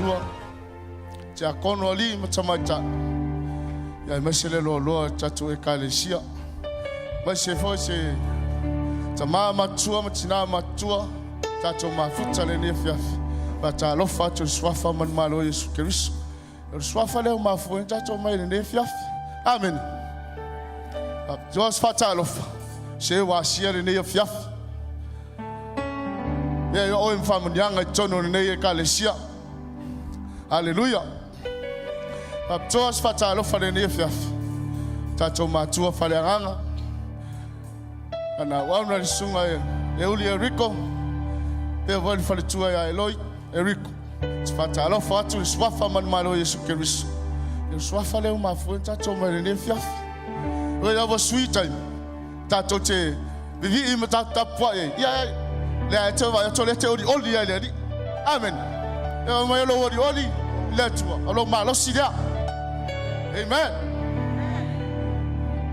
matua, tiakono, alii ma tamaitai, ia aemaise le loaloa o le tatou Ekalesia, aemaise foi se tama matua ma tina matua, tatou mafuta lenei afiafi. Faatalofa atu i le suafa manumalo o Iesu Keriso. O le suafa lea ua mafua ai ona tatou mai i lenei afiafi. Amene. Faapitoa se faatalofa, se ua asia lenei afiafi. Ia ia oe ma faamanuiaga i totonu o lenei ekalesia. Aleluia. Faapitoa se faatalofa lenei afiafi. Tatou matua faleagaga. Ana auauna le susuga e Uli Eriko. Pea foi le faletua ia Eloi Eriko. Te faatalofa atu i le suafa manumalo o Iesu Keriso. O le suafa lea ua mafua ai tatou mai lenei afiafi. Oi ua sui taimi. Tatou te vivii ma tatou tapuai ai. Ia lea e te vaai atu o lea te olioli ai le Alii. Amen. E mai o lou olioli i le Atua, o lou malosi lea. Amen.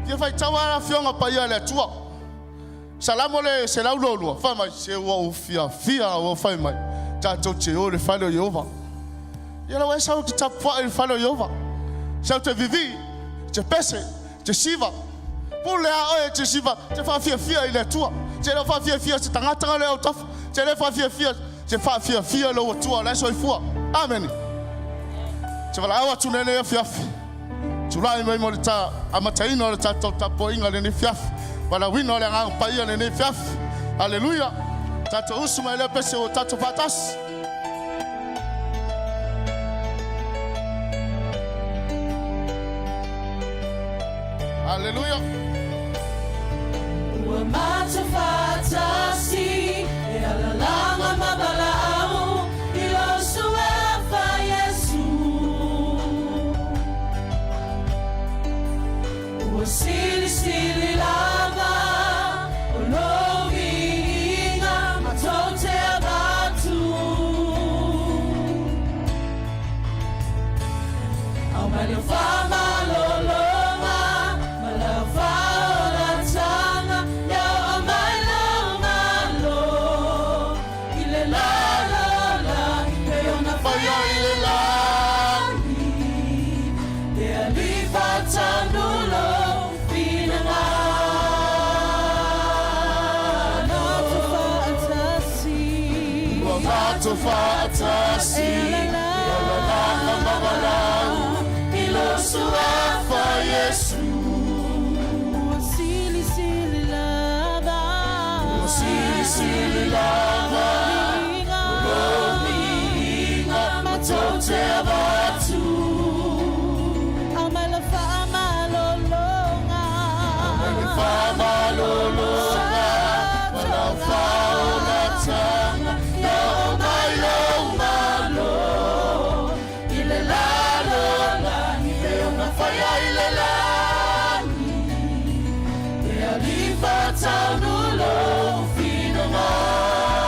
Fia faitau lava le Afioga Paia a le Atua. Salamo le 122, fai mai, se ua ou fiafia ua fai mai, tatou te o i le fale o Ieova. Ia lau e sau te tapuai i le fale o Ieova. Sau te vivii, te pese, te siva. Pule a oe te siva, te faafiafia i le Atua. Te le o faafiafia se tagata nga le autafa. Te le faafiafia, te faafiafia lou Atua o la e soifua. Amene. Te valaau atu nei lenei afiafi. Tulai mai mo le ta amataina o le tatou tapuaiga lenei afiafi. Valaauina o le Agaga Paia lenei afiafi. Aleluia. Tatou usu mai lea pese ua tatou faatasi. Aleluia. Ua matou faatasi e alalanga ma valaau i lou suafa Iesu. Ua silisili lava o lou viiga matou te avatu. Ao mai lau faamalologa ma lau faaolataga, ia oo mai lau malo i le lalolagi pei ona faia i le lagi. Le Alii faatanu lou finagalo. Ua matou faatasi e alalaka ma valaau i lou suafa Iesu. Ua silisili lava. Ua silisili lava lou viiga matou te avatu. Aumai lau faamalologa. Aumai le faamalologa ma lau faaolataga, ia oo mai lou malo i le lalolagi pei ona faia i le lagi. Le Alii faataunu lou finagalo.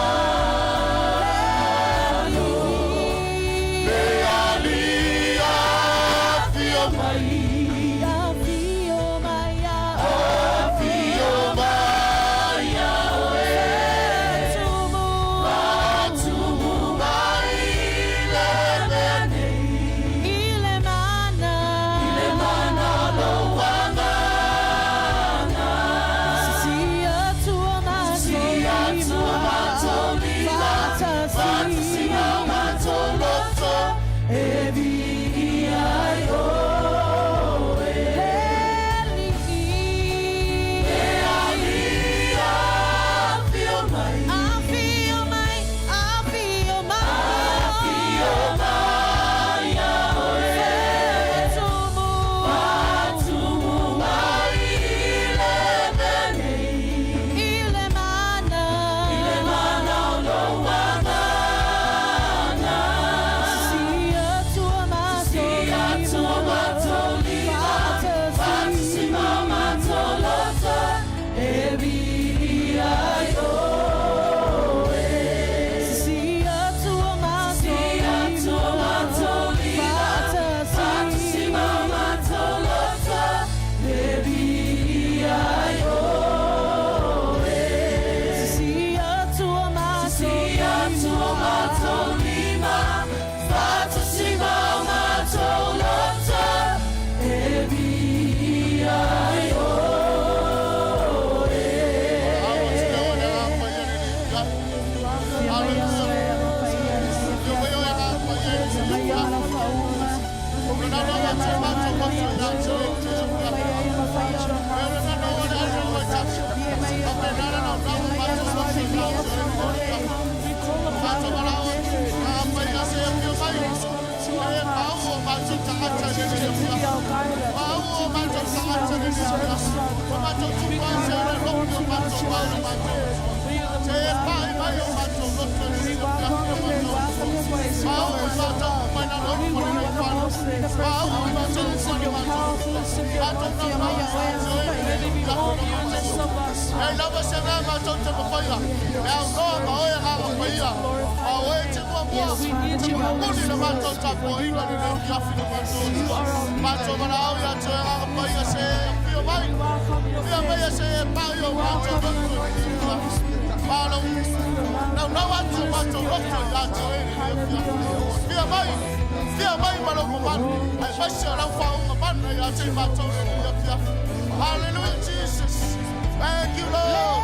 matou We welcome your we welcome your grace. We welcome your We welcome the fullness of your power, fullness of your Yes, we need you, Holy Spirit. You are our leader. We welcome your presence. We welcome your anointing, Holy Spirit. Fullness of your love, fullness of your power. Hallelujah, Holy Spirit. Hallelujah, Jesus. Thank you, Lord.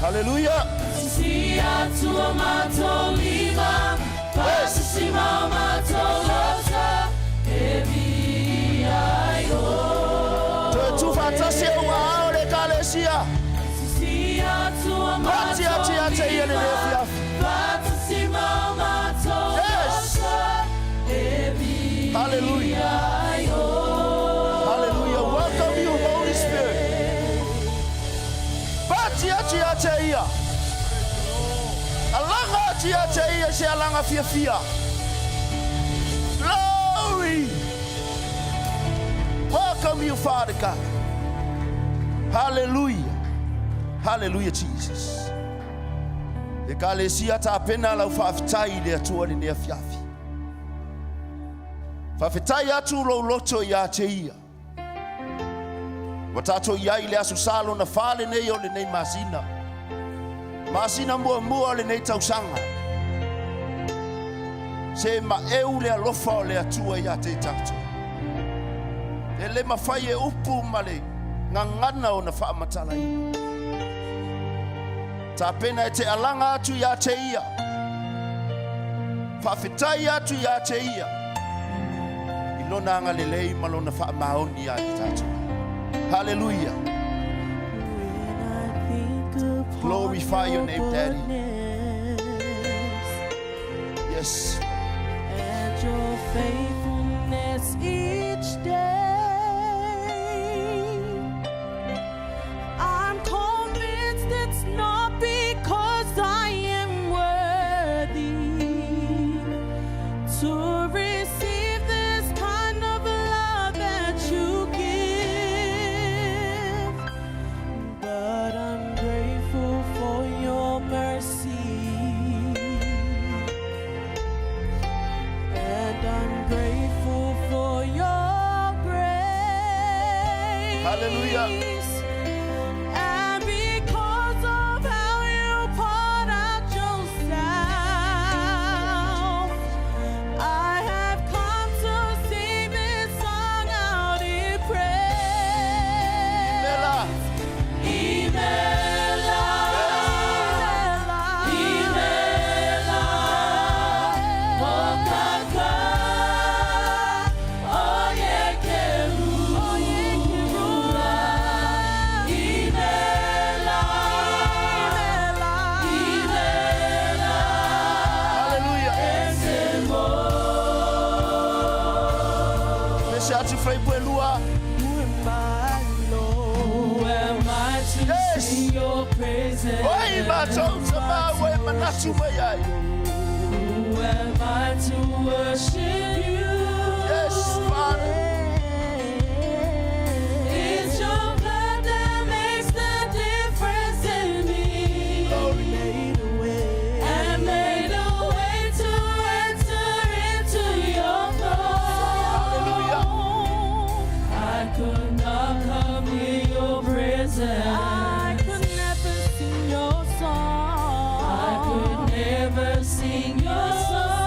Hallelujah. Toe tuufaatasi ua ao le Ekalesia. Paati ati ia te ia lenei afiafi. Yes. Hallelujah. Hallelujah. Welcome you, Holy Spirit. Paati atu ia te ia. Alaga atu ia te ia se alaga fiafia. Glory. Welcome you, Father God. Hallelujah. Hallelujah, Jesus. Ekalesia tapena lau faafetai i le Atua lenei afiafi. Faafetai atu lou loto ia te ia. Ua tatou i ai i le aso sa lona fa lenei o lenei masina. Masina muamua o lenei tausaga. Se maeu le alofa o le Atua ia te tatou. E le mafai e upu ma le gagana ona faamatalaina. Tapena e te alaga atu ia te ia. Faafetai atu ia te ia. I lona agalelei ma lona faamaoni ia i tatou. Hallelujah. When I think upon Glorify your name, Daddy. goodness Yes. And your faithfulness each day, I'm convinced it's not because I am worthy to receive this kind of love that you give, but I'm grateful for your mercy. And I'm grateful for your grace. Hallelujah. And because of how you poured out yourself, I have come to sing this song out in praise. Mela. Imela, Imela, Okaka, Oyekerua, Imela, Imela, Hallelujah. Mese atu fuaipue lua. Who am I, Lord? Who am I to Yes. sing your praises? Oi matou te mau e manatu mai ai. Who am I to worship you? Yes, Father. It's your blood that makes the difference in me. Made a way. And made a way to enter into your throne. Hallelujah. I could not come near your presence. I could never sing your song. I could never sing your song.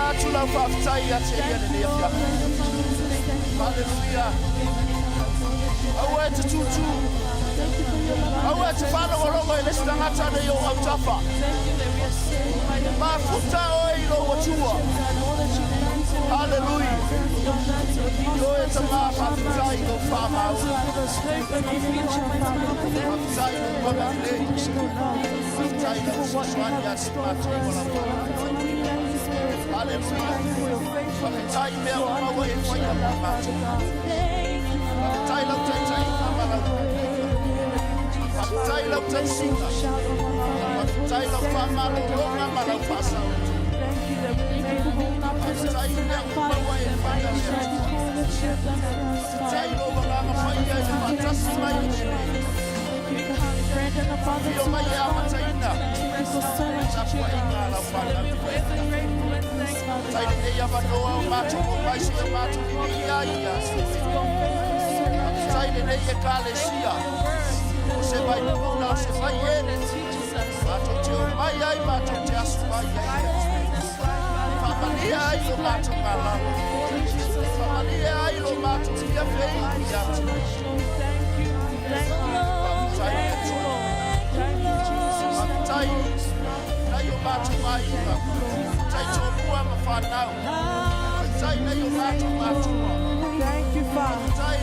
atu lau faafetai ia te ia lenei afiafi. Haleluia. Aua e te tūtū. Aua e te faalogologo i le isi tagata nei ou autafa. Mafuta oe i lou Atua. Haleluia. I oe tama faafetai i lou faamaoni. Faafetai i lou agalelei. Faafetai i lau fesoasoani ia te matou ma lau faamaoni. Haleluia. Faafetai i mea uma ua e faia mo matou. Faafetai lau taitaiga ma lau puipuiga. Faafetai lau tausiga. Faafetai lau faamalologa ma lau faasaoto. Faafetai i mea uma ua e faia le Atua. Faafetai i lou agaga paia i le faatasi mai o lenei. Afio mai e amataina le tapuaiga a lau fanau i lenei afiafi. Faafetai lenei avanoa o matou omai seia matou viviia ai ia te oe. Faafetai lenei Ekalesia o se vaipuna o se vaiele matou te omai ai matou te asu mai ai le Atua. Faamalie ai lo matou malama. Faamalie ai lo matou fia feinu ia te oe. Faafetai le Atua. Faafetai nai o matou aiga, taitoalua ma fanau. Faafetai nai o matou matua. Faafetai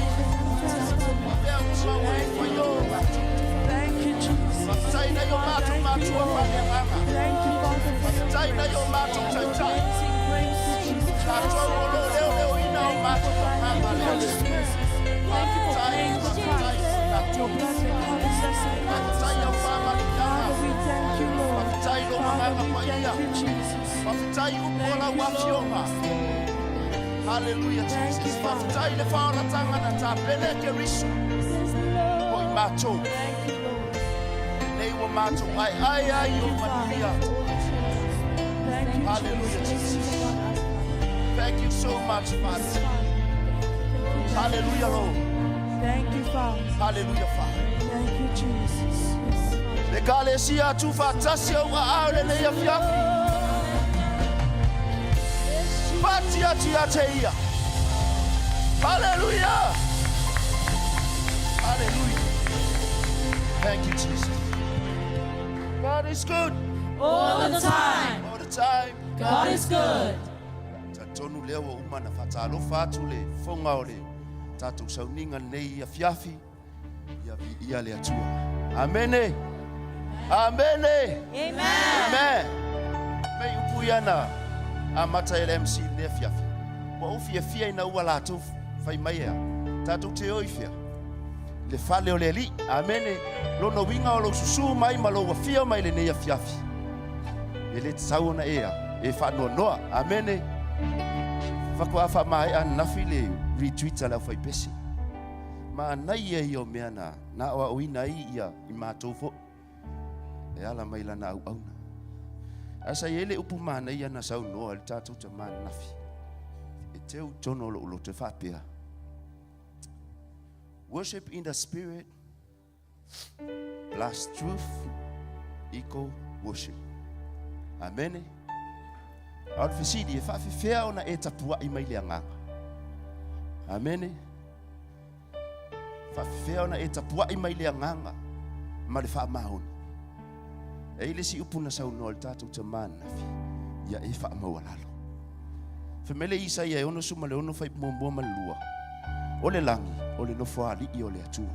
mea uma ua e faia mo matou. Faafetai nai o matou matua faaleagaga. Faafetai nai o matou taitai. Tatou o lo o leoleoina o matou agaga le Atua. Faafetai, faafetai tatou. Faafetai au faamanuiaga. Faafetai lou agaga paia. Faafetai upu o lau afioga. Haleluia Jesus. Faafetai le faaolataga na tapena e Keriso mo i matou. Lenei ua matou aeae ai i ou manuia. Hallelujah Jesus. Thank you so much Father. Hallelujah Lord. Thank you, Father. Hallelujah Father. Thank you, Jesus. Le kalesia atu faatasi au aao lenei afiafi. Pati atu ia te ia. Hallelujah. Hallelujah. Thank you, Jesus. God is good. All the time. All the time. God is good. Talitonu lea ua uma na faatalofa atu le fofoga o le tatou sauniga lenei afiafi. Ia viia le Atua. Amene. Amene. Amen. Amen. Mei upu ia na amata e le MC lenei afiafi. Ua ou fiafia ina ua latou fai mai ea. Tatou te o i fea? Le fale o le Alii. Amene. Lona uiga o lou susū mai ma lou afio mai lenei afiafi. E le tatau ona e a, e faanoanoa. Amene. Faatoa faamaea ananafi le retweet a le aufaipese. Manaia ia o mea na na aoaoina ai ia i matou foi e ala mai lana auauna. Ae sa i ai le upu manaia na saunoa i le tatou tama ananafi e teu i totonu o lou loto e faapea, Worship in the spirit plus truth equal worship. Amene. A o le fesili, e faafefea ona e tapuai mai le agaga? Amene. Faafefea ona e tapuai mai le agaga ma le faamaoni? E i le isi upu na saunoa i le tatou tama ananafi, ia e faamaualalo. Fai mai le Isaia e 66 fuaiupu muamua ma le lua, O le lagi, o le nofoalii o le Atua.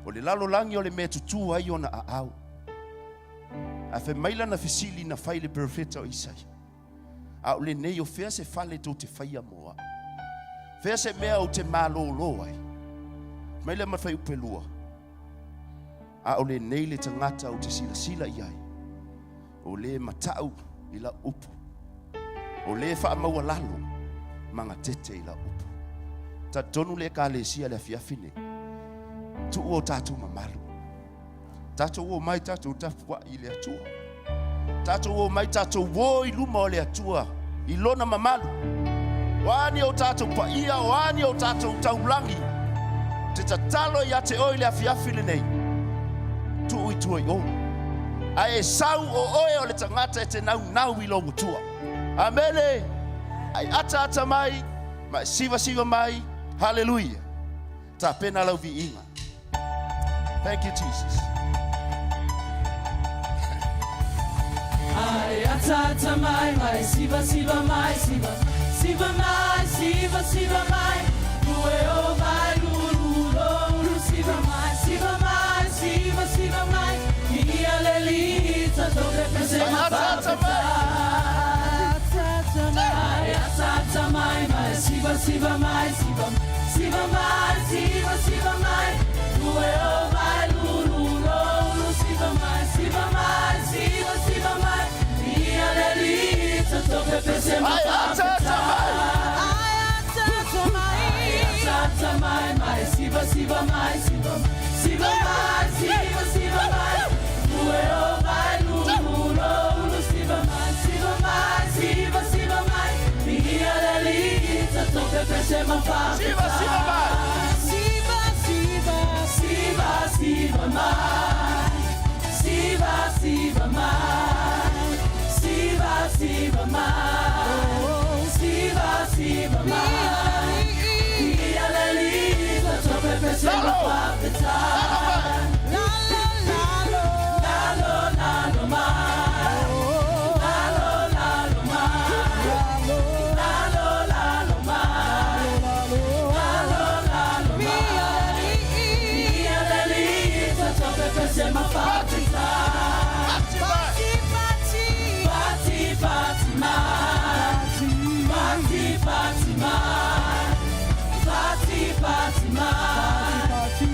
O le lalolagi o le mea e tutū ai ona aao. Ae fai mai lana fesili na fai i le perofeta o Isaia, A o lenei o fea se fale tou te faia mo au? Fea se mea ou te malōlō ai? Mai lea ma le fuaiupu e lua, A o lenei le tagata ou te silasila i ai, o lē matau i lau upu, o lē faamaualalo ma gatete i lau upu. Talitonu le Ekalesia le afiafi nei, tuu o tatou mamalu. Tatou omai tatou tapuai i le Atua. Tatou omai tatou o i luma o le Atua i lona mamalu. O a ni o tatou paia, o a ni o tatou taulagi, te tatalo ia te oe i le afiafi lenei, tuu i tua i o. Ae e sau o oe o le tagata e te naunau i lou Atua. Amene! Ai ataata mai, ma e sivasiva mai. Haleluia. Tapena lau viiga. Thank you, Jesus. Ai ataata mai mai siva siva mai siva siva mai siva siva mai lue o mai lu lu lo lu siva mai siva mai siva siva mai ia le lita tope pese Ai ataata mai. Ai ataata mai mai siva siva mai siva siva mai siva siva mai lue o mai lu lu lo lu siva mai siva mai siva siva mai ia le lita tope pese Ai ataata mai. Tata mai mai siva siva mai siva siva mai siva siva mai lue o mai lu lu lo lu siva mai siva mai siva siva mai ia le lita tope pese ma fa Siva siva mai. Siva, siva, siva siva mai siva siva mai siva siva mai siva siva mai ia le lita tope pese ma fa la la la lo, Lalo, lalo, mai. Lalo, lalo, mai. Lalo, lalo, mai. Lalo, lalo, mai. Ia le lita tope pese ma fati Pati mai. Pati, Pati, pati mai. Pati, pati mai. Pati, pati mai.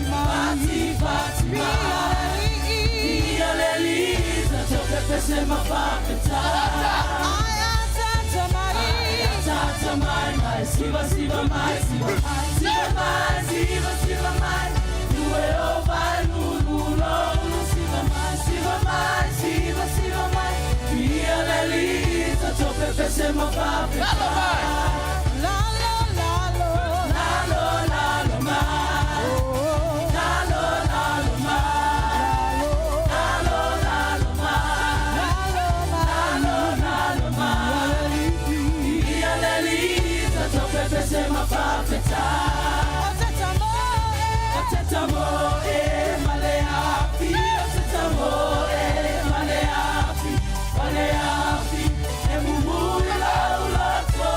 Pati, pati mai. Ia le lita tope pese ma fati Tata mai mai siva siva mai siva siva mai siva siva mai lue o vai lu lu lo lu siva mai siva mai siva siva mai ia le lita tope pese ma fa Lalo mai. la la la lo, la lo la lo mai la lo la lo mai la lo la lo mai la lo la lo la lo mai ia le lita tope pese ma fa Otetamo e maleafi, otetamo e maleafi, maleafi, e mumula ulato.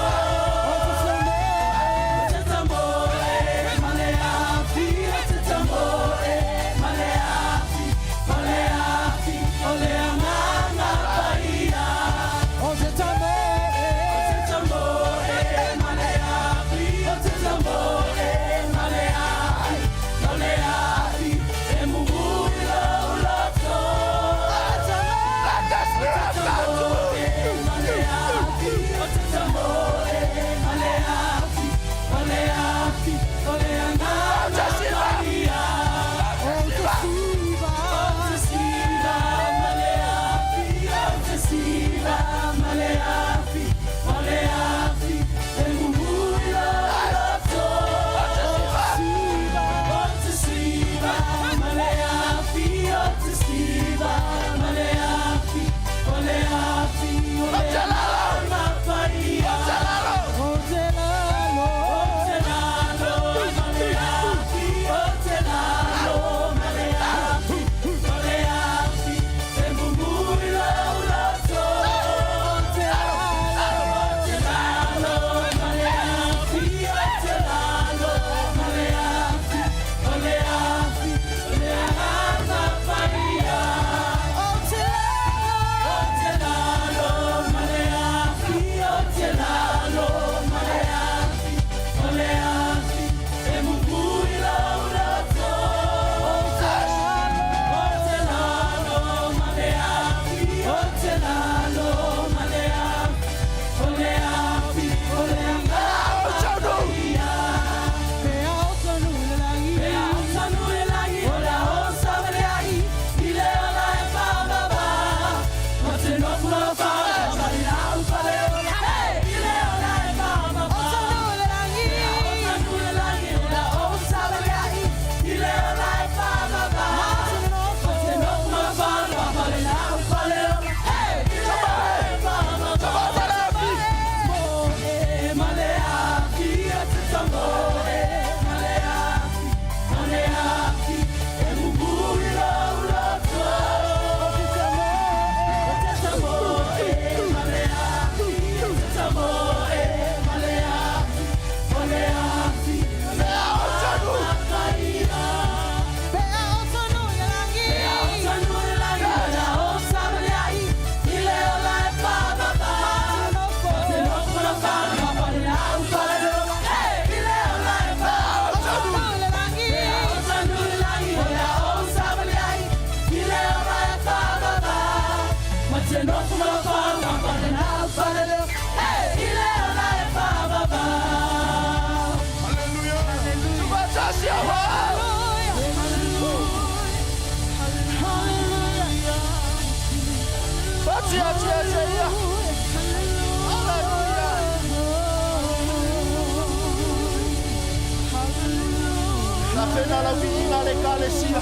Tapena lau viiga le ekalesia.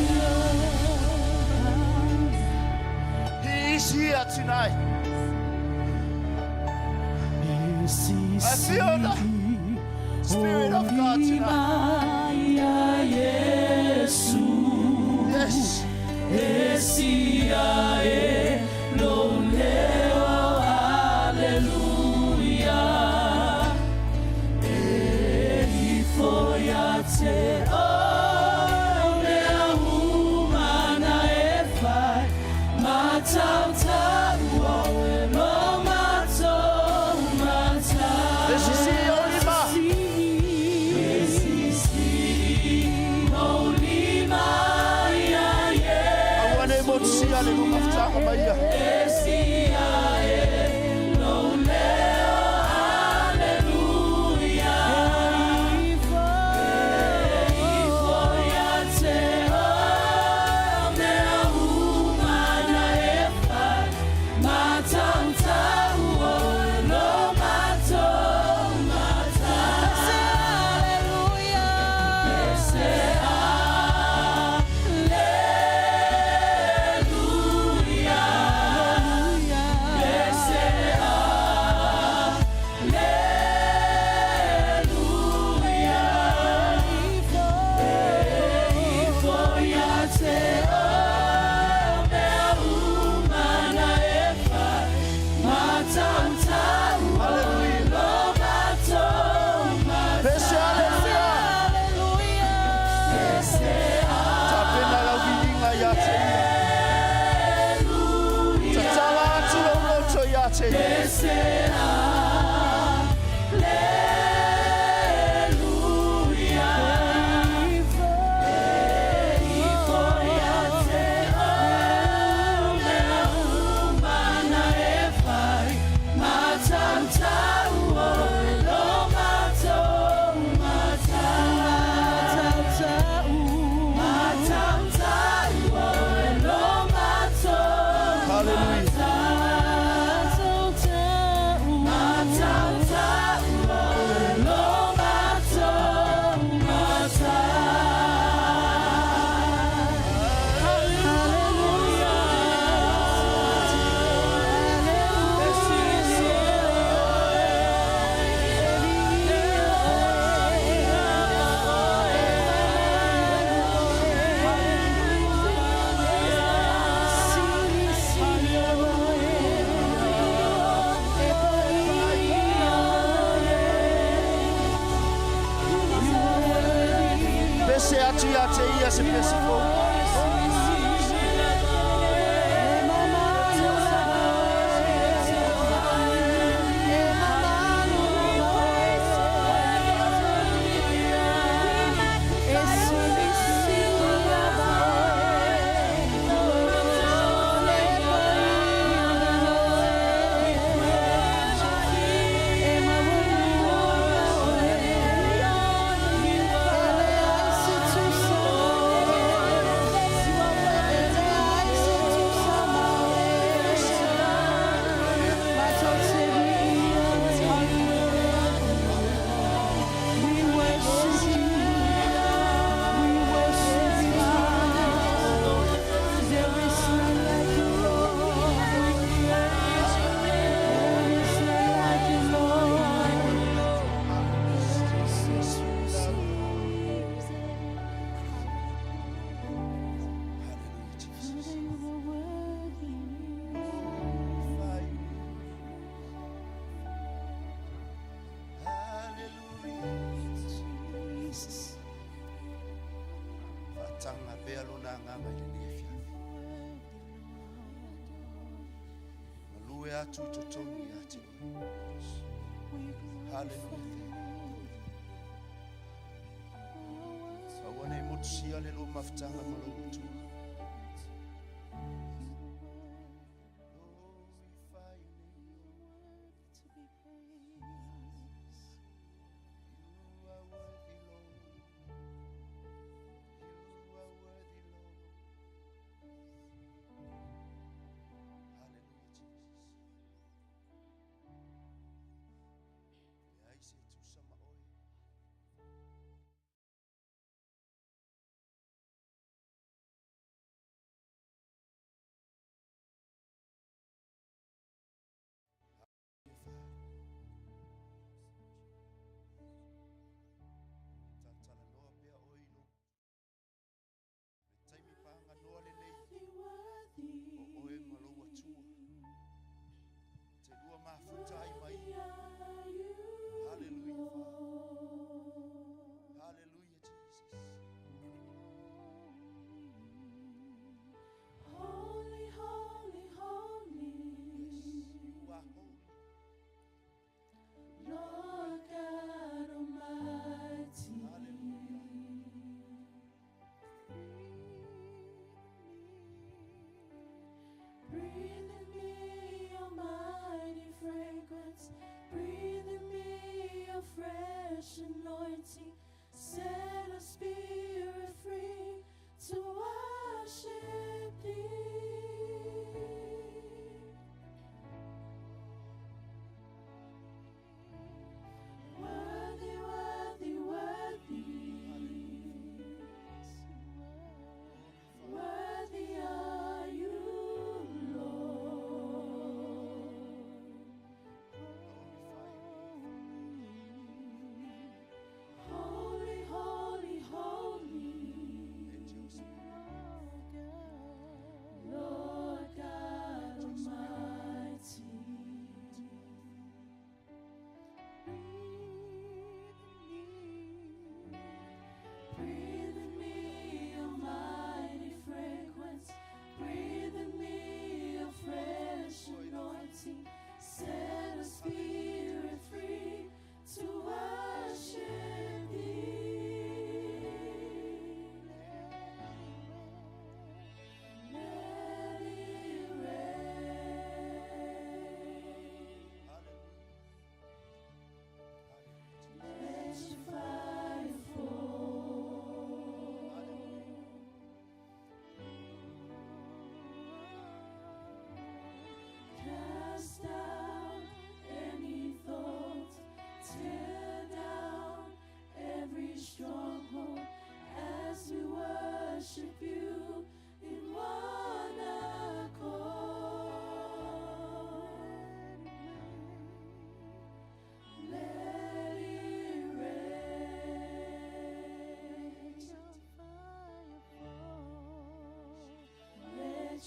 He is here tonight. I feel the Spirit of God tonight. Yes. Le sisi o lima. Aua ne motusia le lua mafutaga ma ia. Hallelujah. Pese hallelujah. Tapena lau viiga ia te ia. Tatala atu lou loto ia te ia. Hallelujah. Pese atu ia te ia se pese fou. We worship you. We worship you. There is none like you, Lord. There is none like you, Lord. Hallelujah, Jesus. You are worthy. Glorify you. Hallelujah. Jesus. Faataga pea lona agaga i lenei afiafi. Galue atu i totonu ia te oe. Hallelujah. Aua ne i motusia le lua mafutaga ma lou matua. Glorify your name, Lord. To be praised. You are worthy, Lord. You are worthy, Lord. Hallelujah, Jesus. Leai se tusa ma oe.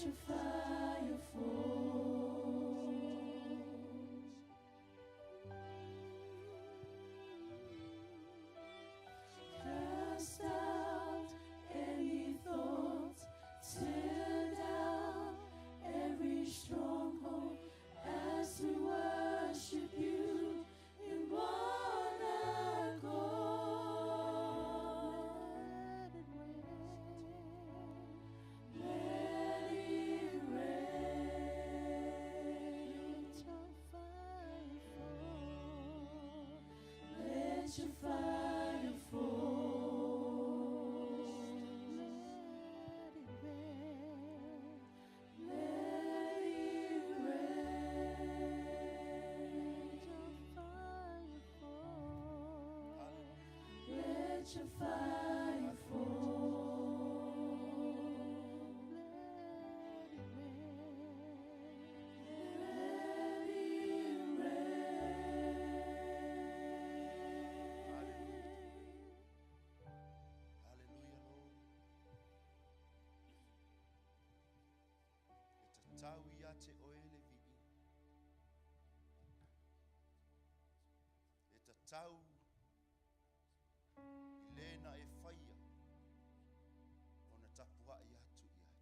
Let your fire fall. Cast out any thought, tear down every stronghold as we worship you in one accord. Let it rain. Let your fire fall. Let your fire fall. Let it rain. Let it rain. Let your fire fall. Let your fire fall. Let it rain. Let it rain. Hallelujah, Lord. E tatau ia te oe le vii. E tatau i lena e whaia o na tapua i atu i ate.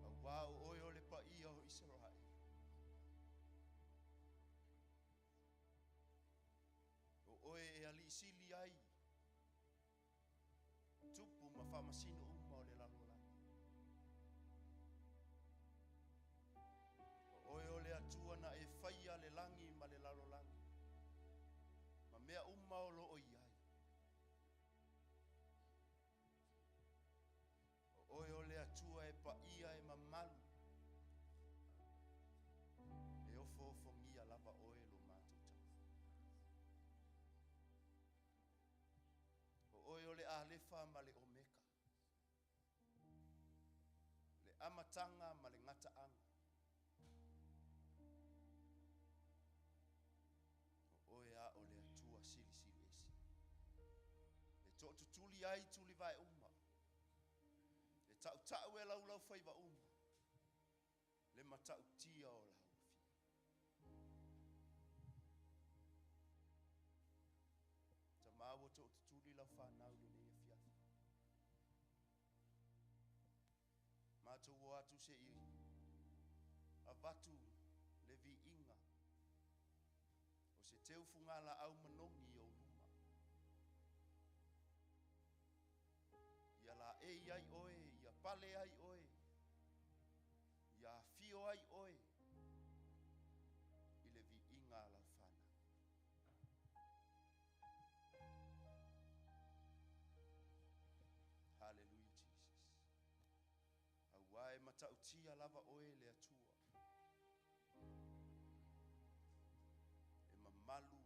A wā o oe o le pa ia o Israel. O oe e ali isili ai. Tupu ma whamasino uma o le lalo lagi. O oe o le atua na e whaia le langi ma le lalo lagi. Ma mea uma o lo o iai. O oe o le atua e pa ia e mamalu. E ofo ofo ngia lava oe lo mātou tau. O oe o le alefa ma le omeka. Le amatanga ma le ngataanga. O oe a o le atua sili sili esi. E tō tutuli ai tuli vai uma. E tau tau e lau lau whaiva uma. Le matau tia o lau fi. Ta maua tō tutuli lau whanau le nei afiafi. Mātou o atu se i avatu le vi inga. O se teufu ngā la au manongi o luma. Ia la e ai oe, ia pale ai oe, ia fio ai oe, i le vi inga lau whanau. Hallelujah, Jesus. Aua e matautia lava oe le atua. E mamalu,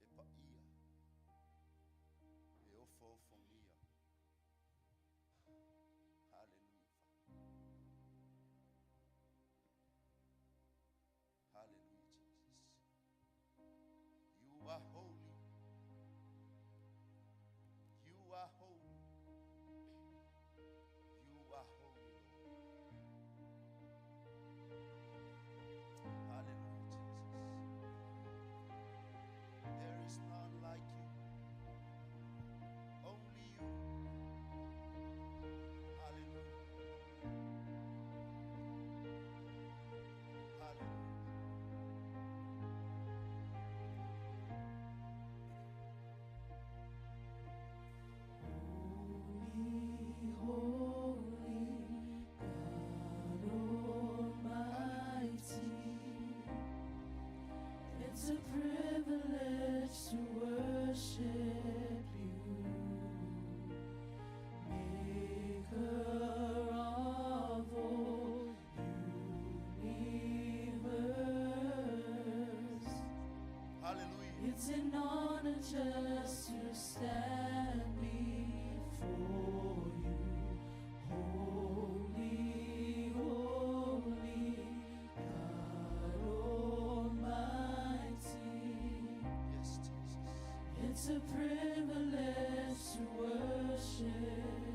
e paia, e ofo ofongia. Hallelujah, Father. Hallelujah, Jesus. You are holy. You are holy. You are holy, Lord. Hallelujah, Jesus. There is none like you. Only you. Hallelujah. Hallelujah. Holy, holy God Almighty. It's a privilege to worship you, Maker of all universe. Hallelujah. It's an honor just to stand before you. Holy, holy God Almighty. Yes, Jesus. It's a privilege to worship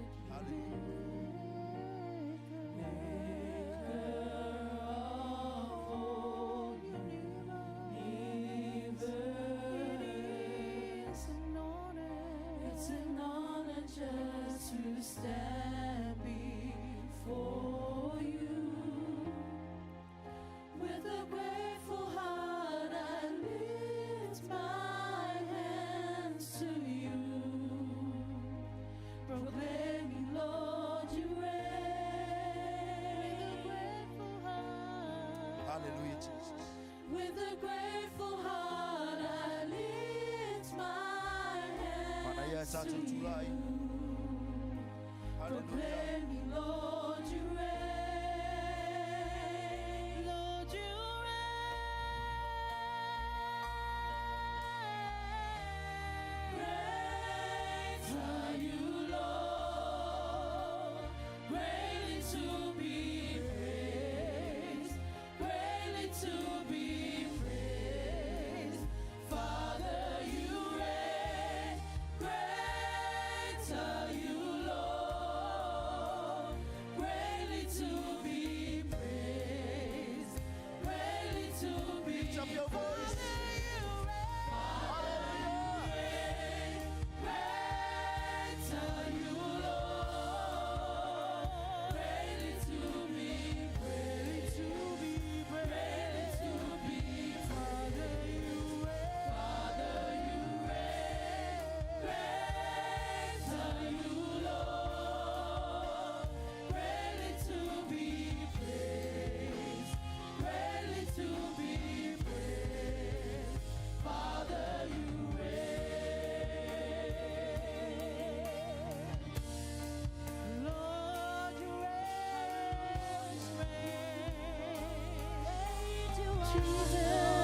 It's an honor just to stand before you. With a grateful heart, I lift my hands to you, proclaiming, Lord, you reign. With a grateful heart. Hallelujah, Jesus. With a grateful heart, I lift my Manaia hands tatou to tulai. you, Hallelujah. proclaiming, Lord, you reign. Lord, you reign. Great are you, Lord, greatly to be praised, greatly to be praised. Father, you reign. Great are you, Lord, greatly to be praised, greatly to be Lift up your voice. Hallelujah. Great are you, Lord, greatly to be praised, greatly to be praised. Father, you reign. Great are you, Lord, greatly to be praised, greatly to be praised. Father, you reign. Lord, you reign.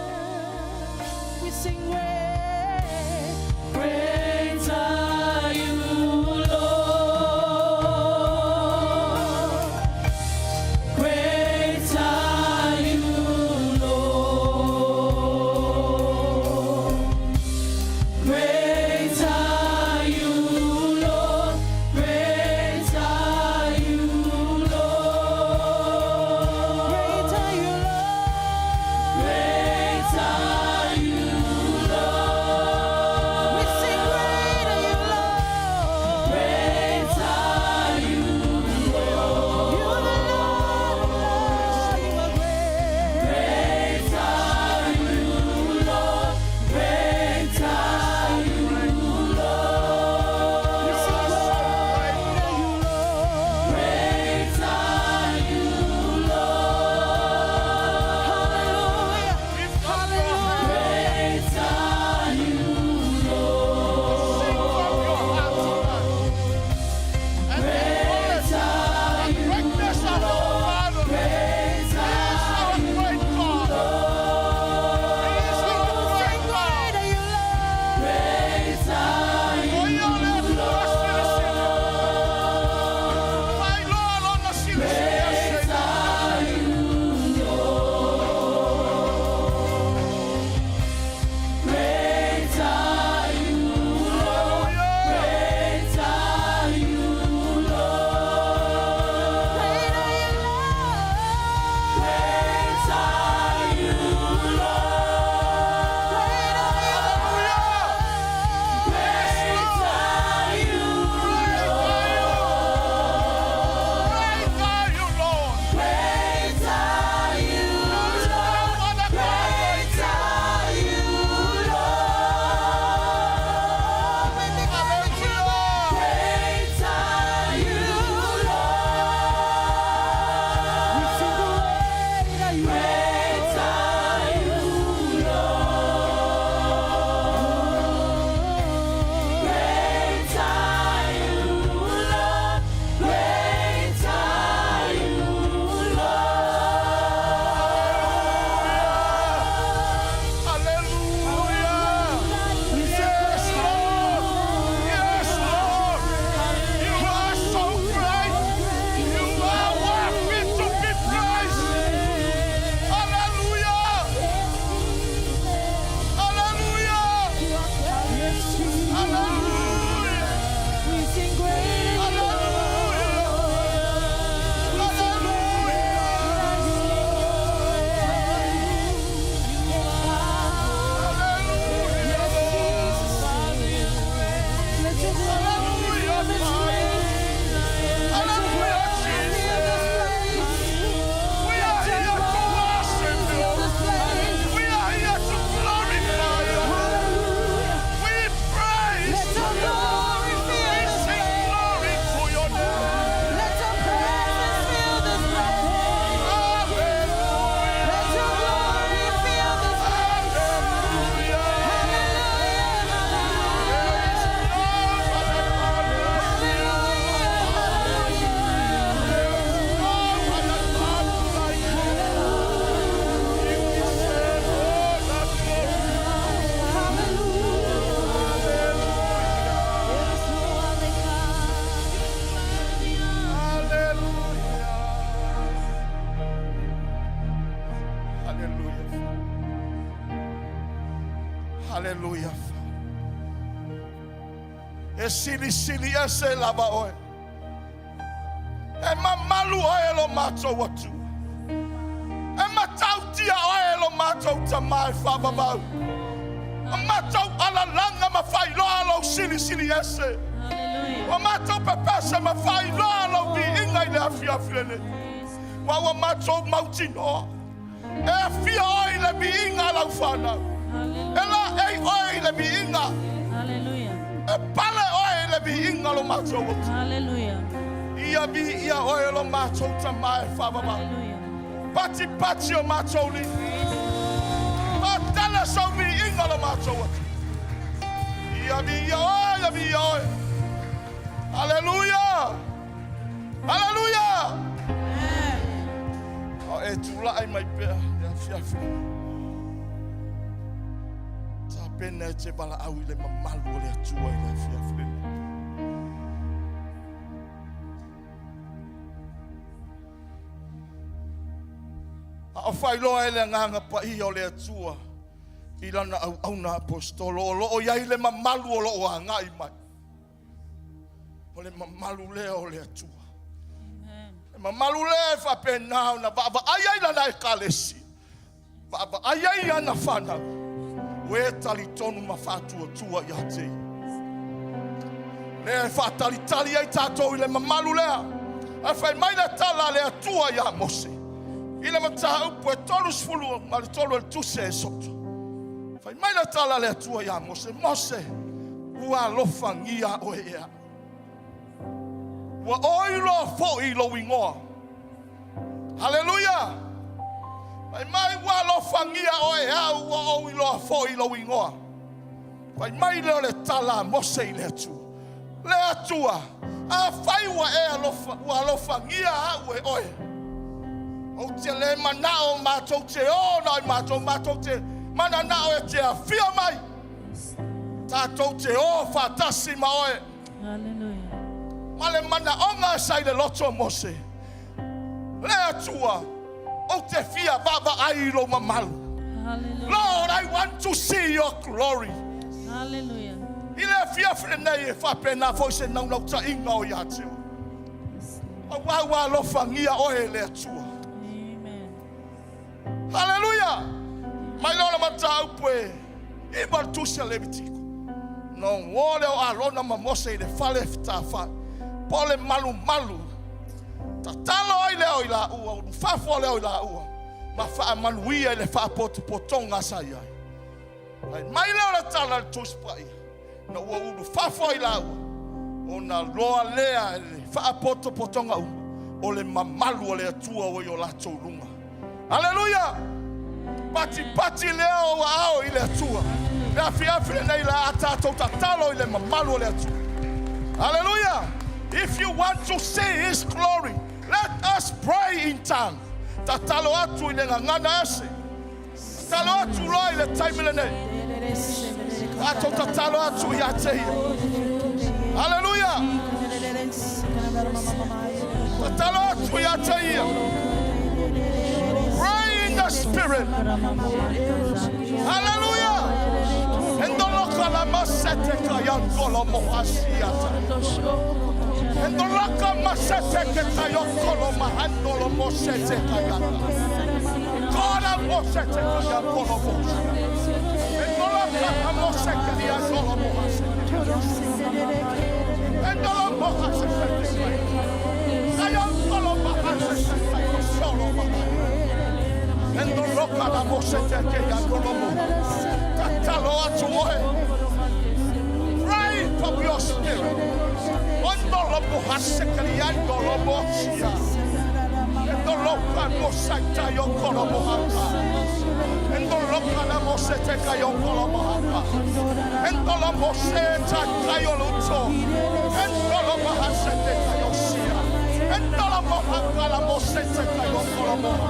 Jesus, we sing great, great are you, Lord. Great are you, Lord. Great are you, Lord. Great are you, Lord. Great are you, Lord. Great are you, Lord. Aleluia. E silisili ese lava oe. E mamalu oe e lo matou Atua. E matautia oe e lo matou Tama e faavavau. O matou alalaga ma faailoa lou silisili ese. Ua matou pepese ma faailoa lou viiga i le afiafi lenei. Ua ua matou mautinoa. E afio oe i le viiga a lau fanau. E laei oe i le viiga. E pale oe i le viiga o lo matou Atua. Ia viia oe e lo matou Tama e faavavau. Patipati o matou lima. Faatele sau viiga o lo matou Atua. Ia viia oe, ia viia oe. Aleluia! Aleluia! O e tulai mai pea i le afiafi. Tapena e te valaau i le mamalu o le Atua i le afiafi lenei. A o faailoa e le Agaga Paia o le Atua i lana auauna aposetolo o lo o i ai le mamalu o lo o agai mai. O le mamalu lea o le Atua. Le mamalu lea e faapena ona vaavaai ai lana ekalesia, vaavaai ai ana fanau, o e talitonu ma faatuatua ia te ia. Lea e faatalitali ai tatou i le mamalu lea. Ae fai mai le tala a le Atua ia Mose i le mataupu e 33 o le tusi a Esoto. Fai mai le tala a le Atua ia Mose, Mose, ua alofagia oe e au. Ua oi loa foi lou igoa. Haleluia! Fai mai ua alofagia oe e au, ua ou iloa foi lou igoa. Fai mai lea o le tala a Mose i le Atua. Le Atua, afai ua e alofa, ua alofagia au e oe, ou te le manao matou te o na o matou, matou te mananao e te afio mai. Tatou te o faatasi ma oe. Hallelujah. Ma le manaoga sa i le loto o Mose. Le Atua, ou te fia vaavaai i lou mamalu. Hallelujah. Lord, I want to see your glory. Hallelujah. I le afiafi lenei e faapena foi se naunautaiga o ia te oe. Aua ua alofagia oe e le Atua. Amen. Haleluia! Mai loa le mataupu e 9 le tusi a Levitiko. Na uo lea o Arona ma Mose i le fale tafai, po o le malumalu. Tatalo ai lea o i laua, ulufafo lea o i laua, ma faamanuia i le faapotopotoga sa i ai. Fai mai lea o le tala a le Tusi Paia, na ua ulufafo ai laua, ona loa lea e le faapotopotoga uma o le mamalu o le Atua ua i o latou luga. Aleluia! Patipati lea o aao i le Atua. Le afiafi lenei la a tatou tatalo i le mamalu o le Atua. Aleluia! If you want to see His glory, let us pray in tongue. Tatalo atu i le gagana ese. Tatalo atu loa i le taimi lenei. Tatou tatalo atu ia te ia. Aleluia! Tatalo atu ia te ia. Pray in the spirit. Hallelujah! Endoloka la masete kayantolo mohasiata. Endoloka masete ke kayokolo mahandolo mosete kayata. Kora mosete kayantolo mosia. Endoloka la mosete kayantolo mohasete. Endolo mohasete kayantolo mahasete kayantolo mahasete. Endoloka la mosete kayantolo mohasete. Tatalo atu oe. Pray from your spirit. Ondolo mohasekaliandolo mosia. Endoloka mosaita yokolo mohaka. Endoloka la mosete kayokolo mohaka. Endolo moseta kayoluto. Endolo mohasete kayosia. Endolo mohaka la mosete kayokolo moha.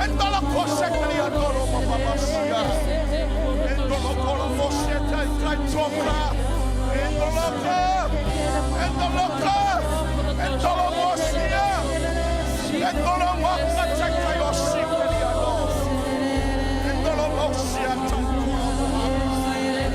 Endolo kosekaliandolo mohabasia. Endolo kolo mosete kaytoka. Endoloka. Endoloka. Endolo mosia. Endolo wakate kayosi kaliando. Endolo mosia tankolo mohaka.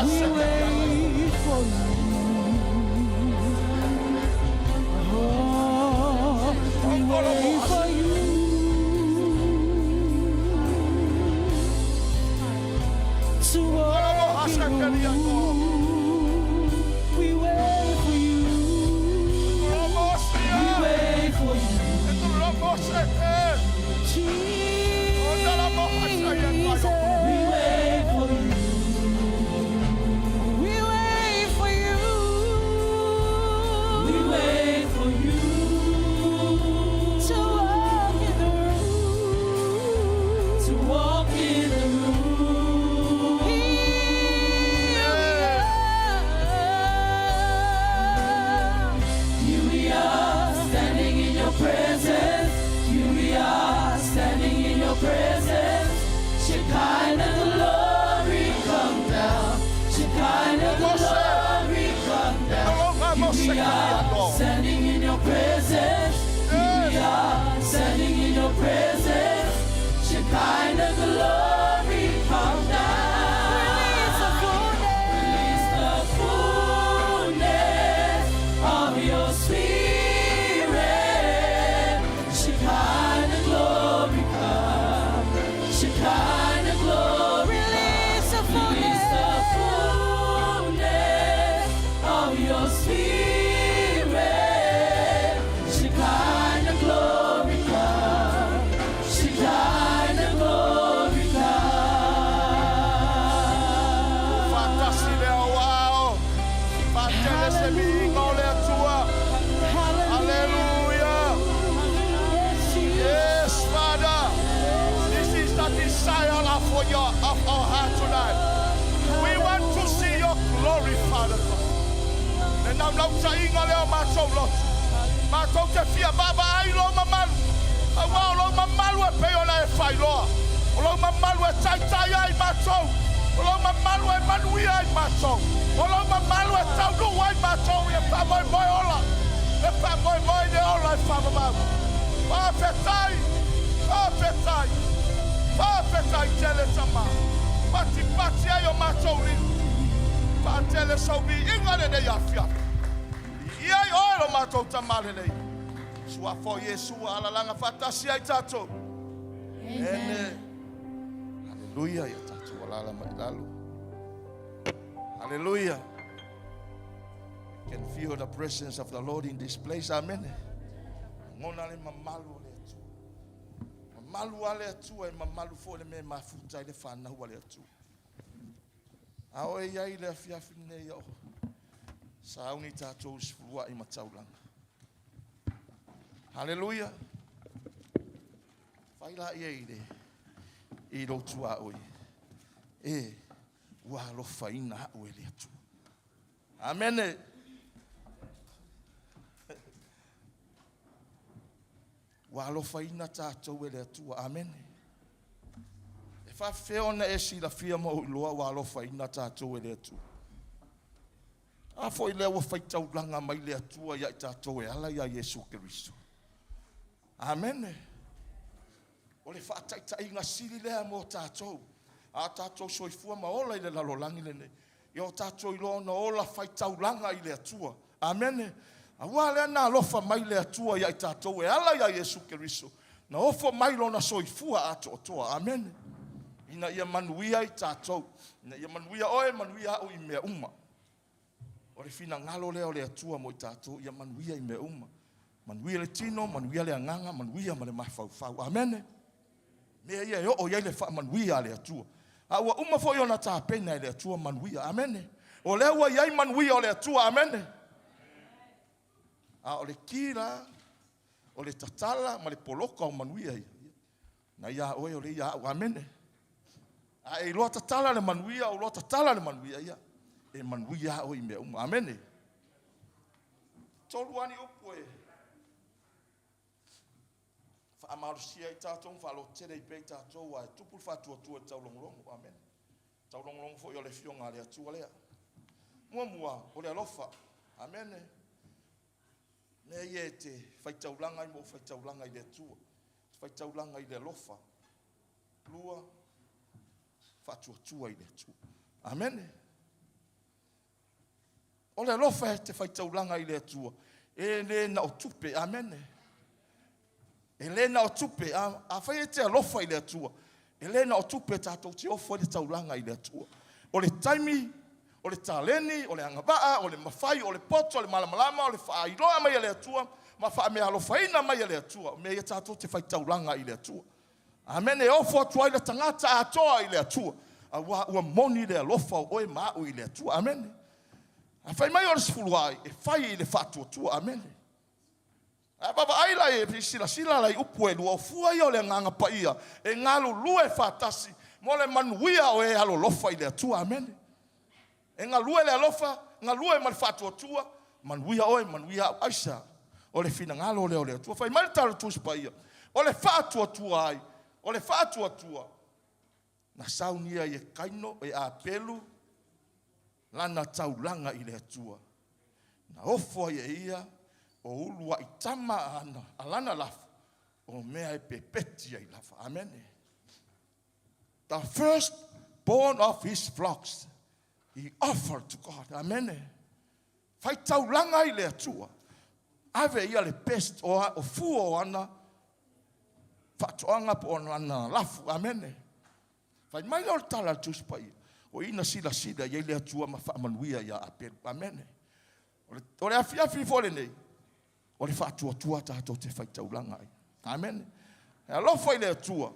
We wait for you. Oh, we wait for you. To walk in the room. We wait for you. We wait for you. Jesus. We wait for you. We wait for you. We wait for you to walk in the room. To walk in the room. Here we are. Here we are standing in your presence. Here we are standing in your presence. Shekinah glory come down. Shekinah glory come down. Here we are standing in your presence. Here we are standing in your presence. Shekinah glory come down. Release the fullness. Release the fullness of your spirit. Shekinah glory come. Shekinah glory. Release the fullness. Release the fullness of your spirit. Shekinah glory come. Shekinah glory come. Faatasi le Aoao. Faatele se viiga o le Atua. Hallelujah. Yes, Father. This is the desire of, for your, of our heart tonight. We want to see your glory, Father God. Le naulautaiga lea o matou loto. Matou te fia vaavaai i lou mamalu. Auā o lou mamalu e pei ona e faailoa. O lou mamalu e taitai ai matou. O lou mamalu e manuia ai matou. O lou mamalu e taunuu ai matou i le faamoemoe ola. Le faamoemoe i le ola e faavavau. Faafetai! Faafetai! Faafetai tele Tama. Patipati ai o matou lima. Faatele sou viiga lenei afiafi. Viia ai oe lo matou Tama lelei. Suafa o Iesu ua alalaga faatasi ai tatou. Amene. Haleluia. Ia tatou alala mai lalo. Haleluia. Can feel the presence of the Lord in this place. Amen. Lagona le mamalu o le Atua. Mamalu a le Atua e mamalu foi le mea e mafuta ai le fanau a le Atua. A o e i ai le afiafi lenei o sauni tatou i sefuluai ma taulaga. Haleluia. Fai laia i le i lou tuaoi. E ua alofaina au e le Atua. Amene. Ua alofaina tatou e le Atua. Amene. E faafefea ona e silafia ma ou iloa ua alofaina tatou e le Atua? A foi lea ua faitaulaga mai le Atua ia i tatou e ala ia Iesu Keriso. Amene. O le faataitaiga sili lea mo tatou. A tatou soifua ma ola i le lalolagi lenei, ia o tatou iloa ona ola faitaulaga i le Atua. Amene. Aua lea na alofa mai le Atua ia i tatou e ala ia Iesu Keriso, na ofo mai lona soifua atoatoa. Amene. Ina ia manuia i tatou, ina ia manuia oe, manuia au i mea uma. O le finagalo lea o le Atua mo i tatou, ia manuia i mea uma. Manuia le tino, manuia le agaga, manuia ma le mafaufau. Amene. Mea ia e oo i ai le faamanuia a le Atua. A ua uma foi ona tapena e le Atua manuia. Amene. O lea ua i ai manuia o le Atua. Amene. A o le ki la, o le tatala ma le poloka o manuia ia. Na ia oe o le ia au. Amene. A e iloa tatala le manuia, o iloa tatala le manuia ia, e manuia oe i mea uma. Amene. Tolu ani upu e faamalosia ai tatou ma faalototele ai pea i tatou aua e tupu le faatuatua i le taulogologo. Amene. Taulogologo foi o le Afioga a le Atua lea. Muamua, o le alofa. Amene. Mea ia e te faitaulaga ai ma ou faitaulaga i le Atua. Te faitaulaga i le alofa. Lua, faatuatua i le Atua. Amene. O le alofa e te faitaulaga i le Atua, e le na o tupe. Amene. E le na o tupe. Afai e te alofa i le Atua, e le na o tupe tatou te ofo ai le taulaga i le Atua. O le taimi, o le taleni, o le agavaa, o le mafai, o le poto, o le malamalama, o le faailoa mai e le Atua, ma faameaalofaina mai e le Atua. O mea ia tatou te faitaulaga i le Atua. Amene. E ofo atu ai le tagata atoa i le Atua, auā ua moni le alofa o oe ma au i le Atua. Amene. A fai mai o le sefuluai, e fai i le faatuatua. Amene. A vaavaai la i silasila la i upu e lua, o fua ia o le Agaga Paia e galulue faatasi mo le manuia o e alolofa i le Atua. Amene. E galue le alofa, galue ma le faatuatua, manuia oe, manuia au. Aisea? O le finagalo lea o le Atua. Fai mai le tala Tusi Paia, o le faatuatua ai, o le faatuatua na saunia ai e Kaino, e Apelu lana taulaga i le Atua. Na ofo ai e ia o uluai tama a lana lafo o mea e pepeti ai lava. Amene. The first born of his flocks he offered to God. Amene. Faitaulaga i le Atua. Ave ia le best o fua o ana faatoaga po o lana lafu. Amene. Fai mai lea o le tala a le Tusi Paia, o i na silasila i ai le Atua ma faamanuia ia Apelu. Amene. O le afiafi foi lenei, o le faatuatua tatou te faitaulaga ai. Amene. E alofa i le Atua,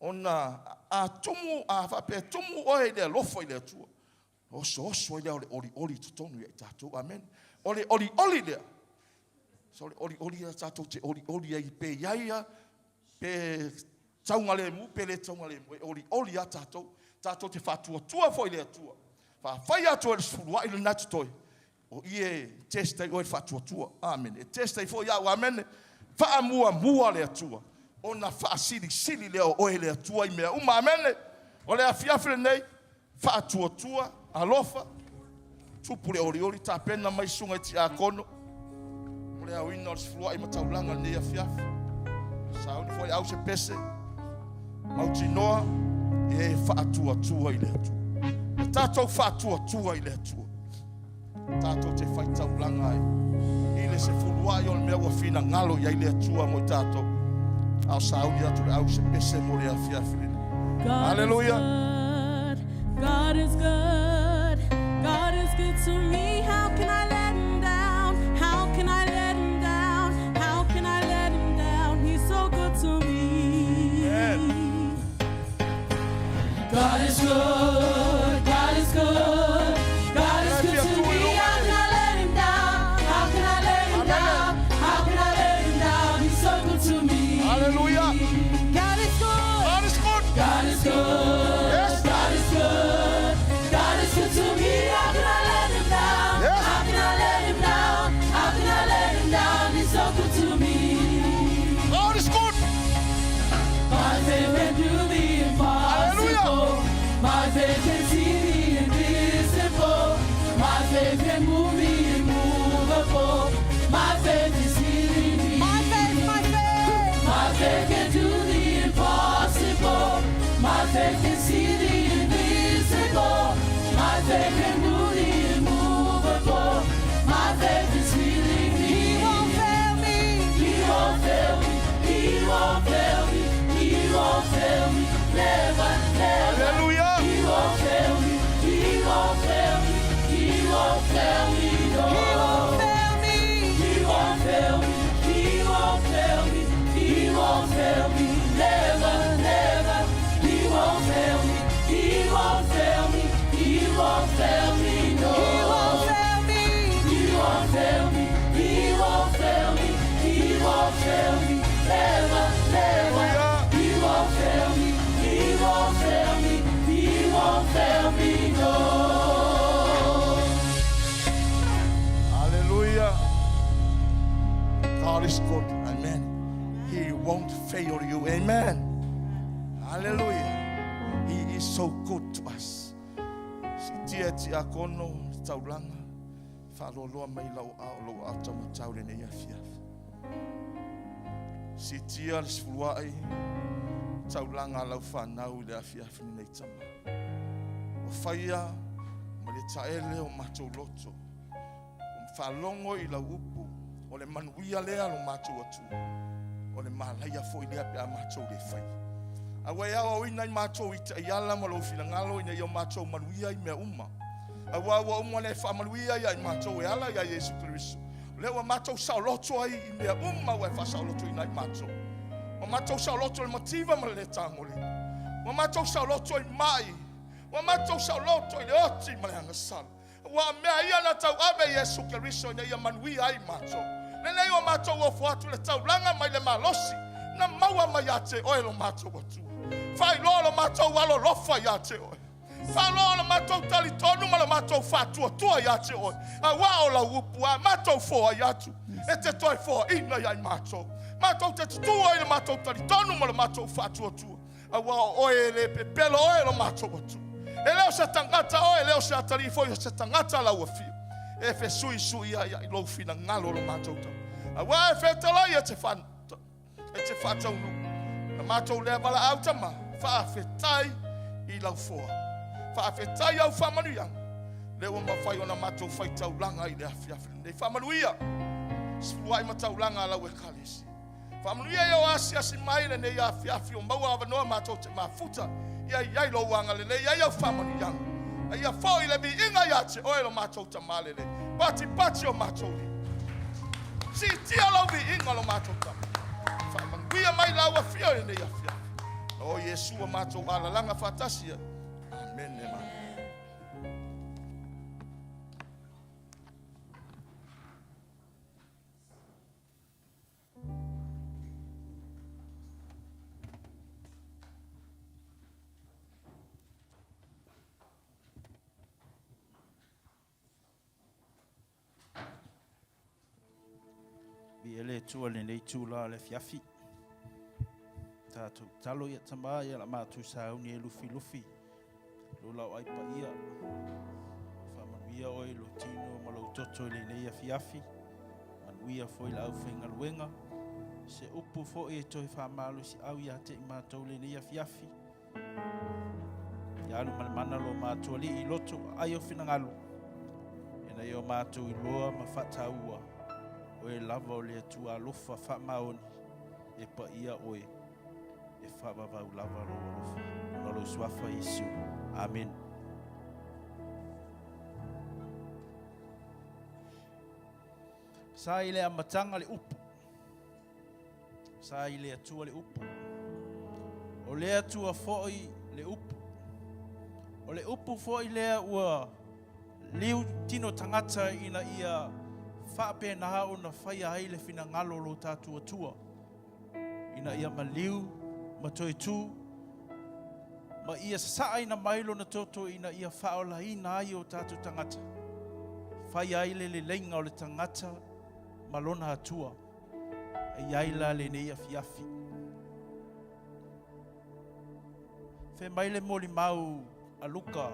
ona a tumu, a faapea e tumu oe i le alofa i le Atua, osooso ai lea o le olioli i totonu ia i tatou. Amene. O le olioli lea, so o le olioli lea tatou te olioli ai pe i ai ia, pe taugalemu pe le taugalemu, e olioli lava tatou. Tatou te faatuatua foi i le Atua. Faafaia atu ai le sefuluai lena e totoe, o i e test ai oe i le faatuatua. Amene. E test ai foi au. Amene. Faamuamua le Atua, ona faasilisili lea o oe e le Atua i mea uma. Amene. O le afiafi lenei, faatuatua, alofa, tupu le olioli, tapena mai susuga i tiakono mo le aoina o le sefuluai ma taulaga lenei afiafi. Sauni foi au se pese, mautinoa e faatuatua i le Atua. E tatou faatuatua i le Atua. Tatou te faitaulaga ai i le sefuluai o le mea ua finagalo i ai le Atua mo i tatou. A o sauni atu le au se pese mo le afiafi lenei. Hallelujah. God is good. God is good to me. How can I let him down? How can I let him down? How can I let him down? He's so good to me. Amen. God is good. God is good. God is good to me. How can I let him down? How can I let him down? How can I let him down? He's so good to me. Hallelujah. God is good. God is good. God is good. Yes. God is good. God is good to me. How can I let him down? Yes. How can I let him down? How can I let him down? He's so good to me. God is good. My faith can do the impossible. My faith can see the invisible. My faith can move the immovable. My faith is healing me. My faith, my faith. My faith can do the impossible. My faith can see the invisible. My faith can move the immovable. My faith is healing me. He won't fail me. He won't fail me. He won't fail me. He won't fail me. Never, never. Hallelujah. He won't fail me. He won't fail me. He won't fail me. No. He won't fail me. He won't fail me. He won't fail me. He won't fail me. Never, never. He won't fail me. He won't fail me. He won't fail me. No. He won't fail me. He won't fail me. He won't fail me. He won't fail me. Never, never. Hallelujah. He won't fail me. He won't fail me. He won't fail me. No. Hallelujah. God is good. Amen. He won't fail you. Amen. Hallelujah. He is so good to us. Sitia tiakono taulaga faaloaloa mai lau ao lou ao taumatau lenei afiafi. Sitia le sefuluai taulaga a lau fanau i le afiafi lenei tama. Ua faia ma le taele o matou loto, ua faalogo i lau upu, o le manuia lea lo matou Atua, o le malaia foi lea pe a matou le faia. A ua e aoaoina i matou i taiala ma lou finagalo ina ia o matou manuia i mea uma. Aua ua uma ona e faamanuia ia i matou e ala ia Iesu Keriso. O lea ua matou saoloto ai i mea uma ua e faasaolotoina ai matou. Ua matou saoloto i le mativa ma le le tagolima. Ua matou saoloto i mai. Ua matou saoloto i le oti ma le agasala. Aua o mea ia na tauave e Iesu Keriso ina ia manuia ai matou. Lenei ua matou ofo atu le taulaga mai le malosi na maua mai ia te oe lo matou Atua. Faailoa lo matou alolofa ia te oe. Faailoa lo matou talitonu ma lo matou faatuatua ia te oe. Aua o lau upu a matou foai atu, e te toe foaina ia i matou. Matou te tutu ai le matou talitonu ma lo matou faatuatua. Aua o oe e le pepelo oe lo matou Atua. E le o se tagata oe, e le o se atalii foi o se tagata lau afio. E fesuisuia ai i lou finagalo lo matou tau. Aua e fetalai e te fa, e te faataunuu. Na matou lea valaau tama, faafetai i lau foa. Faafetai au faamanuiaga. Lea ua mafai ona matou faitaulaga i le afiafi lenei. Faamanuia, sefuluai ma taulaga a lau ekalesia. Faamanuia ia o asiasi mai lenei afiafi o maua avanoa matou te mafuta ia i ai lou agalelei ai au faamanuiaga. A ia foi le viiga ia te oe lo matou Tama lelei. Patipati o matou lima. Siitia lou viiga lo matou Tama. Faamanuia mai lau afio i lenei afiafi. O Iesu o matou alalaga faatasi ai. Amene ma. Viia le Atua i lenei itula o le afiafi. Tatou talo ia tama ia la matou sauni e lufilufi. Lo lau ai paia. Faamanuia oe i lou tino ma lou toto i lenei afiafi. Manuia foi le aufaigaluega. Se upu foi e toe faamalosiau ia te i matou lenei afiafi. Ia alu ma le mana lo matou alii i loto ai o finagalo. Ina ia o matou iloa ma faataua oe lava o le Atua alofa faamaoni e paia oe e faavavau lava lou alofa. Ona o lou suafa Iesu. Amen. Sa i le amataga le upu. Sa i le Atua le upu. O le Atua foi le upu. O le upu foi lea ua liu tino tagata ina ia faapena ona faia ai le finagalo o lo tatou Atua. Ina ia maliu ma toe tu ma ia sasaaina mai lona toto ina ia faaolaina ai o tatou tagata. Fai ai le leleiga o le tagata ma lona Atua. E i ai la lenei afiafi. Fai mai le molimau a Luka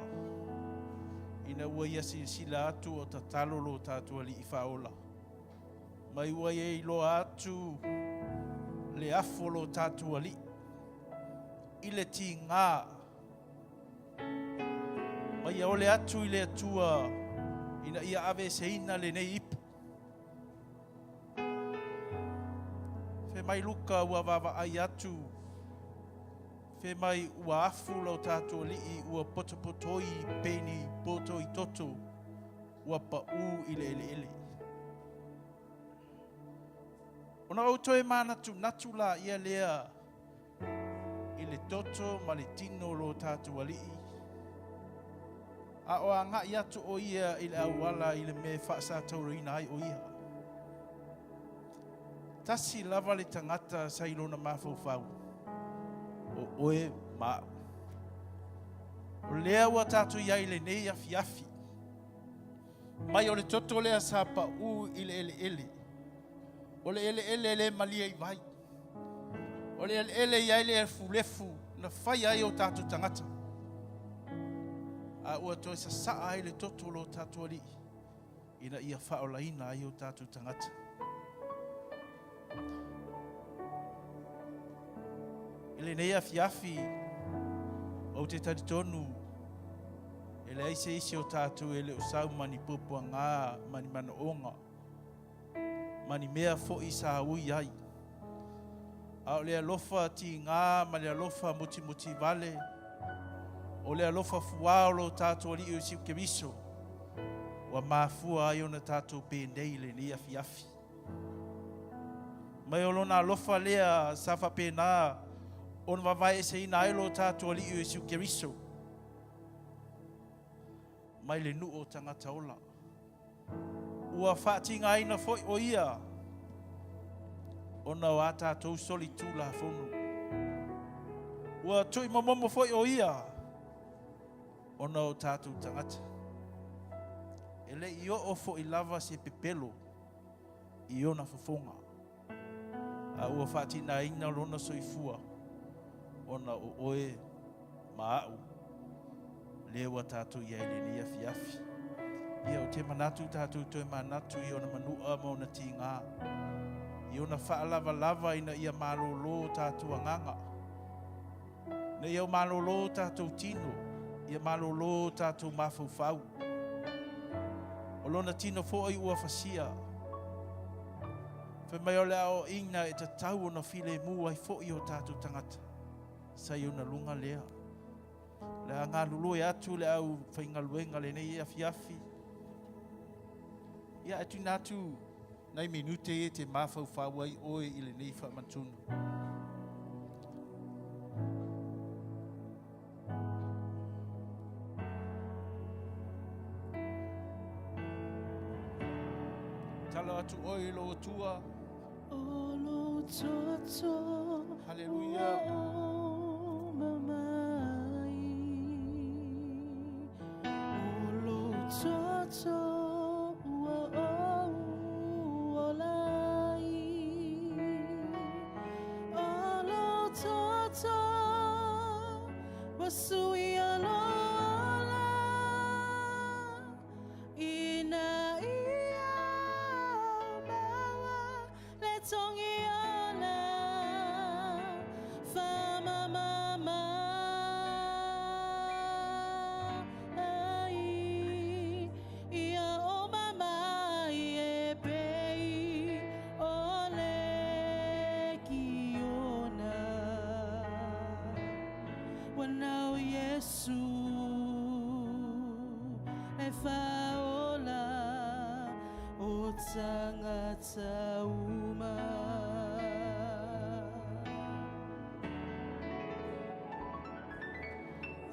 ina ua ia silasila atu o tatalo lo tatou Alii Faaola. Mai ua ia iloa atu le afu o lo tatou Alii i le tiga ma ia ole atu i le Atua ina ia aveeseina lenei ipu. Fai mai Luka ua vaavaai atu, fai mai ua afu lo tatou Alii ua potopotoi pei ni poto i toto ua paū i le eleele. Ona ou toe manatunatu laia lea i le toto ma le tino o lo tatou Alii, a o agai atu o ia i le auala i le mea e faasatauraina ai o ia. Tasi lava le tagata sa i lona mafaufau, o oe ma au. O lea ua tatou i ai i lenei afiafi, mai o le toto lea sa paū i le eleele, o le eleele e le malie i vai, o le eleele e i ai le lefulefu na fai ai o tatou tagata, a ua toe sasaa ai le toto o lo tatou Alii ina ia faaolaina ai o tatou tagata. I lenei afiafi, ou te talitonu e E leai se isi o tatou e le o sau ma ni puapuaga ma ni manaoga, ma ni mea foi sa ui ai. A o le alofa tiga ma le alofa mutimutivale, o le alofa fuā o lo tatou Alii o Iesu Keriso, ua mafua ai ona tatou penei i lenei afiafi. Mai o lona alofa lea sa faapena ona vavaeeseina ai lo tatou Alii o Iesu Keriso mai le nuu o tagata ola. Ua faatigaina foi o ia ona o a tatou solitulafono. Ua tuuimomomo foi o ia ona o tatou tagata. E le i oo foi lava se pepelo i ona fofoga, a ua faatinaina lona soifua ona o oe ma a'u lea ua tatou i ai lenei afiafi. Ia, ou te manatu tatou toe manatu i ona manu'a ma ona tigā, i ona faalavalava ina ia malōlō tatou agaga, ina ia malōlō tatou tino, ia malōlō tatou mafaufau. O lona tino fo'i ua fasia, fai mai o le aoaʻiga e tatau ona filemu ai fo'i o tatou tagata sa i ona luga lea. O le a galulue atu le aufaigaluega lenei afiafi. Ia, e tuuina atu nai minute e te mafaufau ai oe i lenei faamanatuga. Tala atu oe i lou Atua. O lo toto. Haleluia. Ua mamai. O lo toto ua ou ola ai. O lo toto ua suia lou ola. Ina ia maua le togi ola faamamama ai ia o mamai e pei o le kiona ua na o Iesu le faaola o tagata uma.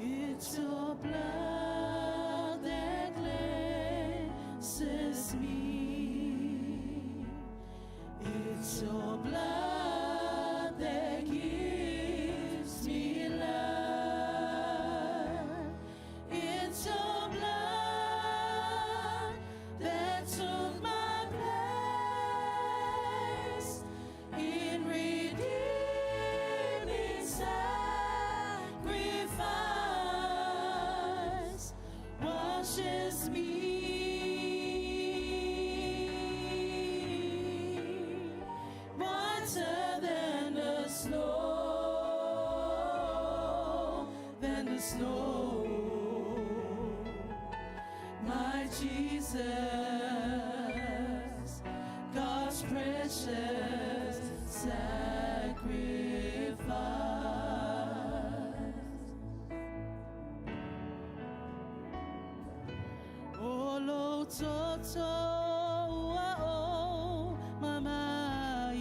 It's your blood that cleanses me. It's your blood that gives me life. It's your blood that took my place in redeeming sacrifice washes me whiter than the snow, than the snow. My Jesus, God's precious sacrifice. O lou toto ua ou mamai.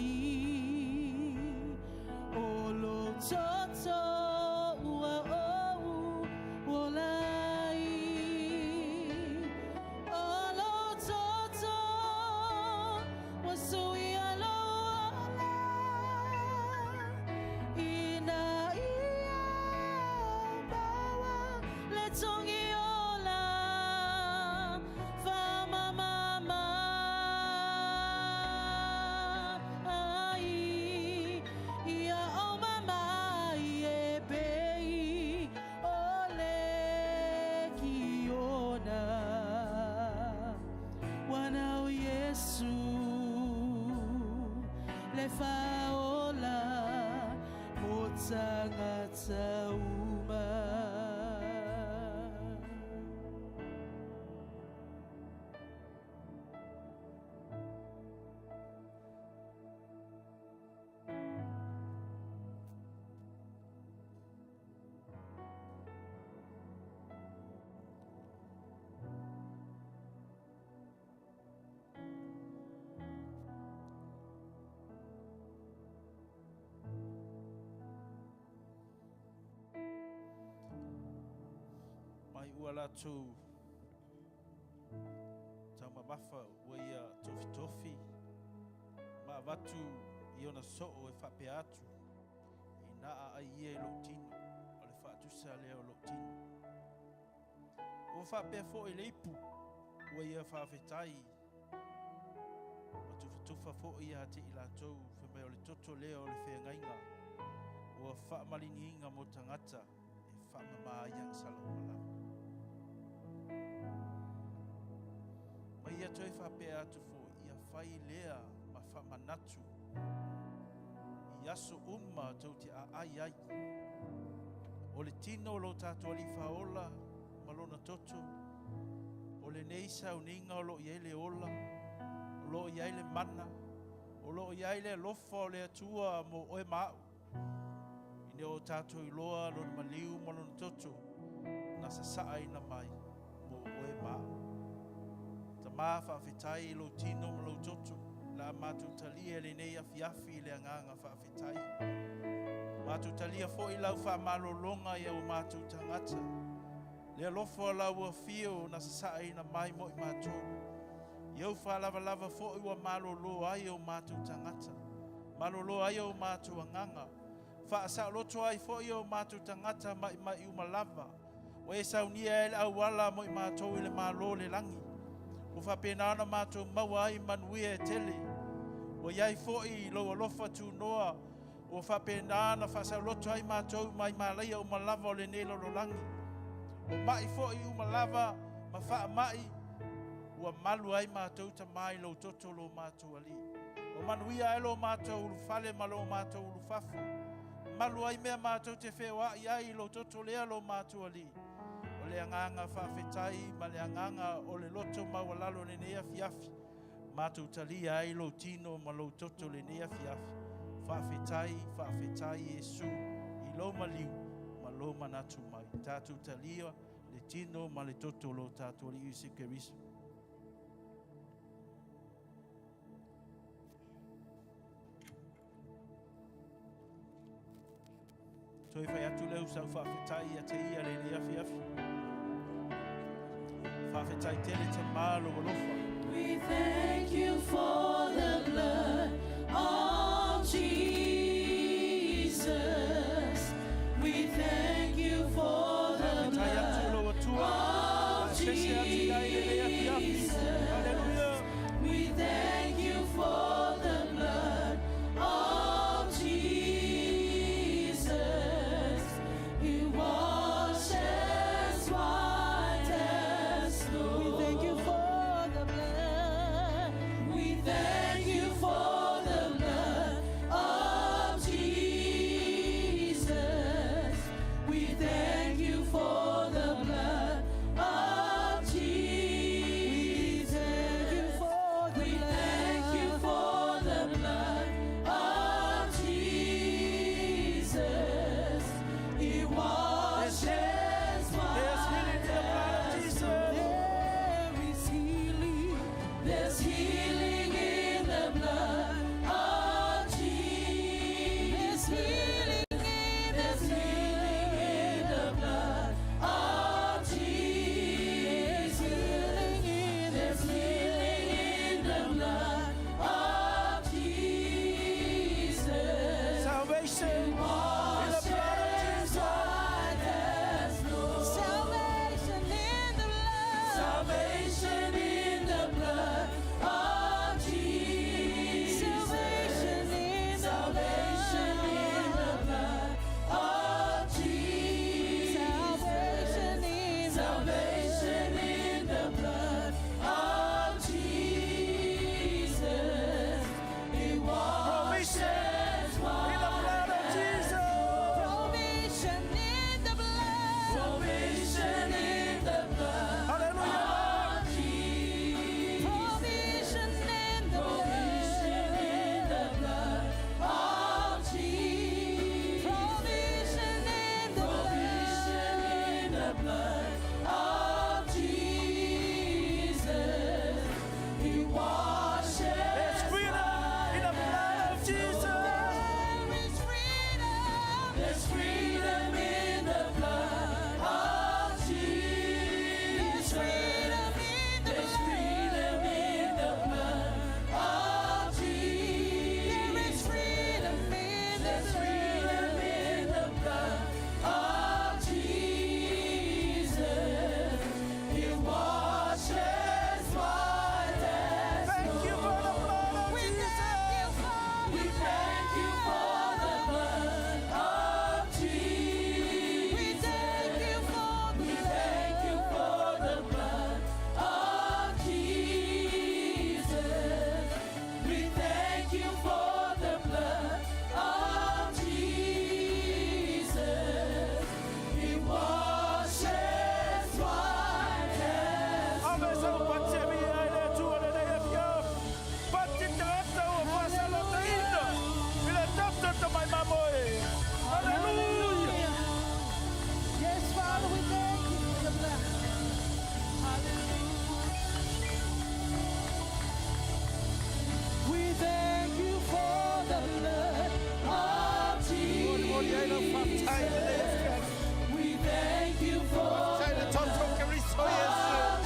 O lou toto ua ou ola ai. O lou toto ua suia lou ola. Ina ia maua le togi ola faamamama ai ia o mamai e pei o le kiona ua na o Iesu le faaola mo tagata uma. ua latou taumamafa ua ia tofitofi ma avatu i ona soo e faapea atu, ina aai ia i lou tino, o le faatusa lea o lou tino. Ua faapea foi le ipu ua ia faafetai ma tufatufa foi ia te i latou fai mai o le toto lea o le feagaiga ua faamaliniina mo tagata e faamama ai agasala uma lava. Ma ia toe faapea atu foi, ia fai lea ma faamanatu i aso uma tou te aai ai. O le tino o lo tatou Alii Faaola ma lona toto, o lenei sauniga o lo o i ai le ola, o lo o i ai le mana, o lo o i ai le alofa o le Atua mo oe ma au. Ina o tatou iloa lona maliu ma lona toto na sasaaina mai mo oe ma au. Tama faafetai i lou tino ma lou toto, la matou talia lenei afiafi i le agaga faafetai. Matou talia foi lau faamalologa ia ua matou tagata. Le alofa o lau afio na sasaaina mai mo i matou. Iau faalavalava foi ua malolo ai o matou tagata. Malolo ai o matou agaga. Faasaoloto ai foi o matou tagata mai mai uma lava. Ua e saunia e le auala mo i matou i le malo le lagi. Ua faapena ona matou maua ai manuia e tele. Ua iai foi lou alofa tunoa. Ua faapena ona faasaoloto ai matou mai malaia uma lava o lenei lalolagi. O mai foi uma lava ma faamai ua malu ai matou tamai lou toto lo matou alii. O manuia ai lo matou ulufale ma lo matou ulufafo. Malu ai mea matou te feoai ai lou toto lea lo matou alii. O le agaga faafetai ma le agaga o le loto maualalo lenei afiafi. Matou talia ai lou tino ma lou toto lenei afiafi. Faafetai, faafetai Iesu i lou maliu ma lou manatu mai. Tatou talia le tino ma le toto lo tatou Alii Iesu Keriso. Toe fai atu leu sau faafetai ia te ia lenei afiafi. Faafetai tele te malo alofa. We thank you for the blood of Jesus. We thank you for the Faafetai atu blood lou Atua. of Faasese atu i ai lenei afiafi. Jesus. Hallelujah. We thank you for the blood of Jesus. It washes white as snow. We thank you for the blood. We thank you for the blood of Jesus. We thank you for the blood of Jesus. Thank you for the We thank you blood. for the blood of Jesus. It washes There's healing in the blood of white as Jesus. There is healing. There's healing in the blood of There's Jesus. healing in the There's healing in the blood of There's Jesus. healing in the There's healing in the blood of Jesus. Salvation in the blood of Washes Jesus. white as snow. Salvation in the blood. Salvation in the blood of Jesus. Salvation in the Salvation in the blood of Jesus. Salvation in the Salvation in the blood of Jesus. It washes In the blood of white as Jesus. Provision in the blood. Provision in the blood Hallelujah. of Jesus. Provision in the Provision in blood. the blood of Jesus. Provision in the Provision in the blood of Jesus. He washes There's freedom in the blood of Jesus. There is freedom. There's freedom in the blood of Jesus. thank you for the blood of Jesus. We thank you for the We thank you for the blood of Jesus. We thank you for the blood of Jesus. It washes white as Ave sa pati e via i le Atua lenei afiafi. Pati tagata ua faasalotaina i le tato tamai mamoe. Hallelujah. Yes, Father, we thank you for the blood. Hallelujah. We thank you for the blood of Moli ai lau faafetai lenei Jesus. afiafi. We thank you for Faafetai le the toto Keriso Iesu. blood of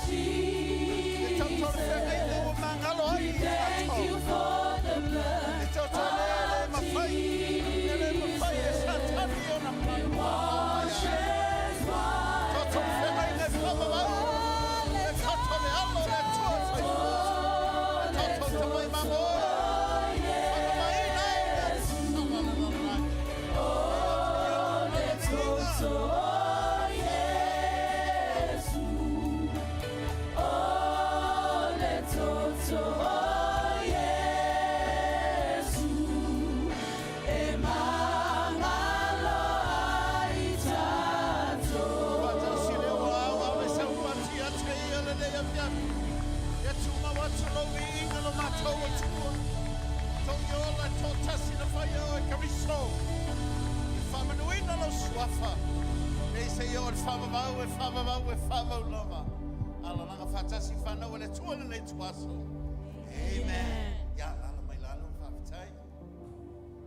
Le toto le feagaina Jesus. ua magalo ai We i thank tatou. you for the blood Le toto le le of mafai. Le le mafai e Satani ona It washes white Toto le feagaina e faamamau. Le toto le alo le Atua soifua. Le toto tamai mamoe. Faamamaina e le So Yesu, oh le toto Yesu, e mangalo ai tatou. Faatasi le ua au ave sau pati atu e ia lenei afiafi. Ia tumau atu lou viiga lo matou Atua. Togi ola toatasi na faia oe Keriso. E faamanuina lou suafa. Nei se ia o le faavavau e faavavau e faavau lava. Alalaga faatasi fanau e le Atua lenei tuaso. Amen. Ia, lala mai lalo, faafetai.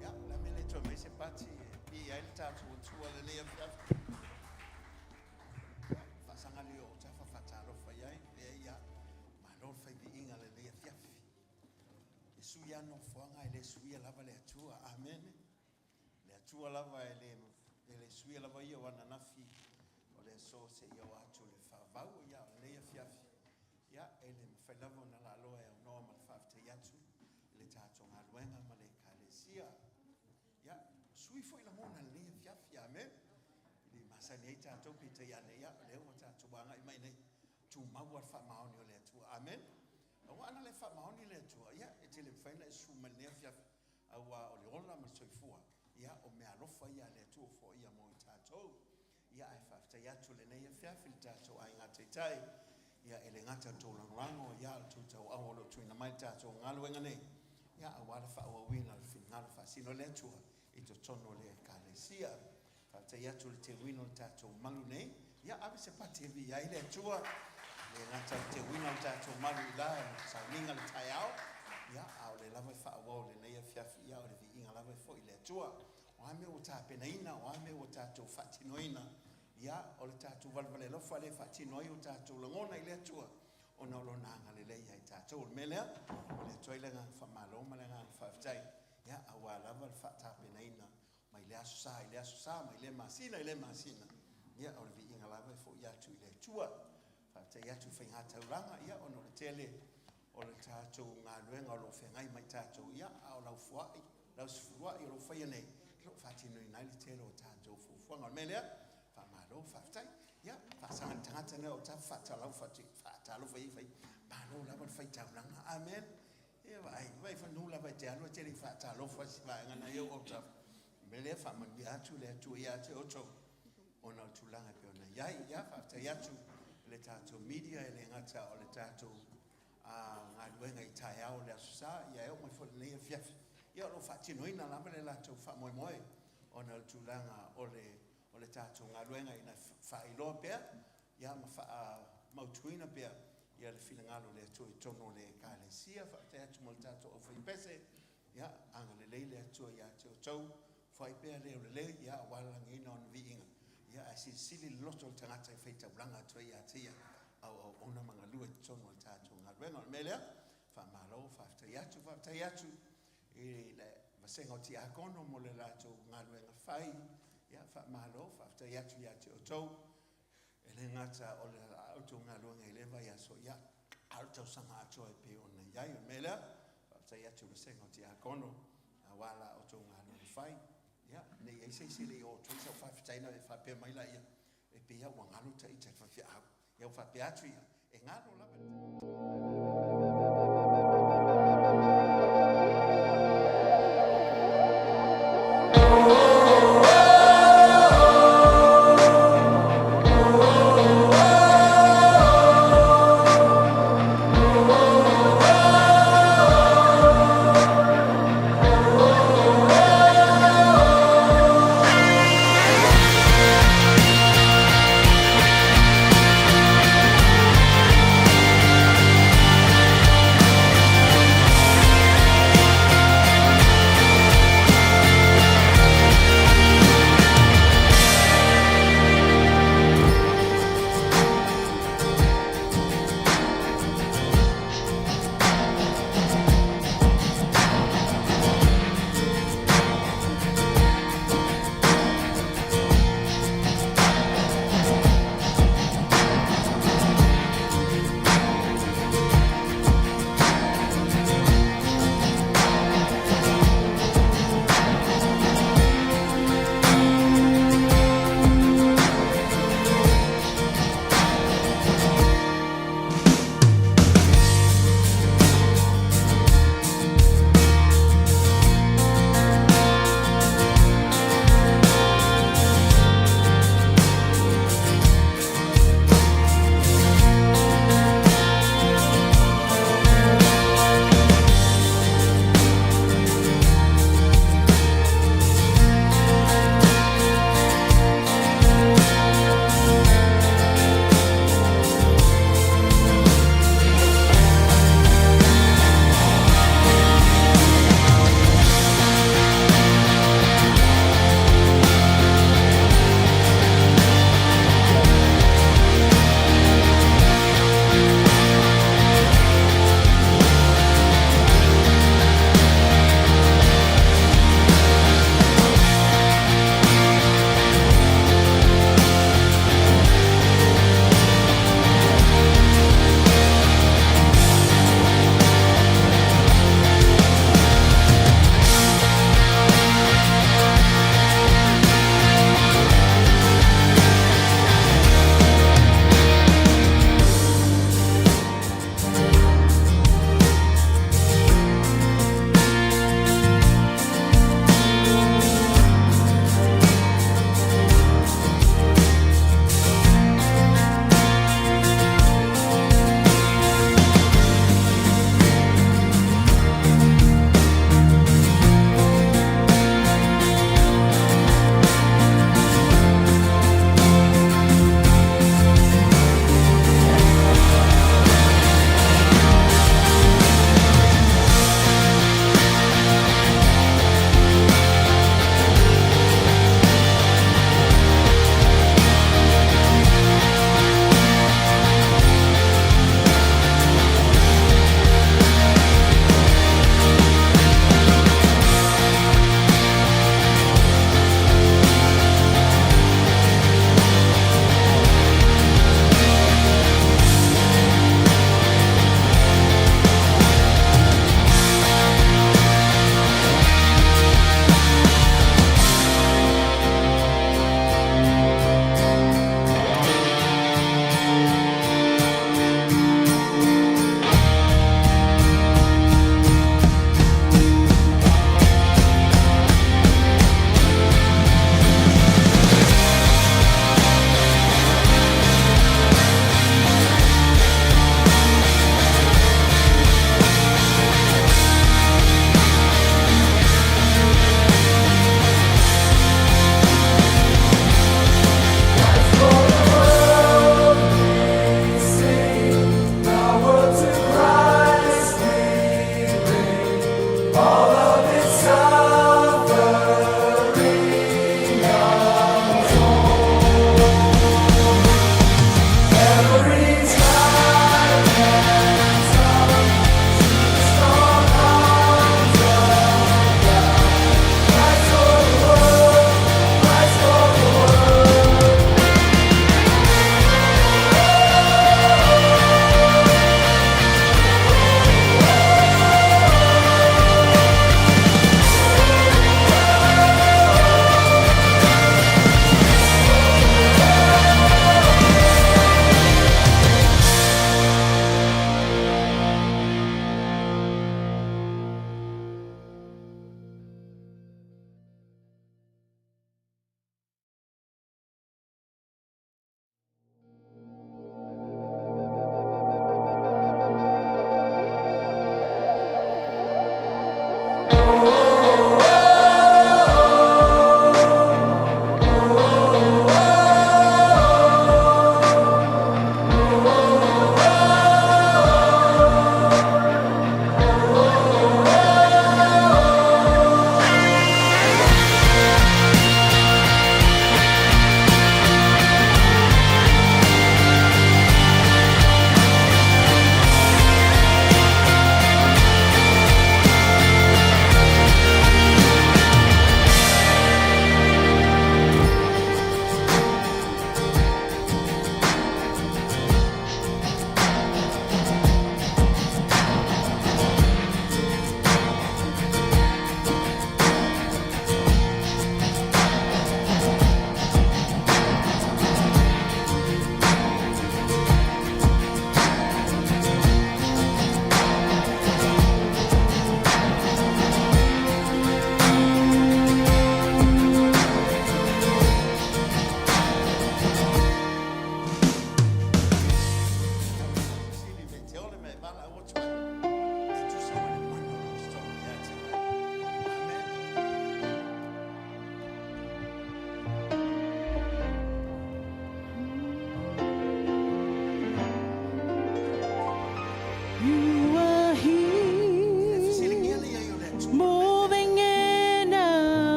Ia, la me le toe mai se pati e pi ai le tatou Atua lenei afiafi. Faasagali o tafa faatalofa i ai lea ia malo le faiviiga lenei afiafi. E sui a nofoaga e le suia lava le Atua. Amen. Le Atua lava e le e le suia lava ia o ananafi o le aso seia oo atu le faavau ia o lenei afiafi. Ia e le mafai lava ona laaloa e aunoa ma le faafetai atu i le tatou galuega ma le ekalesia. Ia, ua sui foi lagona lenei afiafi. Amen. I le masani ai tatou peitai ane ia o lea ua tatou agai mai nei tumau le faamaoni o le Atua. Amen. Aua ana le faamaoni le Atua, ia e tele mafai ona e susu mai lenei afiafi auā o le ola ma le soifua ia o meaalofa ia a le Atua foaia mo i tatou. Ia ae faafetai atu lenei afiafi le tatou aiga taitai ia e le gata le tou lagolago ia o le tou tauau o lo o tuuina mai le tatou galuega nei ia auā le faaauauina o le finagalo faasino o le Atua i totonu o le Ekalesia. Faafetai atu le teuina o le tatou malu nei ia ave se pati e viia ai le Atua. Le gata le teuina o le tatou malu i la le sauniga le taeao ia a o le lava e faaauau lenei afiafi ia o le viiga lava e foi i le Atua. O a mea ua tapenaina, o a mea ua tatou faatinoina, ia o le tatou valevale alofa lea e faatino ai o tatou lagona i le Atua ona o lona agalelei ia i tatou. O le mea lea, o le atu ai le agaga faamalo ma le agaga faafetai ia auā lava le faatapenaina mai le aso Sa i le aso Sa, mai lea masina i lea masina. Ia o le viiga lava e foi atu i le Atua. Faafetai atu i faigataulaga ia ona o le tele o le tatou galuega o lo o feagai ma i tatou ia a o lau foai, lau sefuluai o lo o faia nei, o lo o faatinoina ai le tele o tatou fuafuaga. O le mea lea, faamalo, faafetai. Ia, faasaga i le tagata lea o tafa faatalofa atu, faatalofa i ai fai, malo lava le faitaulaga. Amen. Ia vaai, vaai fanu lava e te alu e te le i faatalofa si vaega na ia o tafa. O le mea lea, faamanuia atu le Atua ia te outou ona o le tulaga e pei ona i ai. Ia, faafetai atu i le tatou media e le gata o le tatou galuega i taeao o le Aso Sa, ia e oo mai foi i lenei afiafi. Ia o lo o faatinoina lava le latou faamoemoe ona o le tulaga o le o le tatou galuega ina faailoa pea ia ma faamautuina pea ia le finagalo o le Atua i totonu o le Ekalesia. Faafetai atu mo le tatou aufaipese, ia agalelei le Atua ia te outou, foai pea le o lelei ia aua le lagiina o ni viiga, ia ae silisili le loto o le tagata e faitaulaga atu ai ia te ia auauauna ma galue i totonu o le tatou galuega. O le mea lea, faamalo, faafetai atu, faafetai atu i le vasega o tiakono mo le latou galuega fai, ia faamalo, faafetai atu ia te outou. E le gata o le outou galuega i lea vaiaso, ia a o le tausaga atoa e pei ona i ai. O le mea lea, faafetai atu i le vasega o tiakono auā la outou taumafai. Ia, ne i ai se isi e le i oo atu ai sau faafetai ona e faapea mai laia, e pei lava ua galo ta ita i le faifeau. Ia ua faapea atu ia, e galo lava i le.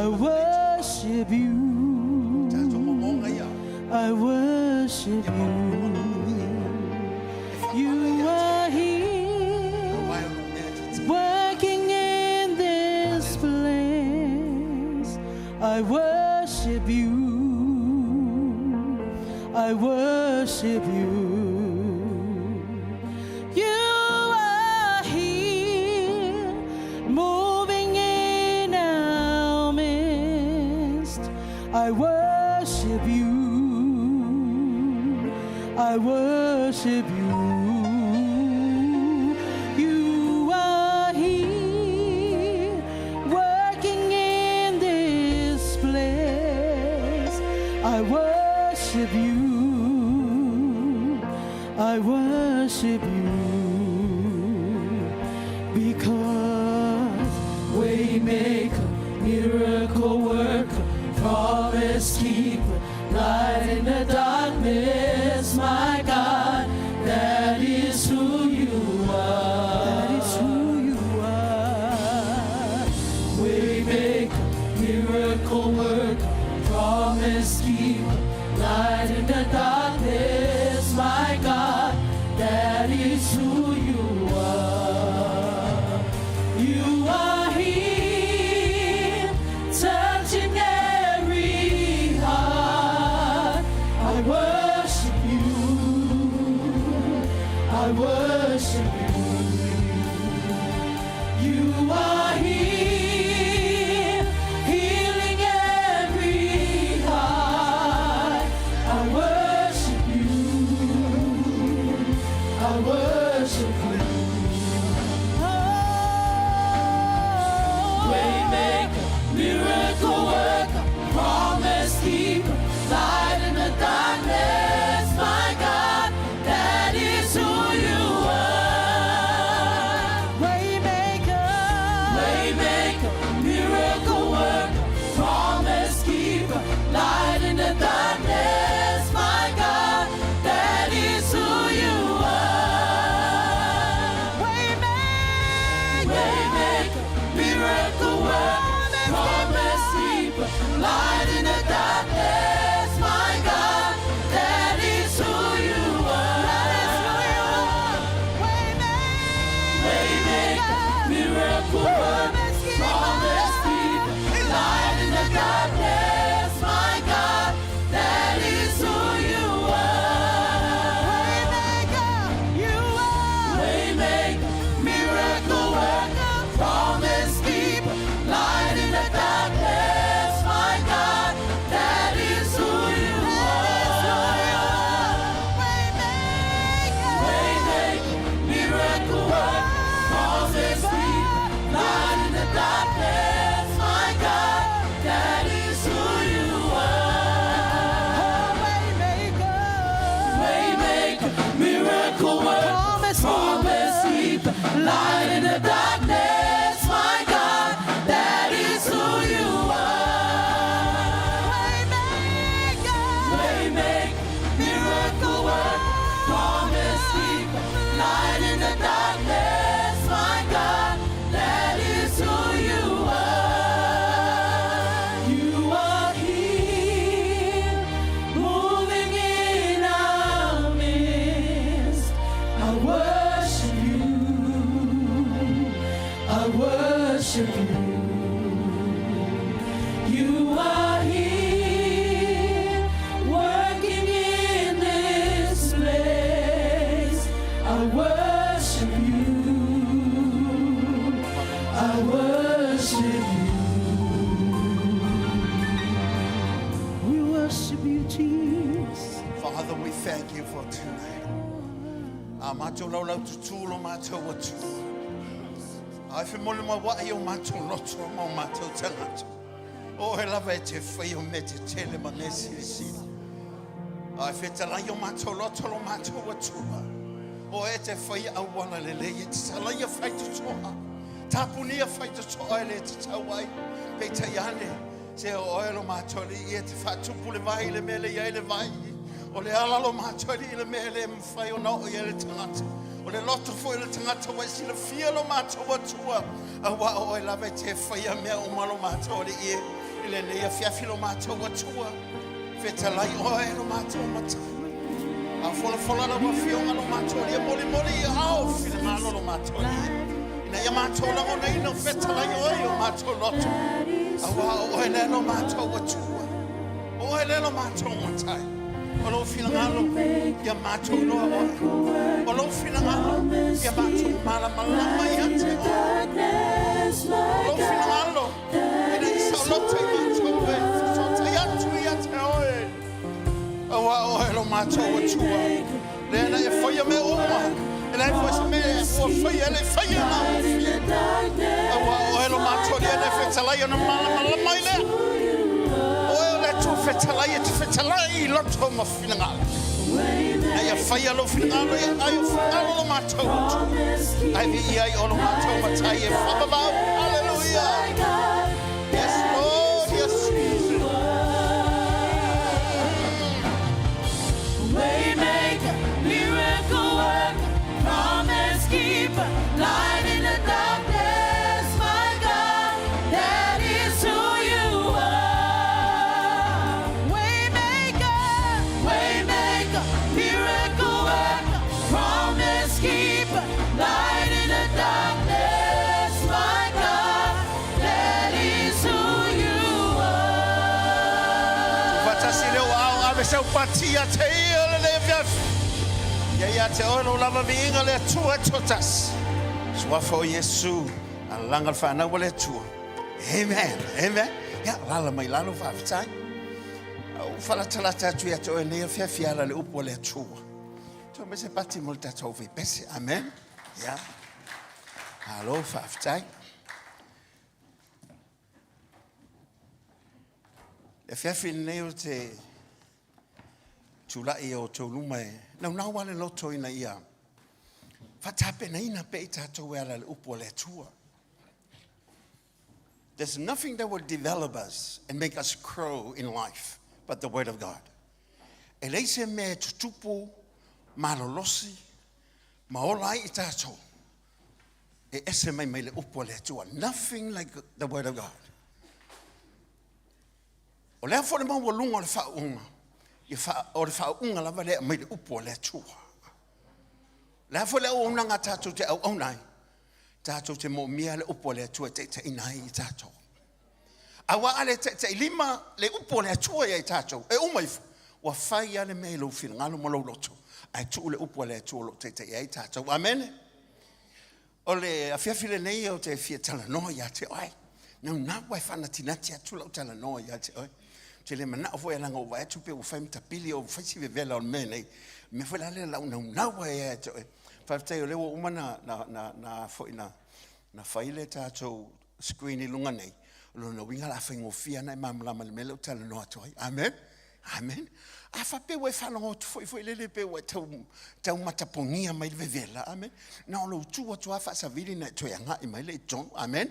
I worship you. I worship you. You are here, working in this place. I worship you. I worship you. You are here, moving in our midst. I worship you. I worship you. You are here, working in this place. I worship you. I worship you because waymaker, miracle worker, promise keeper, light in the darkness, my God, that is who you are. That is who you are. Waymaker, miracle worker, promise keeper, light in the darkness, my God, that is who you are. You are here, touching every heart. I worship you. I worship you. You are here, healing every heart. I worship you. I worship you. Waymaker, miracle worker, promise keeper, light in the darkness, my God, that is who you are. Waymaker, waymaker, miracle worker, promise keeper, light in the darkness, my God, that is who you are. Waymaker, waymaker, miracle worker, promise keeper, light in the darkness, my God, that is who you are. That is who you are. Waymaker, miracle worker, promise keeper, light in the darkness, my God, that is who you are. Waymaker, you are. Waymaker, miracle worker, promise keeper, light in the darkness, my God, that is who you are. Waymaker, miracle worker, promise keeper, light in the darkness, my God, that is who you are. Waymaker, miracle worker, promise keeper, light in the darkness, my God, that is who you are. Waymaker, miracle worker, promise keeper, light in the darkness, my God, that is who you are. You are here, moving in our midst. I worship you. I worship you. You are here, working in this place. I worship you. I worship you. We worship you, Jesus. Father, we thank you for tonight. A mātou laulau tutū lo mātou atu. Ai fe mole mai wai o mātou loto ma o mātou tangata. O he lava e te whai o me te tele ma me silisili. Ai fe talai o mātou loto lo mātou atua. O e te whai auala le le e te talai a whai te toa. Tapunia whai te toa e le te tauai. Pei tai ane, se o oe lo mātou li i e te whaatupu le vai le mele i ai le vai. O le ala lo mātou li i le mele e mwhai o nao i le tangata. O le loto foi le tangata wa silafia lo mātou atua. A wa o oe lava e te whai a mea o malo mātou li i e. I lenei afiafi lo matou Atua, fetalai oe lo matou Matai. A folafola lau Afioga lo matou Alii e molimoli i aao finagalo lo matou Alii. Ina ia matou lagonaina o fetalai oe i o matou loto. Auā o oe lea lo matou Atua. O oe lea lo matou Matai. O lou finagalo ia matou iloa oe. O lou finagalo ia matou malamalama ia te oe. O lou finagalo ina ia saoloto i matou e fesootai atu ia te oe. Auā o oe lo matou Atua, lea na e faia mea uma, e leai foi se mea ua faia e le i faia na gofie. Auā o oe lo matou Alii na e fetalai ona malamalama ai lea. O oe o le Atua fetalai e te fetalai i loto ma finagalo. Na ia faia lou finagalo ia ai o finagalo lo matou Atua. Ae viia ai o lo matou Matai e faavavau. Hallelujah! Yes, Lord, yes, Jesus. Waymaker, miracle worker, promise keeper, light in the darkness, my God, that is who you are. Waymaker, waymaker, miracle worker, promise keeper, light in the darkness, my God, that is who you are. Tuufaatasi lea ua ao ave sau pati ia te ia o lenei afiafi. Ia ia te oe lou lava viiga le Atua e toatasi. Suafa o Iesu, alaga le fanau a le Atua. Amen. Amen. Ia, lala mai lalo faafetai. Au falatalata atu ia te oe nei afiafi e ala le upu a le Atua. Toe mai se pati mo le tatou vepese. Amen. Ia. Malo faafetai. Le afiafi lenei o te tulai i o outou luma e naunau lava le loto ina ia faatapenaina pea i tatou e ala i le upu a le Atua. There's nothing that will develop us and make us grow in life but the Word of God. E leai se mea e tutupu malolosi ma ola ai i tatou e ese mai mai le upu a le Atua. Nothing like the Word of God. O le a foi le maualuga o le faauuga, ia fa, o le faauuga lava lea mai le upu a le Atua. O le a foi le auaunaga a tatou te auauna ai, tatou te moomia le upu a le Atua e taitaiina ai i tatou. Aua a le taitailima le upu a le Atua ia i tatou, e uma ifo, ua fai lava le mea i lou finagalo ma lou loto, ae tuu le upu a le Atua o lo o taitai ai tatou. Amene. O le afiafi lenei ou te fia talanoa ia te oe. Naunau e faanatinati atu lau talanoa ia te oe. Ou te le manao foi leaga ua vaai atu pe ua fai ma tapili o fai si vevela o le mea nei. O le mea foi la lea lau naunau ai ia te oe. Faafetai o lea ua uma na, na, na, na, foi na, na fai le tatou screen i luga nei. O lona uiga o le a faigofie lava ona e malamalama i le mea lea ou te talanoa atu ai. Amen. Amen. A faapea ua e faalogo atu foi foi lele pe ua e tau, tau matapogia mai le vevela. Amen. Na o lou tu atu lava faasavili na e toe agai mai lea i totonu. Amen.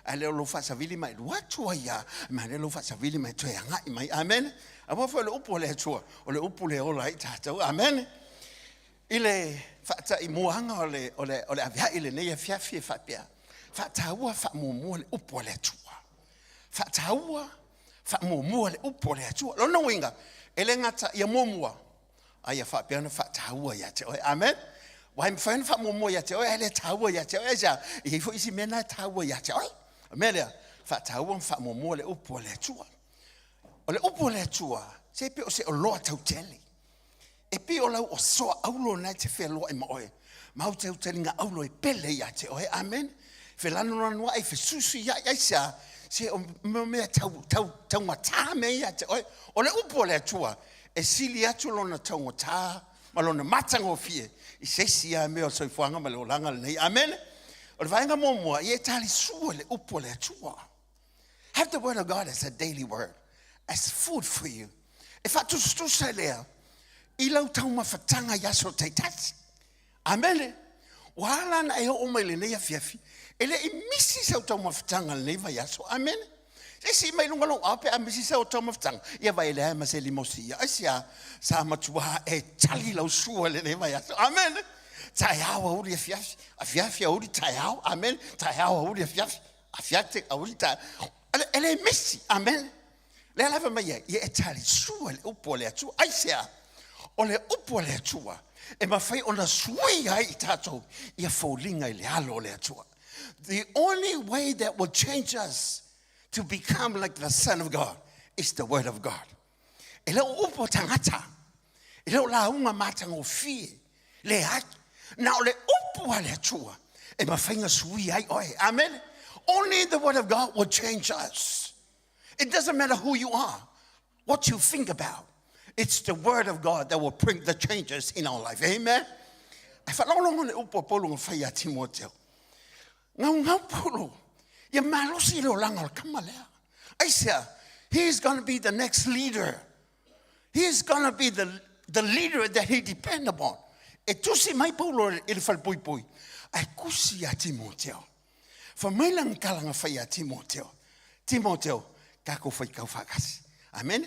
Ae le o lou faasavili mai alu atu ai lava, ma le lou faasavili mai toe agai mai. Amen. Aua foi o le upu a le Atua, o le upu le ola ai tatou. Amen. I le faataimuaga o le, o le, o le aveai i lenei afiafi e faapea, faataua faamuamua le upu a le Atua. Faataua faamuamua le upu a le Atua. Lona uiga, e le gata ia muamua, a ia faapea ona faataua ia te oe. Amen. Ua e mafai ona faamuamua ia te oe, ae le taua ia te oe. Aisea? E i ai foi isi mea na e taua ia te oe. O le mea lea, faataua ma faamuamua le upu a le Atua. O le upu a le Atua, se pei o se oloa tautele. E pei o lau osoa aulo na e te feloai ma oe, ma au tautaliga aulo e pele ia te oe. Amen. Felanolanoai, fesuisuiai, aisea? Se o mea tau, tau, taugata mea ia te oe. O le upu a le Atua, e sili atu lona taugata ma lona matagofie i se isi lava mea o le soifuaga ma le olaga lenei. Amene. O le vaega muamua, ia e talisua le upu a le Atua. Have the word of God as a daily word, as food for you. E faatusatusa lea i lau taumafataga i aso taitasi. Amene. Ua ala ona e oo mai lenei afiafi, e le i misi sau taumafataga lenei vaiaso. Amene. Se sii mai luga lou ao pe a misi sau taumafataga, ia vai leai ma se limosi ia. Aisea, sa matua e tali lau sua lenei vaiaso. Amene. Taeao aoauli afiafi, afiafi aoauli taeao. Amene. Taeao aoauli afiafi, afiafi aoauli taeao. E le misi. Amene. Lea lava mai ai, ia e talisua le upu a le Atua. Aisea? O le upu a le Atua e mafai ona sui ai i tatou ia foliga i le alo o le Atua. The only way that will change us to become like the Son of God is the Word of God. E le o upu a tagata, e le o lauga matagofie, leai. Na o le upu a le Atua e mafai ona suia ai oe. Amen. Only the Word of God will change us. It doesn't matter who you are, what you think about. It's the Word of God that will bring the changes in our life. Amen. Ai faalogologo le upu a Paulo na fai ia Timoteo. Gaugau Paulo, ia malosi le olaga o le kama lea. Aisea, he is going to be the next leader. He is going to be the, the leader that he depend upon. E tusi mai Paulo i le falepuipui, ae kusi ia Timoteo. Fa mai lana tala na fai ia Timoteo. Timoteo, takou faitau faatasi. Amen.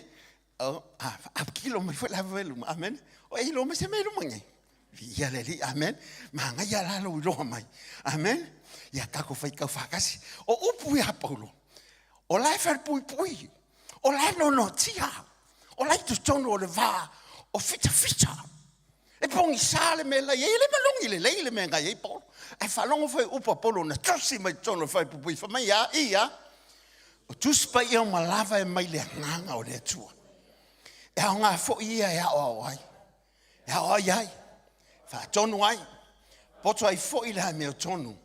Oh, a, a kilo mai foi lava e luma. Amen. O e ilo mai se mea i luma nei. Viia le Alii. Amen. Magaia la lou iloa mai. Amen. Ia takou faitau faatasi. O upu ia Paulo. O la e falepuipui. O la e nonotia. O la e totonu o le va o fitafita. E pogisa le mea la i ai, e le malogi lelei le mea na i ai Paulo. Ae faalogo foi upu a Paulo na tusi mai totonu o le falepuipui, fai mai a ia, o Tusi Paia uma lava e mai le agaga o le Atua. E aoga foi ia e aoao ai, e aoai ai, faatonu ai, poto ai foi le amiotonu,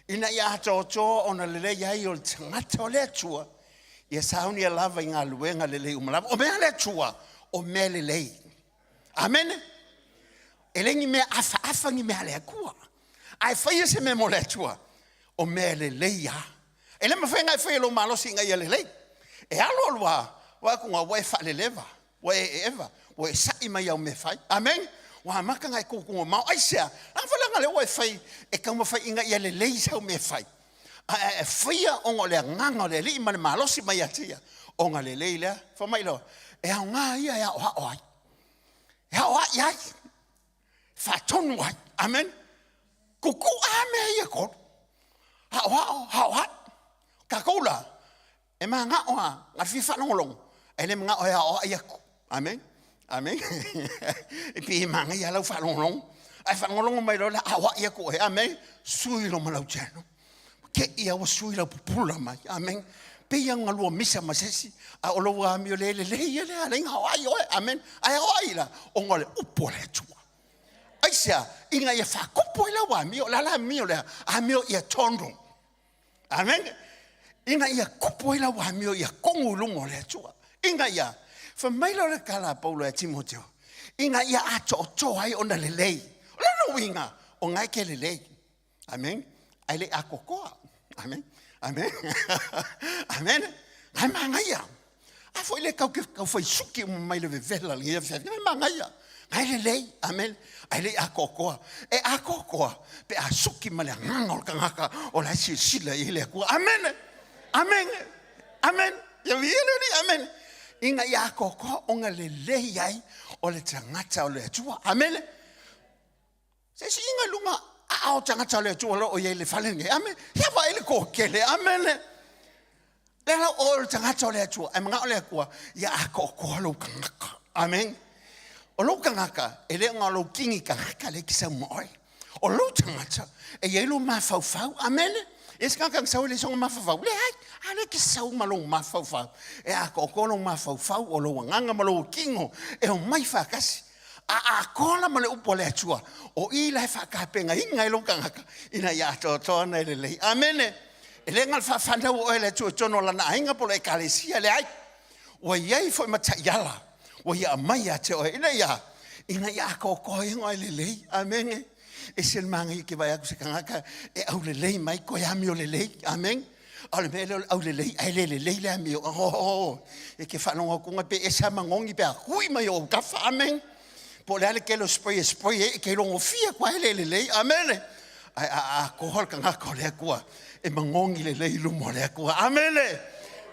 ina ia atoatoa ona lelei ai o le tagata o le Atua, ia saunia lava i galuega lelei uma lava. O mea a le Atua, o mea lelei. Amene. E le ni mea afaafa ni mea a le Atua. A e faia se mea mo le Atua, o mea lelei a. E le mafai ona e faia lou malosi ina ia lelei. E alu alu a, ua aku ngā ua e faaleleva, ua e eeva, ua e sa'i mai au mea fai. Amen. Ua amata ona e kūkū mao. Aisea? A fai lea ua e fai e taumafai ina ia lelei sau mea fai. A e faia ona o le agaga o le Alii ma le malosi mai ia te ia, ona lelei lea. Fai mai loa, e aoga ia e aoao ai. E aoai ai. Faatonu ai. Amen. Kuku a mea ia kolu. Aoao, aoai. Kākou la, e magao a, a fia faalogologo, e le magao e aoai aku. Amen. Amen. E pei e magaia lau faalogologo. Ae faalogologo mai loa le aoai aku oe. Amen. Sui lo ma lau channel. Ke ia ua sui lau pupula mai. Amen. Pei ia nga lua misa ma sesi. A o lou amio le lelei ia lea, le inga aoai oe. Amen. Ae aoai la, o nga le upu o le Atua. Aisea, ina ia whakupu ai lau amio, la la amio lea, amio ia tonu. Amen. Ina ia kupu ai lau amio ia kongu i luga o le Atua. Ina ia, fai mai lea o le tala a Paulo ia Timoteo, ina ia atoatoa ai ona lelei. O lona uiga, o na e ke lelei. Amen. Ae le atoatoa. Amen. Amen. Amen. Ngai magaia. A foi le kau ke kau fai suki uma mai le vevela le ia fia. Ngai magaia. Ngai lelei. Amen. Ae le atoatoa. E atoatoa pe a suki ma le agaga o le tagata o la e silasila i ai le Atua. Amen. Amen. Amen. Ia viia le Alii. Amen. Ina ia atoatoa ona lelei ai o le tagata o le Atua. Amen. Se isiiga i luga aao tagata o le Atua o lo o i ai i le fale lenei. Amene. Ia vaai le toatele. Amene. Lea la o le tagata o le Atua, ae manao le Atua, ia atoatoa lou tagata. Amen. O lou tagata, e le o na o lou kini tagata lea e te sau ma oe. O lou tagata, e i ai lou mafaufau. Amene. E se tagata na sau e leai sona mafaufau. Leai, a lea e te sau ma lou mafaufau. E atoatoa lou mafaufau, o lou agaga ma lou kino, e omai faatasi. A atoa la ma le upu a le Atua, o i la e faatapenaina ai lou tagata, ina ia atoatoa ona e lelei. Amene. E le na o le faafanau o oe e le Atua i totonu o lana aiga po o le ekalesia, leai. Ua i ai foi ma taiala ua ia aumai ia te oe, ina ia, ina ia atoatoa ai ona e lelei. Amene. E se le magaia ke vaai atu se tagata e aulelei mai koe amio lelei. Amene. A o le mea lea o le aulelei, ae le lelei le amio. Oh, e ke faalogo atu pe ese a magogi pe a hui mai o ou tafa. Amen. Po o le a le tele o spray e spray ai, e ke logofia atu ai le lelei. Amen. Ae a atoa le tagata o le Atua, e magogi lelei i luma o le Atua. Amen.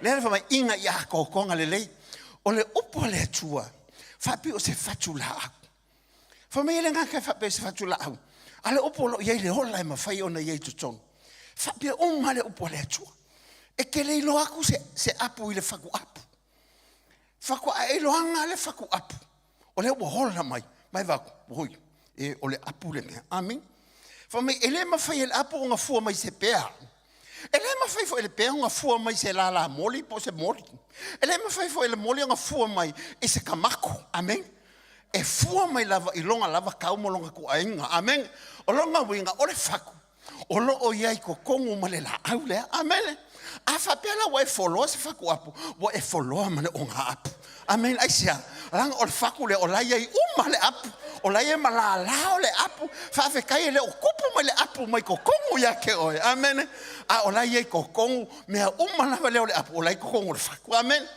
Lea le fai mai, ina ia atoatoaga lelei. O le upu a le Atua, faapea o se fatu laau. Fai mai e le gata e faapea se fatu laau, a le upu o lo o i ai le ola e mafai ona i ai i totonu. Faapea uma le upu a le Atua. E te le iloa atu se, se apu i le fatu apu. Faku a e iloaga le faku apu. O lea ua hola mai, mai vaku, oi, e o le apu le mea. Amen. Fa mai, e le mafai e le apu ona fua mai se pea. E le mafai foi e le pea ona fua mai se lala moli po o se moli. E le mafai foi e le moli ona fua mai i se kamako. Amen. E fua mai lava i lona lava kau ma lona tuaiga. Amen. O lona uiga, o le faku, o lo o i ai totonu ma le laau lea. Amene. A faapea la ua e foloa se faku apu, ua e foloa ma le oga apu. Amene. Aisea? Leaga o le faku lea o la e i ai uma le apu. O la e i ai ma lala o le apu. Faafetai e le o tupu mai le apu mai totonu ia te oe. Amene. A o la e i ai totonu mea uma lava lea o le apu, o la e i totonu o le faku. Amene.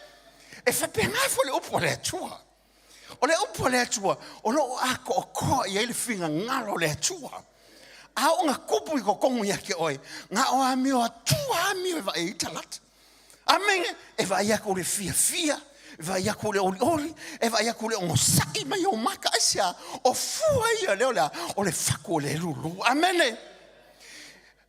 E faapena foi le upu a le Atua. O le upu a le Atua, o lo o atoatoa i ai le finagalo o le Atua. A oo na tupu i totonu ia te oe, na o amio atua amio e vaai ai tagata. Amene, e vaai atu le fiafia, e vaai atu le olioli, e vaai atu le onosai mai ou maka. Aisea? O fua ia lea o le a? O le faku o le lulu. Amene.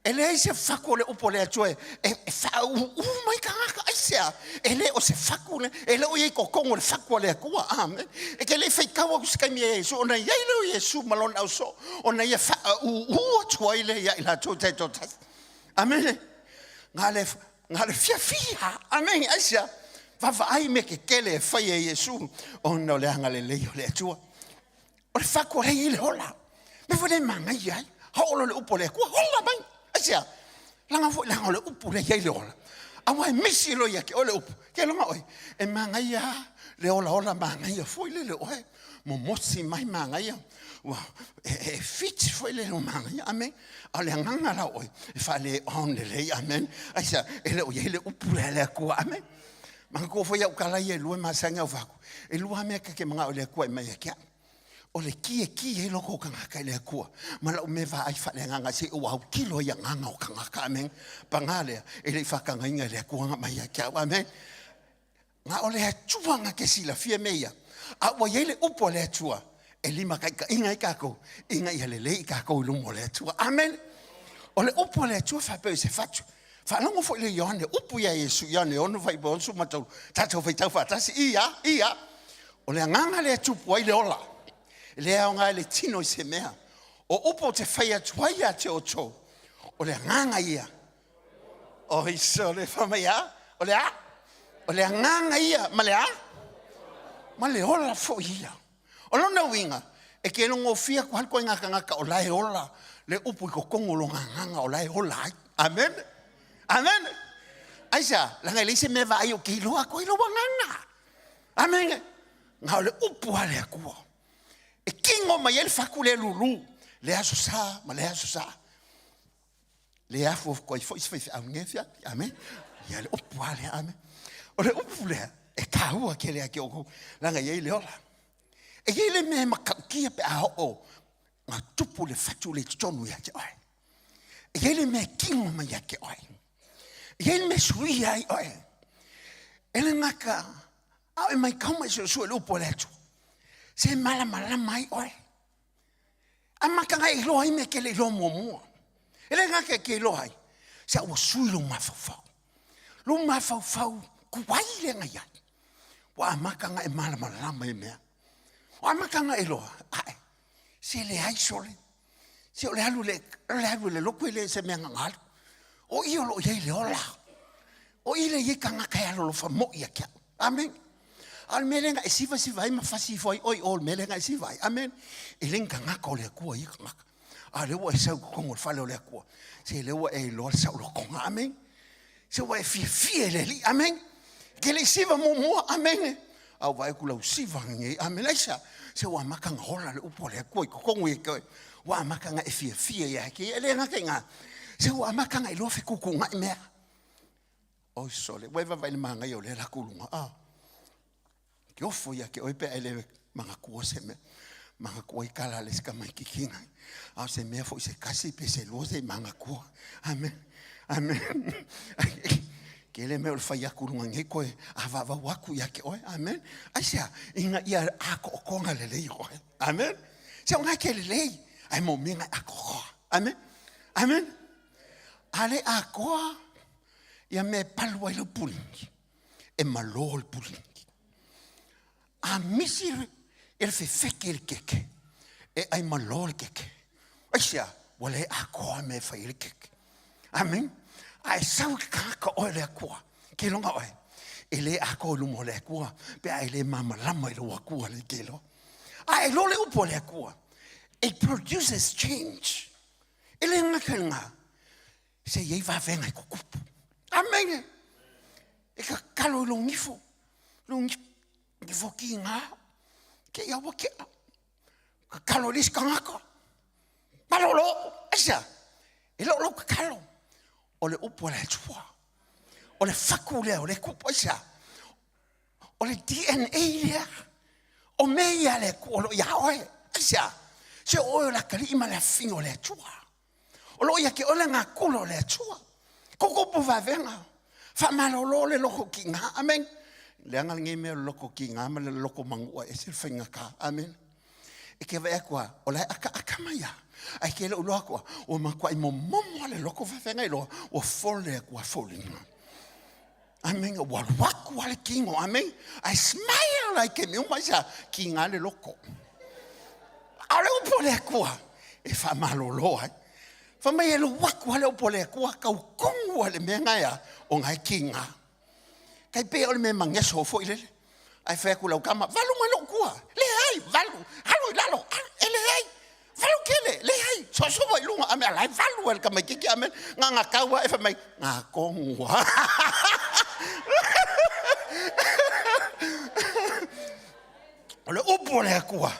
E leai se faku o le upu a le Atua e faauu mai tagata. Aisea? E le o se faku le, e le o i ai i totonu o le faku a le Atua. Amen. E te le i faitau atu se taimi ia Iesu, ona i ai lea o Iesu ma lona ausoo, ona ia faauu atu ai lea ia i latou taitoatasi. Amene. Na le, na le fiafia. Amene. Aisea? Vaavaai mea tetele e fai e Iesu, ona o le agalelei o le Atua. O le faku o lea e i ai le ola. Mea foi lea e manaia ai. Holo le upu a le Atua, hola mai. Aisea? Leaga foi leaga o le upu lea e i ai le ola. Aua e misi loa ia te oe le upu. Ke loga oe, e manaia le olaola manaia foi lele oe. Momosi mai manaia. Ua e fiti foi lele o manaia. Amen. A o le agaga la oe, e faale on lelei. Amen. Aisea? E le o i ai le upu lea a le Atua. Amen. Manatua foi au tala ia e lua e masani au faku. E lua mea ta te manao i le Atua e mai ia te au. O le kie ai loko o tagata i le Atua. Ma lau mea vaai faaleagaga se i ou autilo ai agaga o tagata. Amen. Paga lea, e le i faatagaina e le Atua na mai ia te au. Amen. Na o le Atua na te silafia mea ia. A ua i ai le upu a le Atua e limataitaiina ai tatou ina ia lelei i tatou i luma o le Atua. Amen. O le upu a le Atua faapea i se fatu. Faalogo foi le Ioane, upu ia Iesu, Ioane 6 fuaiupu 63, tatou faitau faatasi, ia, ia. O le agaga lea e tupu ai le ola, e le aoga ai le tino i se mea. O upu ou te fai atu ai ia te outou, o le agaga ia. O iso le fa mai a, o le a? O le agaga ia, ma le a? Ma le ola foi ia. O lona uiga, e ke logofia atu ai le ituaiga tagata o la e ola le upu i totonu o lona agaga o la e ola ai. Amen. Amen. Aisea? Leaga e leai se mea e vaai ou te iloa atu ai lou agaga. Amen. Na o le upu a le Atua. E kino mai ai le fatu lea lulu, le aso sa ma le aso sa. Le afu afu ai foi se faifeau nei afiafi. Amen. Ia le upu lava lea. Amen. O le upu lea, e taua tele ia te outou, leaga e i ai le ola. E i ai le mea e matautia pe a oo na tupu le fatu lea i totonu ia te oe. E i ai le mea e kino mai ia te oe. E i ai le mea e suia ai oe. E le gata, a o e maitau mai suesue le upu a le Atua. Se malamalama ai oe. Amataga e iloa ai mea e te le iloa muamua. E le gata e te iloa ai, se ua sui lou mafaufau. Lou mafaufau tuai lea na i ai. Ua amata ona e malamalama i mea. Ua amata ona e iloa, ae, se leai sole. Se o le alu le, o le alu i le lotu e le o se mea gagalu. O i o lo o i ai le ola. O i lea e i ai tagata e alolofa moi ia te au. Amen. A o le mea lea na e sivasiva ai ma fasi ifo ai oe i o i le mea lea na e siva ai. Amen. E le ni tagata o le Atua ia tagata. A o lea ua e sau i totonu o le fale o le Atua. Se lea ua e iloa le saolotoga. Amen. Se ua e fiafia i le Alii. Amen. E te le i siva muamua. Amen. A ua vaai atu lau siva lenei. Amen. Aisea? Se ua amata ona ola le upu a le Atua i totonu ia te oe. Ua amata ona e fiafia ia te ia. E le gata i ga. Se ua amata ona iloa fetuutuunai mea. Oi sole, ua e vaavaai i le manaia o lea latou luga, a. Ke ofo ia te oe pe a e le manatua se mea. Manatua i kala le isi tamaititi nai. A o se mea foi se tasi pe se lua se i manatua. Amen. Amen. Tele mea o le fai atu i luga nei koe avavau atu ia te oe. Amen. Aisea? Ina ia atoatoga lelei oe. Amen. Se o nga ke lelei, ae mōmia ngai atoatoa. Amen. Amen. A le atoa ia mea e palu ai lau puligi, e malo le puligi. A misi e le fefeke i le keke, e ai malo le keke. Aisea? Ua le atoa mea e fai ai le keke. Amen. A e sau i ke kanaka oe le Akua, ke iloga oe, e le atoa i luma o le Akua, pe a e le mamalama i lou Akua le ke iloa. A e iloa le upu a le Akua, it produces change. E le gata i lena, se i ai vavega e tutupu. Amene. E tatalo i lou nifo, lou nifo kiga, ke i aua kea. Tatalo i le isi tagata. Malolo, aisea? E le o lau tatalo, o le upu a le Atua. O le fatu lea o le tupu, aisea? O le DNA lea. O mea ia a le Atua o lo o iā oe. Aisea? Se o oe o le atalii ma le afafine o le Atua. O lo o ia te oe le natura o le Atua. Tutupu vavega. Faamalolo le loto tiga. Amen. Leaga lenei mea o le loto tiga ma le loto manua e ese le faigata. Amen. E ke vaai atu lava, o la e akaaka mai lava. Ae ke le o iloa atu lava, ua matuai momomo lava le loto vavega iloa, ua fole atu lava foliga. Amen. Ua alu atu lava le tino. Amen. Ae smile lava i taimi uma, aisea? Tiga le loto. A o le upu a le Atua e faamalolo ai. Fai mai e alu atu lava le upu a le Atua, tau tonu lava i le mea na e a, o na e tiga. Tai pei o le mea mageso foi lele. Ae fai atu lau tama, valu mai lou tua. Leai, valu, alu i lalo, e leai. Valu tele, leai, sosoa i luga, a mea la e valu ai le tamaitiiti, a mea, na na tau lava e fai mai, na tonu lava. O le upu a le Atua,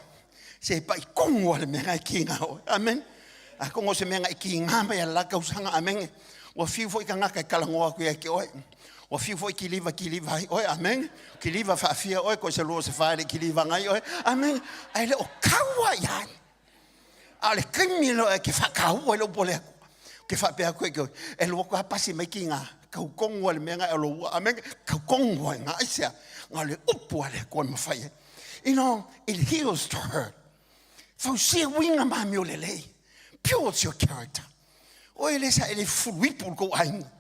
se pai tonu lava le mea na e kiga oe. Amen. Atonu o se mea na e kiga mai a le la tausaga. Amen. Ua fiu foi tagata e talanoa atu ia te oe. Ua fiu foi kiliva kiliva ai oe. Amen. Kiliva faafia oe, koe se lua se fa e le kiliva ngai oe. Amen. Ae le o kau lava ia ai. A o le taimi loa e ke faataua i le upu a le Atua, ke faapea atu ai ke oe, e lua atu lava pasi mai kiga, tau tonu lava i le mea na e o lou ua. Amen. Tau tonu lava i ina. Aisea? Na o le upu a le Atua e mafai ai. You know, it heals to hurt. Fausia uiga ma amio lelei. Builds your character. Oe le sa e le fufulu ipu i le tou aiga.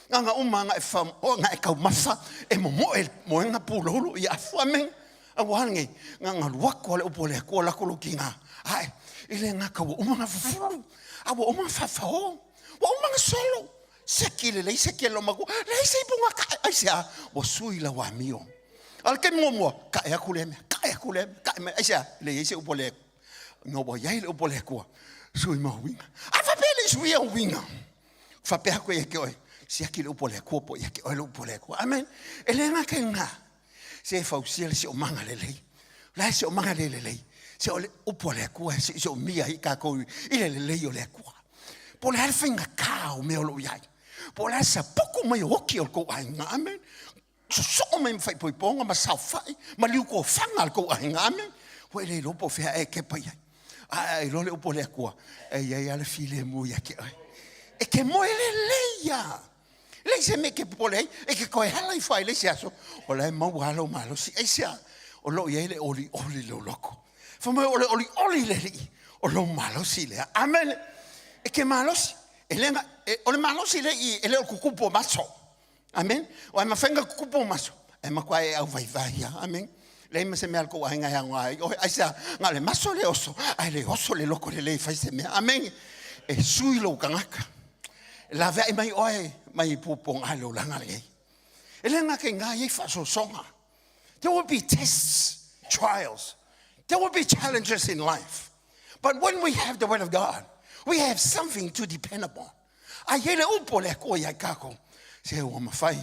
Nganga uma nga e fa, o nga e taumafa, e momoe le moenga puloulu i afu. Amen. Aua lenei, nganga luaku a le upu a le Atua lako lou tiga. Ae, i le ngaka ua uma na fufulu, a ua uma na faafao, ua uma na solo. Seki lelei, seki e lou matua, leai se ipu na kae, aisea? Ua sui lau amio. A o le taimi muamua, kae atu lea mea, kae atu lea mea, kae mai, aisea? Leai se upu a le Ina ua i ai le upu a le Atua, sui ma uiga. A faapea e le i suia uiga, faapea atu ia te oe, siaki le upu a le Atua po o ia te oe le upu a le Atua. Amen. E le gata i lena, se e fausia le siomaga lelei. O le a le siomaga le lelei? Se o le upu a le Atua e siosiomia ai tatou i le lelei o le Atua. Po o le a le faigata o mea o lo o i ai. Po o le a le sapuku mai o oki o le tou aiga. Amen. Sosoo mai ma faaipoipoga ma saofai ma liutofaga a le tou aiga. Amen. Ua e le iloa po o fea e kepa i ai. Ae a iloa le upu a le Atua, e i ai lava le filemu ia te oe. E te moe lelei lava. E leai se mea e te popole ai, e te toe ala ifo lava i le isi aso, o la e maua lava lou malosi. Aisea? O lo o i ai le olioli i lou loto. Fai mai o le olioli i le Alii, o lou malosi lea. Amene. E te malosi. E le, e, o le malosi lea i, e le o le tutupu o maso. Amen. O ai mafai ona tutupu o maso, e matua e auvaivai lava. Amen. Leai ma se mea a le tou aiga e aoga ai oe. Aisea? Na o le maso le oso, ae le oso le loto lelei e fai se mea. Amen. E sui lou tagata. E laveai mai oe mai puapuaga i le olaga lenei. E le gata i lena, e i ai faasoasoga. There will be tests, trials. There will be challenges in life. But when we have the word of God, we have something to depend upon. A i ai le upu a le Atua ia i kākou, se ua mafai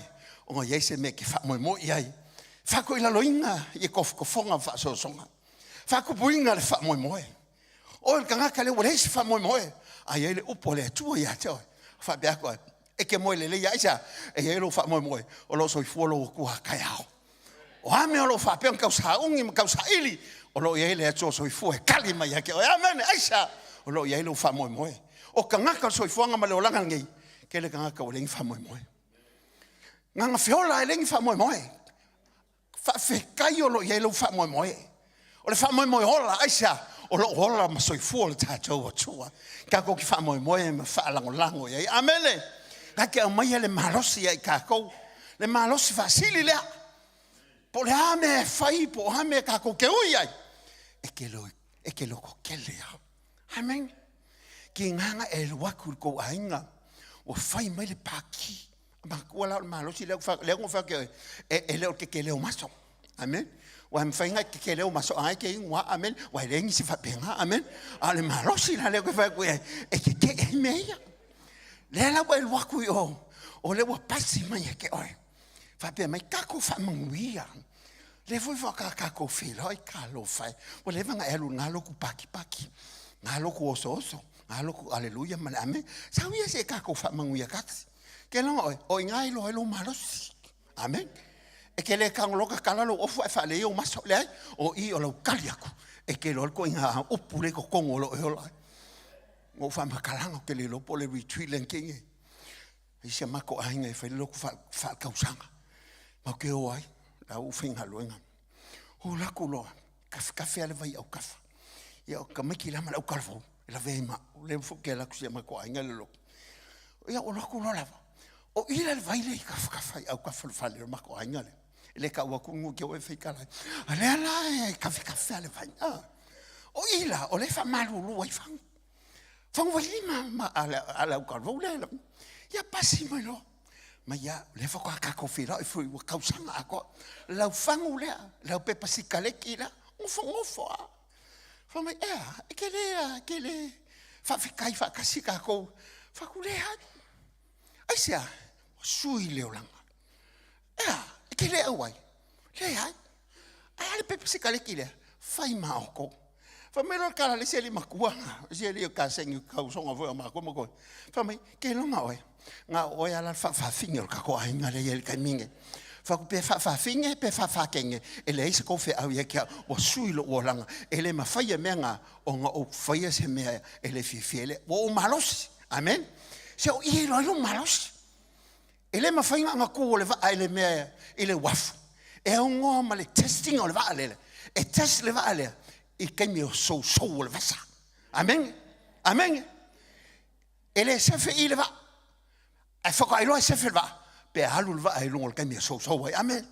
ona i ai se mea e te faamoemoe i ai. Faakoilaloina i tofotofoga ma faasoasoga. Faatupuina le faamoemoe. Oe le tagata lea ua leai se faamoemoe, a i ai le upu a le Atua ia te oe. Faapea atu ai, e te moe lelei lava, aisea? E i ai lou faamoemoe, o lo o soifua lou Atua taeao. O a mea o lo o faapea ona tausauni ma tausaili, o lo o i ai le Atua soifua e tali mai ia te oe. Amene. Aisea? O lo o i ai lou faamoemoe. O tagata o le soifuaga ma le olaga lenei, tele tagata ua leai ni faamoemoe. Gagafeola e leai ni faamoemoe. Faafetai o lo o i ai lou faamoemoe. O le faamoemoe ola, aisea? O lo o ola ma soifua le tatou Atua. Tatou te faamoemoe ma faalagolago i ai. Amene. Na te aumaia le malosi ia i tatou. Le malosi faasili lea. Po o le a mea e fai, po o a mea tatou te ui ai, e te lo, e te lototele lava. Amen. Ki nganga e alu atu i le tou aiga, ua fai mai le paki. Matua la o le malosi lea lea ua fai atu e, e le o le tetele o maso. Amen. Ua mafai ona tetele o maso ai ke ingoa. Amen. Ua e leai nisi faapena. Amen. A o le malosi la lea ou te fai atu i ai, e tetee ai mea ia. Lea la ua e alu atu i o, o lea ua pasi mai ia te oe. Faapea mai, tatou faamanuia. Lea foi faatoa tatou feiloai, talofa e. Ua leva ona e alu i lena lotu patipati, lena lotu osooso, lena lotu aleluia ma le amene. Sau ia se i tatou faamanuia tasi. Ke loga oe, o i ina e iloa ai lou malosi. Amene. E te le tago loa tatala lou ofu ae faalelei ou maso. Leai, o i o lau tali atu, e te iloa le ituaiga upu lea i totonu o lou ola. Ua ou faamatalaga, ou te le iloa po o le retreat lea na tea nei. I si a matou aiga e fai le lotu faaletausaga. Matou te o ai, la ua faigaluega. O latou loa, kafekafe lava le vai i autafa. Ia o tamaiti la ma le autalavou, e lavea ai ma au. Lea foi ou te alu atu i si a matou aiga le lotu. Ia o latou loa lava, o i la le vai lea i kafekafa i autafa o le fale o le matou aiga lea. E le tau atu nuu te o e fai tala ai. A lea la e kafekafe lava le vai. O i la, o lea e faamalulu ai fagu. Faguvailima ma a le autalavou lea. Ia pasi mai loa. Ma ia, lea faatoa tatou feiloai foi ua tausaga atoa. Lau fagu lea, lau pepa sikaleki lea, nofonofo lava. Fai mai, ea, e te le, e te le faafetai faatasi tatou. Fai atu, leai. Aisea? Ua sui le olaga. Ea, e te le auai? Leai. A le pepa sikaleki lea, fai ma outou. Fai mai loa le tala a le isi alii matua, isi alii o kasegi tausoga foi o matou ma koe. Fai mai, ke loga oe, na o oe lava la le faafaafine o le tatou aiga lea e i ai i le taimi lenei. Fai atu, pe faafaafine pe faafakege, e leai se kou feau ia te au, ua sui lou olaga, e le mafai e mea na ona ou faia se mea e le fiafia ai le, ua ou malosi. Amen. Se o i e iloa ai lou malosi. E le mafai ona tu o le vaa i le mea i le uafu. E aunoa ma le testing o le vaa lea. E test le vaa lea i taimi o sousou o le vasa. Amene. Amene. E le sefe i le vaa. Ae faatoa iloa e sefe le vaa pe alu le vaa i luga o le taimi e sousou ai. Amene.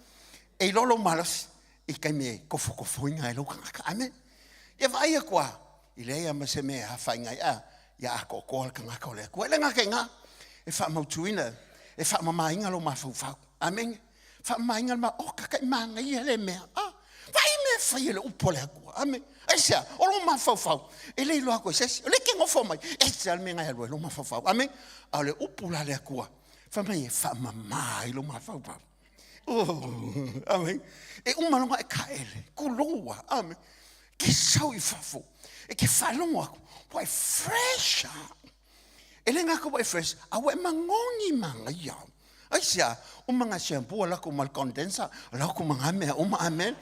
E iloa lou malosi i taimi e tofotofoina ai lou tagata. Amene. Ia vaai atu lava, e leai lava ma se mea e afaina ai, a ia atoatoa le tagata o le Atua. E le gata i lena, e faamautuina, e faamamaina lou mafaufau. Amene. Faamamaina le ma, oh, kakaʻi manaia lea mea. Ah, vaai mea e fai e le upu a le Atua. Amene. Aisea? O lou mafaufau, e le iloa atu e se isi. O lea e te nofo mai, ese lava le mea na e alu ai lou mafaufau. Amene. A o le upu la a le Atua, fai mai e faamama ai lou mafaufau. Oh, amen. E uma loa e kaele, kulou lava. Amen. Ke sau i fafo, e ke faalogo aku, ua e fresh lava. E le gata ua e fresh, a ua e magogi manaia. Aisea? Uma nga shampoo ala aku ma le condenser, ala aku ma nga mea uma, amen.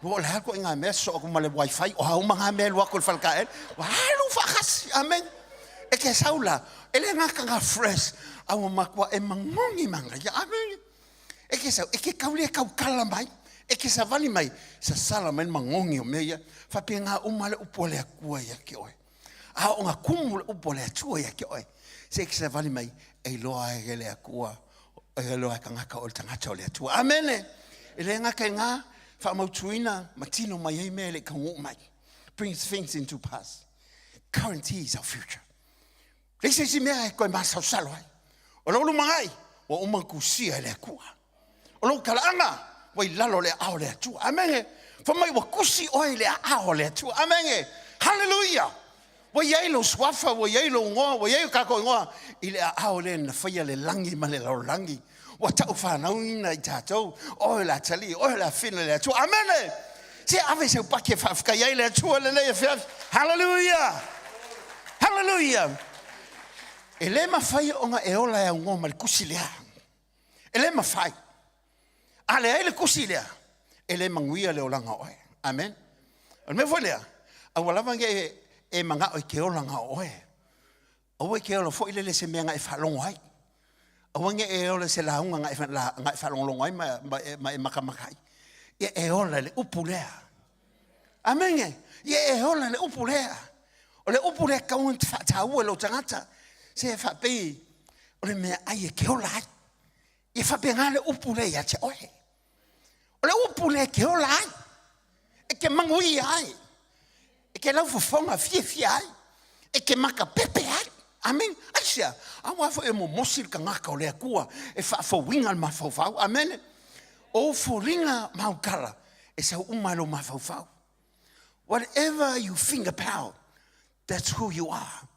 Ua o le a ituaiga mea, sosoo aku ma le wifi, o a uma nga mea e alu atu i le faletaele, ua alu faatasi, amen. E ke sau la, e le gata nga fresh, a ua matua e magogi manaia, amen. E ke sau, e ke kau le tautala mai, e ke savali mai, sasala mai le magogi o mea ia. Faapena uma le upu a le Atua ia te oe. A o nga kumu le upu a le Atua ia te oe, se e ke savali mai, e iloa ai e le Atua, e iloa ai tagata o le tagata o le Atua. Amene! E le gata i nga, faamautuina ma tino mai ai mea e le i taunuu mai. Brings things into pass. Guarantees our future. Leai se isi mea e toe masalosalo ai. O lou lumanai, ua uma ona tusia e le Atua. O lou talaaga, ua i lalo o le aao o le Atua. Amene. Fai mai ua tusi oe i le aao o le Atua. Amene. Haleluia. Ua i ai lou suafa, ua i ai lou igoa, ua i ai o tatou igoa i le aao lea na faia le lagi ma le lalolagi. Ua taufanauina i tatou, oe le atalii, oe le afine o le Atua. Amene! Se ave sau paki e faafetai ai le Atua lenei afiafi. Haleluia! Haleluia! E le mafai ona e ola e aunoa ma le tusi lea. E le mafai. A leai le tusi lea, e le manuia le olaga o oe. Amen. O le mea foi lea, aua lava ne i e manao i ke olaga o oe. Aua e te ola foi lele i se mea na e faalogo ai. Aua ne i e ola i se lauga na e faalogologo ai ma e makamaka ai. Ia e ola i le upu lea. Amene. Ia e ola i le upu lea. O le upu lea e tatau ona faataua e lou tagata. Se e faapei o le meaai e te ola ai. Ia faapena le upu lea ia te oe. O le upu lea e te ola ai, e te manuia ai, e te laufofoga fiafia ai, e te makapepe ai. Amene. Aisea? Aua foi e momosi le tagata o le Atua e faafouina le mafaufau. Amene. O foliga ma au tala e sau uma i lou mafaufau. Whatever you think about, that's who you are.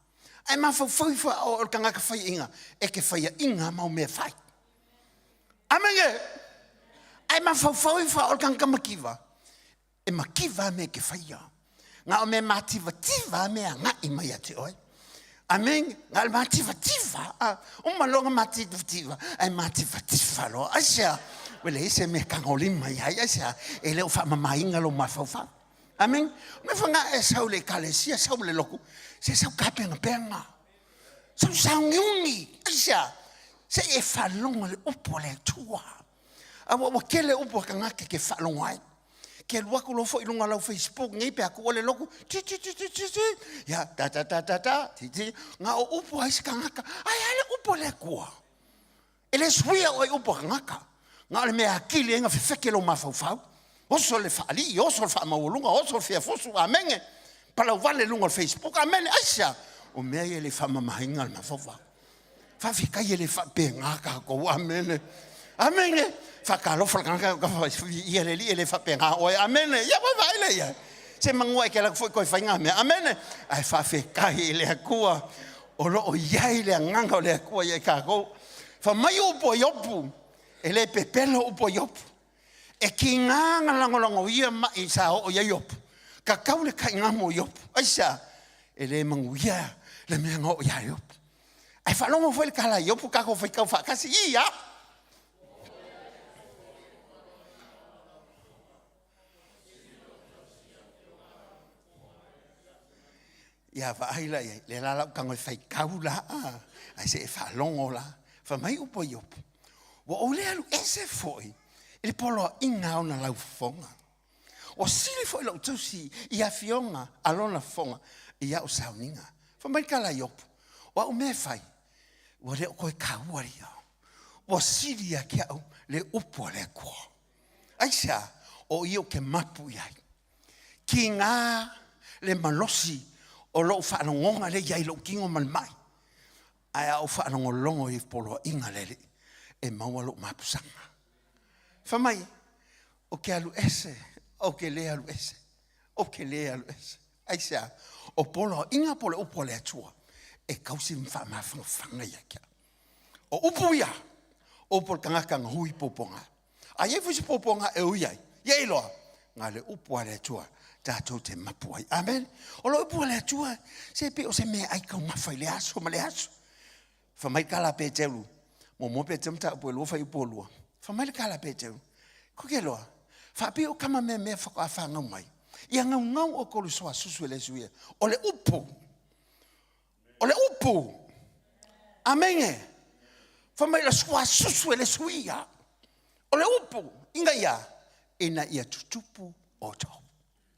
Ae mafaufau ifo a o le tagata faiaina, e te faiaina mau mea fai. Amene. Ae mafaufau ifo a o le tagata mativa, e mativa a mea e te faia. Na o mea mativativa a mea agai mai ia te oe. Amen. Na o le mativativa. A, uma loa ona mativativa, ae mativativa loa. Aisea? Ua leai se mea e tagolima i ai. Aisea? E le o faamamaina lou mafaufau. Amen. O mea foi na e sau i le ekalesia, sau i le lotu, se sau tapenapena. Sau sauniuni. Aisea? Se i e faalogo i le upu a le Atua. Aua ua tele upu a tagata e te faalogo ai. Ke alu atu loa foi i luga o lau Facebook nei pe a tuua le lotu, ti ti ti ti ti ti, ia ta ta ta ta ta, ti ti, na o upu a isi tagata. Ae a le upu a le Atua? E le suia oe i upu a tagata. Na o le mea akili ai na fefeke lou mafaufau. Oso le faalii, oso le faamaualuga, oso le fiafusu, amene. Palauvale i luga o le Facebook, amene. Aisea? O mea ia e le faamamaina le mafaufau. Faafetai e le faapena tatou. Amene. Amene. Faatalofa le tagata ia le alii e le faapena oe. Amene. Ia vaai vaai lea ia. Se manua e ke alu atu foi toe fai ngā mea. Amene. Ae faafetai i le Atua o lo o i ai le agaga o le Atua ia i tatou. Fai mai upu a Iopu, e le pepelo upu a Iopu. E kīnā na lagolago ia maʻi sa oo i ai Iopu, kakau le taigamu o Iopu. Aisea? E le manuia le mea na oo iā Iopu. Ae faalogo foi le tala a Iopu, tatou faitau faatasi, ia! Ia vaai la i ai, lea la lau tago e faitau la, ae se e faalogo la. Fai mai upu a Iopu, ua ou le alu ese foi i le poloaiga a ona laufofoga. Ua sili foi lou tausi i afioga a lona fofoga i au sauniga. Fai mai le tala a Iopu, o au mea e fai, ua le o toe taua ia. Ua sili ia te au le upu a le Atua. Aisea? O ia ou te mapu i ai. Kīnā le malosi o lou faalogoga lea i ai i lou tino ma le mai, ae a ou faalogologo i poloaiga a le Alii, e maua lou mapusaga. Fai mai, ou te alu ese, ou te le alu ese, ou te le alu ese. Aisea? O poloaiga po o le upu a le Atua e tausi ma faamafanafana ia te au. O upu ia, o upu o le tagata na hui puapuaga. A i ai foi se puapuaga e ui ai, ia iloa, na le upu a le Atua tatou te mapu ai. Amen. O le upu a le Atua, se pei o se meaai taumafa i le aso ma le aso. Fai mai le tala a Peteru, muamua Peteru mataupu e lua fuaiupu e lua. Fai mai le tala a Peteru, ko ke loa, faapea o tama meamea faatoa fanau mai, ia naunau outou i le suasusu e le suia. O le upu, O le upu. Amene. Fai mai le suasusu e le suia. O le upu, ina ia, ina ia tutupu outou.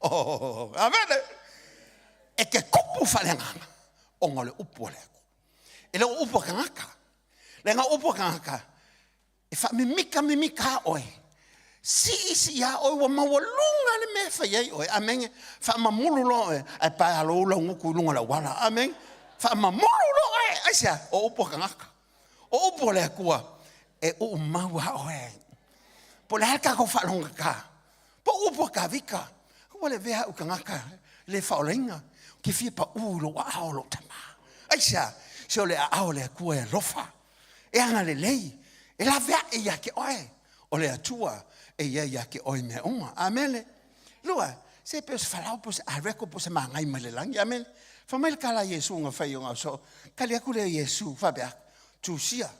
Oh, amene. E te tupu faaleagaga ona o le upu a le Atua. E le o upu a tagata. Leaga o upu a tagata, E faamimika mimika lava oe. Siisii lava oe ua maualuga le mea e fai ai oe. Amene. Faamamulu loa oe, ae pae alou lau gutu i luga o le auala. Amene. Faamamulu loa oe. Aisea? O upu a tagata. O upu a le Atua, e uumau lava oe. Po o le a le tatou faalogogata, po o upu a Tavita, ua le avea au tagata le faaolaina, ou te fia pau i lou aao lou tama. Aisea? Se o le aao o le Atua e alofa. E agalelei, e laveaʻe ia te oe, o le Atua e i ai ia te oe i mea uma. Amene. Lua, se pe o se falao, po o se areko, po o se magai mai le lagi. Amene. Fai mai le tala a Iesu na fai i ona soo, tali atu lea o Iesu, faapea atu, Tusia,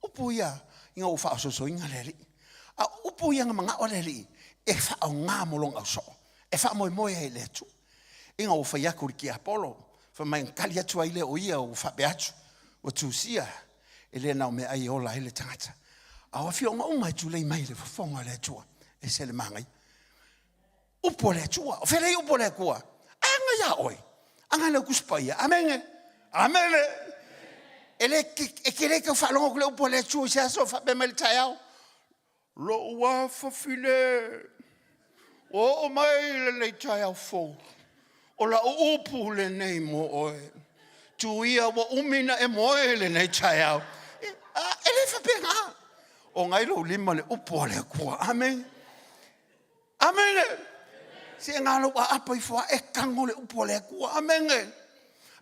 upu ia ina ua faaososoina le Alii. A o upu ia na manao le Alii e faaaoga mo lona ausoo, e faamoemoe ai i le Atua. Ina ua fai atu i le tiapolo, fai mai na tali atu ai lea o ia ua faapea atu, ua tusia, e le na o meaai e ola ai le tagata. A o afioaga uma e tulei mai i le fofoga o le Atua, e ese le manaia. Upu a le Atua, o fea lea upu a le Atua? Aga iā oe, aga i lau Tusi Paia. Amene, amene. E le, e te le tau faalogo atu le upu a le Atua i se aso faapea mai le taeao. Lou afafine, ua oo mai lenei taeao fou, o lau upu lenei mo oe. Tu ia ua umi na e moe lenei taeao. E, a, e le faapena. O ngai lou lima le upu a le Atua. Amen. Amene. Se ngā lou aapa ifo a e tango le upu a le Atua. Amene.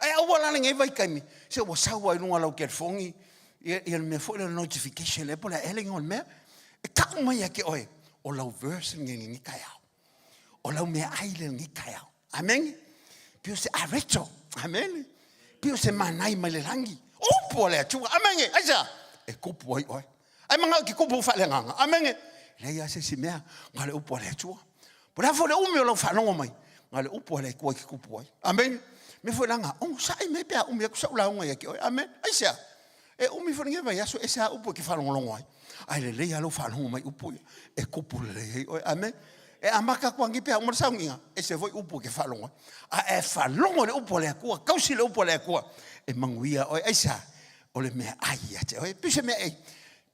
Ai aua la lenei vaitaimi, se ua sau ai luga lau telefoni, ia, ia le mea foi le notification le po le ele le mea, e tau mai ia te oe, o lau verse lenei lenei taeao. O lau mea ai le lenei taeao. Amene. Pio se areto. Amene. Pio se manai mai le langi. Upu a le Atua. Amene. Aisa. E kupu ai oe. Ai mangao ki kupu faaleagaga. Amene. Leai lava se isi mea na o le upu a le Atua. Po o le a foi le umi o lau faalogo mai, na o le upu a le Atua e te kupu ai. Amene. Mea foi la na onosai mai pe a umi atu sau lauga ia te oe. Amene. Aisea? E umi foi lenei vaiaso, ese lava upu e te faalogologo ai. Ae lelei lava lou faalogo mai i upu ia, e kupu lelei ai oe. Amene. E amata atu lava nei pe a uma le sauniga, ese foi upu e te faalogo ai. A e faalogo i le upu a le Atua, tausi le upu a le Atua, e manuia oe. Aisea? O le meaai ia te oe. Pei se meaai,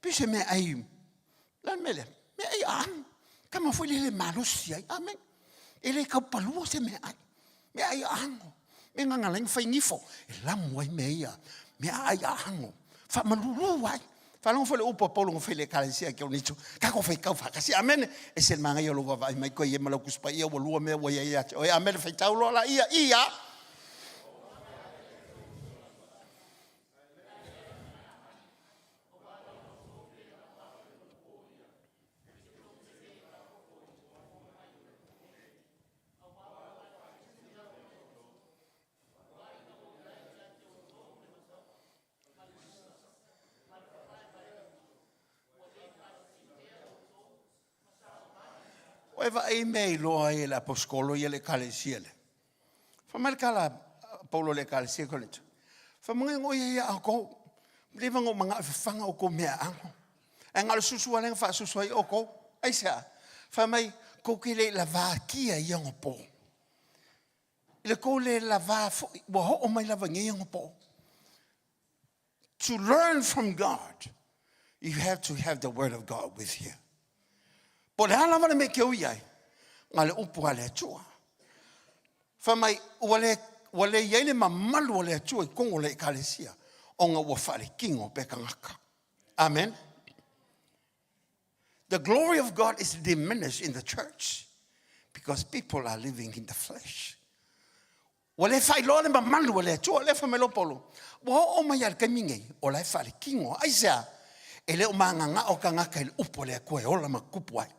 pei se meaai, le a le mea lea? Meaai aano. Tama foi lele malosi ai. Amen. E le tau palua se meaai. Meaai aano. Mea na na fai nifo. E lamu ai mea ia. Meaai aano. Faamalulu ai. Faalogo foi le upu a Paulo na fai i le ekalesia i Korinito. Tatou faitau faatasi. Amene. E se manaia o lou vaavaai mai koe ia ma lau Tusi Paia ua lua mea ua i ai ia te oe. Amene. Faitau loa laia ia. Ua e vaai i mea i iloa ai e le aposetolo ia le ekalesia lea? Fai mai le tala a Paulo i le ekalesia i Korinito, fai mai o ia ia outou, leva ona ou manao e fafaga outou meaaano. Ae na o le susu lava lea na faasusu ai outou. Aisea? Fai mai, tou te le i lavakia i anapo. I le tou le lava foi, ua oo mai lava i nei anapo. To learn from God, you have to have the word of God with you. Po o le a lava le mea e te ui ai, na o le upu a le Atua. Fai mai, ua le, ua le i ai le mamalu o le Atua i totonu o le ekalesia, ona ua faaletino pea tagata. Amen. The glory of God is diminished in the church because people are living in the flesh. Ua le faailoa le mamalu a le Atua. Lea fai mai loa Paulo, ua oo mai lava i le taimi nei, o la e faaletino. Aisea? E le o magagao tagata i le upu a le Atua e ola ma tupu ai.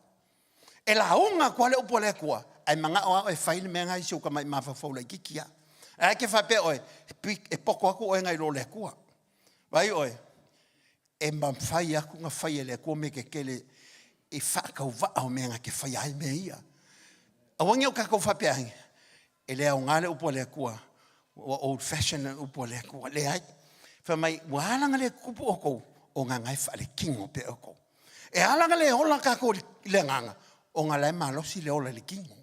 E lauga atu lava le upu a le Atua, ae manao lava oe e fai le mea lena i si ou tamai mafaufau laitiiti lava. Ae e te faapea oe, e poto atu oe nai lo le Atua. Vaai oe, e mafai atu ona fai e le Atua mea tetele i faatauvaa o mea na te faia ai mea ia. Aua ne i o tatou faapea ai, E le aoga le upu a le Atua, ua old fashion le upu a le Atua. Leai. Fai mai, ua ala ona le tutupu outou, ona na e faaletino pea outou. E ala ona le ola tatou i le agaga, ona la e malosi le ola i le tino.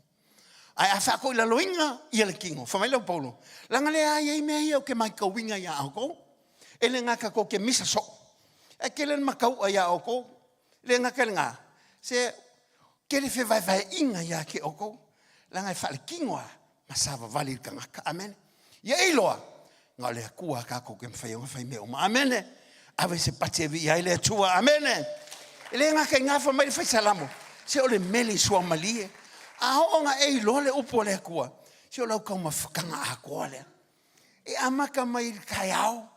Ae a faatoilaloina ia le tino, fai mai le Paulo, leaga le a i ai mea ia ou te matauina ia outou. E le gata tou te misa soo, ae tele le matau'a ia outou. Le gata i lena, se tele fevaevaeaiga ia te outou, leaga e faaletino a ma savavali le tagata. Amene. Ia e iloa, na o le Atua a tatou te mafai ona fai mea uma. Amene. Ave se pati e viia ai le Atua. Amene. E le gata i na, fai mai le fai Salamo, se o le mele i suamalie. A oo ona e iloa le upu a le Atua, se o lau taumafataga atoa lea. E amata mai i le taeao,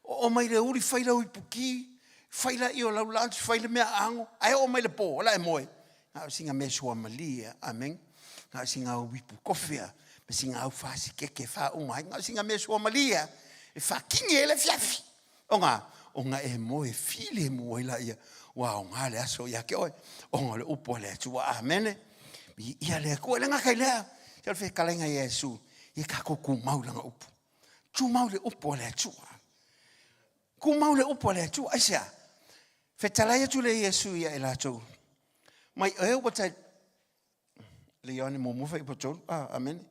oo mai le uli, fai lau ipuki, fai laia o lau lunch, fai le mea aano, ae oo mai le po, o la e moe. Na o sina mea suamalie, amen. Na o sina au ipu kofi a, ma sina au fasikeke e faauma ai. Na o sina mea suamalie a, e faakini ai le afiafi. Ona, ona e moe filemu ai laia, ua aoga le aso ia te oe, ona o le upu a le Atua. Amene. Viia le Atua. E le gata i lea, se o le fetalaiga ia Iesu, ia tatou tumau i lana upu. Tumau i le upu a le Atua. Tumau i le upu a le Atua. Aisea? Fetalai atu le Iesu ia i latou, mai e ua tai, le Ioane muamua fai tolu, ah, amene.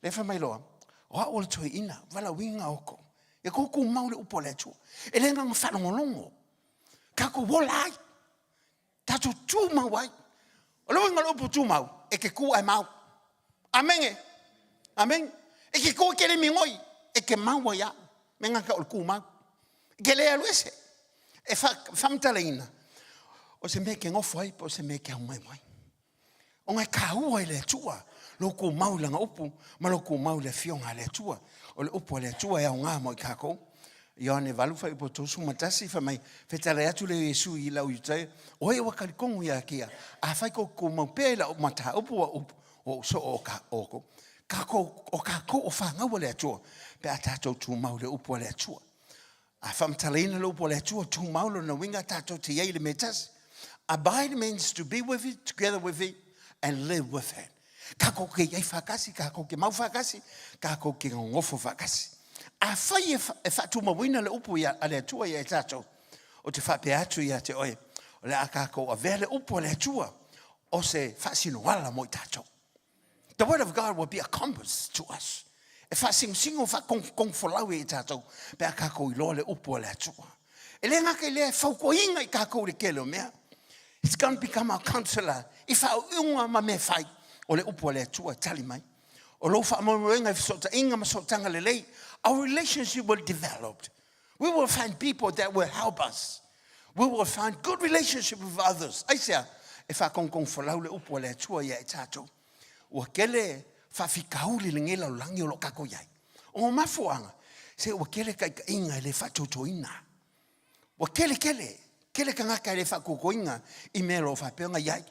Le fai mai loa, o au o le toeaina, valaauina outou. Ia kou tumau le upu a le Atua. E le agaga faalogologo. Tatou ola ai. Tatou tumau ai. O le uiga o le upu tumau, e te tu ae mau. Amene. Amene. E te tu e te le migoi, e te mau ai lava. Mea na tau o le tumau. E te le alu ese. E faamatalaina, o se mea e te nofo ai po o se mea e te aumai ai. Ona e taua i le Atua lou tumau i lana upu ma lou tumau i le afioga a le Atua. O le upu a le Atua e aoga mo i tatou. Ioane 8 fuaiupu 31 fai mai, fetalai atu lea o Iesu i lau Iutaio, o ai ua talitonu ia te ia, afai tou te tumau pea i lau mataupu ua upu, ua ou soo o ka, o kou. Kakou, o kakou o fanau a le Atua, pe a tatou tumau i le upu a le Atua. A faamatalaina le upu a le Atua, tumau lona uiga tatou te i ai i le mea e tasi. Abide means to be with it, together with it, and live with it. Kākou ke i ai whakasi, kākou ke mau whakasi, kākou ke ngongofo whakasi. A whai e, e whaatumauina le upu ia, a le Atua ia e tātou, o te whaapea atu ia te oe, o le a kākou avea le upu a le Atua, o se whaasinoala mo i tātou. The word of God will be a compass to us. E faasingosingo, faakongfolau e i tātou, pe a kākou iloa le upu a le Atua. E le gata i lea e fautuaina i kākou i le tele o mea. It's going to become our counselor i faauiuga ma mea fai o le upu a le Atua e tali mai. O lou faamoemoega i fesootaiga ma sootaga lelei, our relationship will develop. We will find people that will help us. We will find good relationship with others. Aisea, e faakongokongfolau le upu a le Atua ia i tatou. Ua kele faafitauli i lenei lalolagi o lo o tatou i ai. O mafuaaga, se ua kele taitaiga e le faatoutoina. Ua kele kele, kele tagata e le faatoutoina i mea o lo o faapea ona i ai.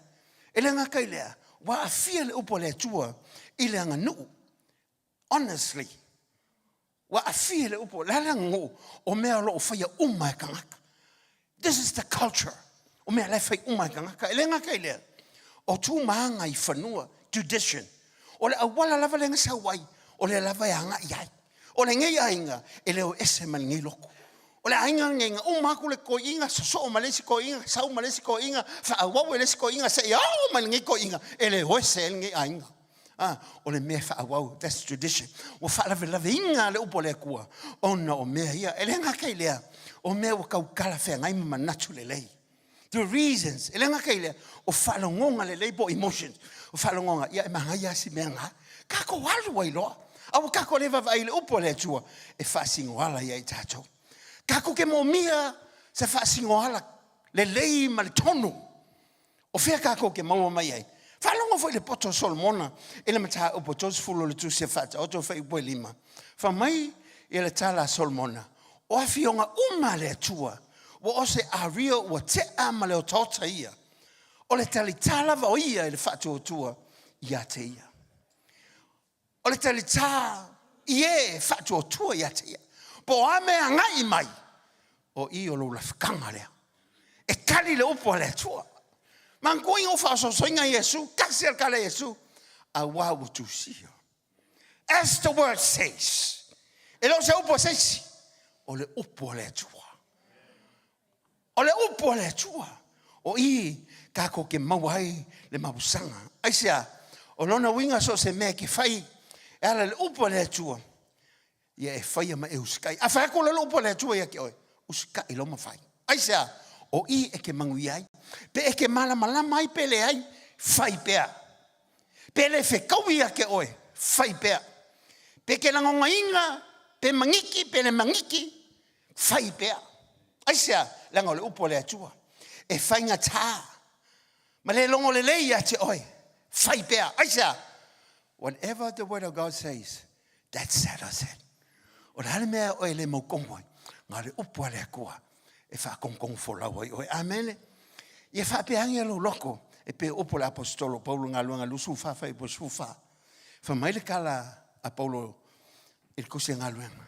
E le gata i lea, ua aafia le upu a le Atua i le aganuu. Honestly, ua aafia le upu, le a le aganuu o mea o lo o faia uma e tagata. This is the culture. O mea la e fai uma e tagata. E le gata i lea, o tu ma aga i fanua, tradition. O le auala lava lea na sau ai, o lea lava e agai ai. O lenei aiga, e le o ese ma lenei lotu. O le aiga lenei, na uma atu le toeaina, sosoo ma le isi toeaina, sau ma le isi toeaina, faaauau e le isi toeaina, seia oo mai lenei toeaina, e le o ese ai lenei aiga. Ah, o le mea e faaauau, that's tradition. Ua faalavelaveina le upu a le Atua, ona o mea ia. E le gata i lea, o mea ua tau talafeagai ma manatu lelei. The reasons, e le gata i lea, o faalogoga lelei po o emotions. O faalogoga, ia e manaia lava si mea na. Tatou alu ai loa. A ua tatou le vaavaai i le upu a le Atua, e faasinoala ia i tatou. Tatou te moomia se faasinoala lelei ma le tonu. O fea tatou te maua mai ai? Faalogo foi le poto o Solomona i le mataupu 30 o le Tusi a Faataoto fuaiupu e 5. Fai mai ia le tala a Solomona, o afioga uma a le Atua, ua o se aria ua tea ma le otaota ia, o le talitā lava o ia i le faatuatua ia te ia. O le talitā i e e faatuatua ia te ia. Po o a mea e agai mai, o i o lou lafutaga lea. E tali le upu a le Atua. Manatua ina ua faaosoosoina Iesu, tasi a le tala a Iesu, auā ua tusia. As the word says, e le o se upu a se isi, o le upu a le Atua. O le upu a le Atua, o i tatou te maua ai le mapusaga. Aisea? O lona uiga so o se mea e te fai e ala i le upu a le Atua, ia e faia ma e usikai. A fai atu loa le upu a le Atua ia te oe, usikai loa ma fai. Aisea? O i e te manuia ai. Pe e te malamalama ai pe leai, fai pea. Pe le fetaui ia te oe, fai pea. Pe ke lagonaina, pe maniki, pe le maniki, fai pea. Aisea? Leaga o le upu a le Atua, e faigata ma le logo lelei ia te oe, fai pea. Aisea? Whatever the word of God says, that settles it. O le a le mea oe e le mautonu ai, na o le upu a le Atua e faatogatogo folau ai oe. Amene. Ia faapea ane lou loto, e pei o upu a le Aposetolo o Paulo i Galuega 24 fuaiupu 14. Fai mai le tala a Paulo i le tusi a Galuega.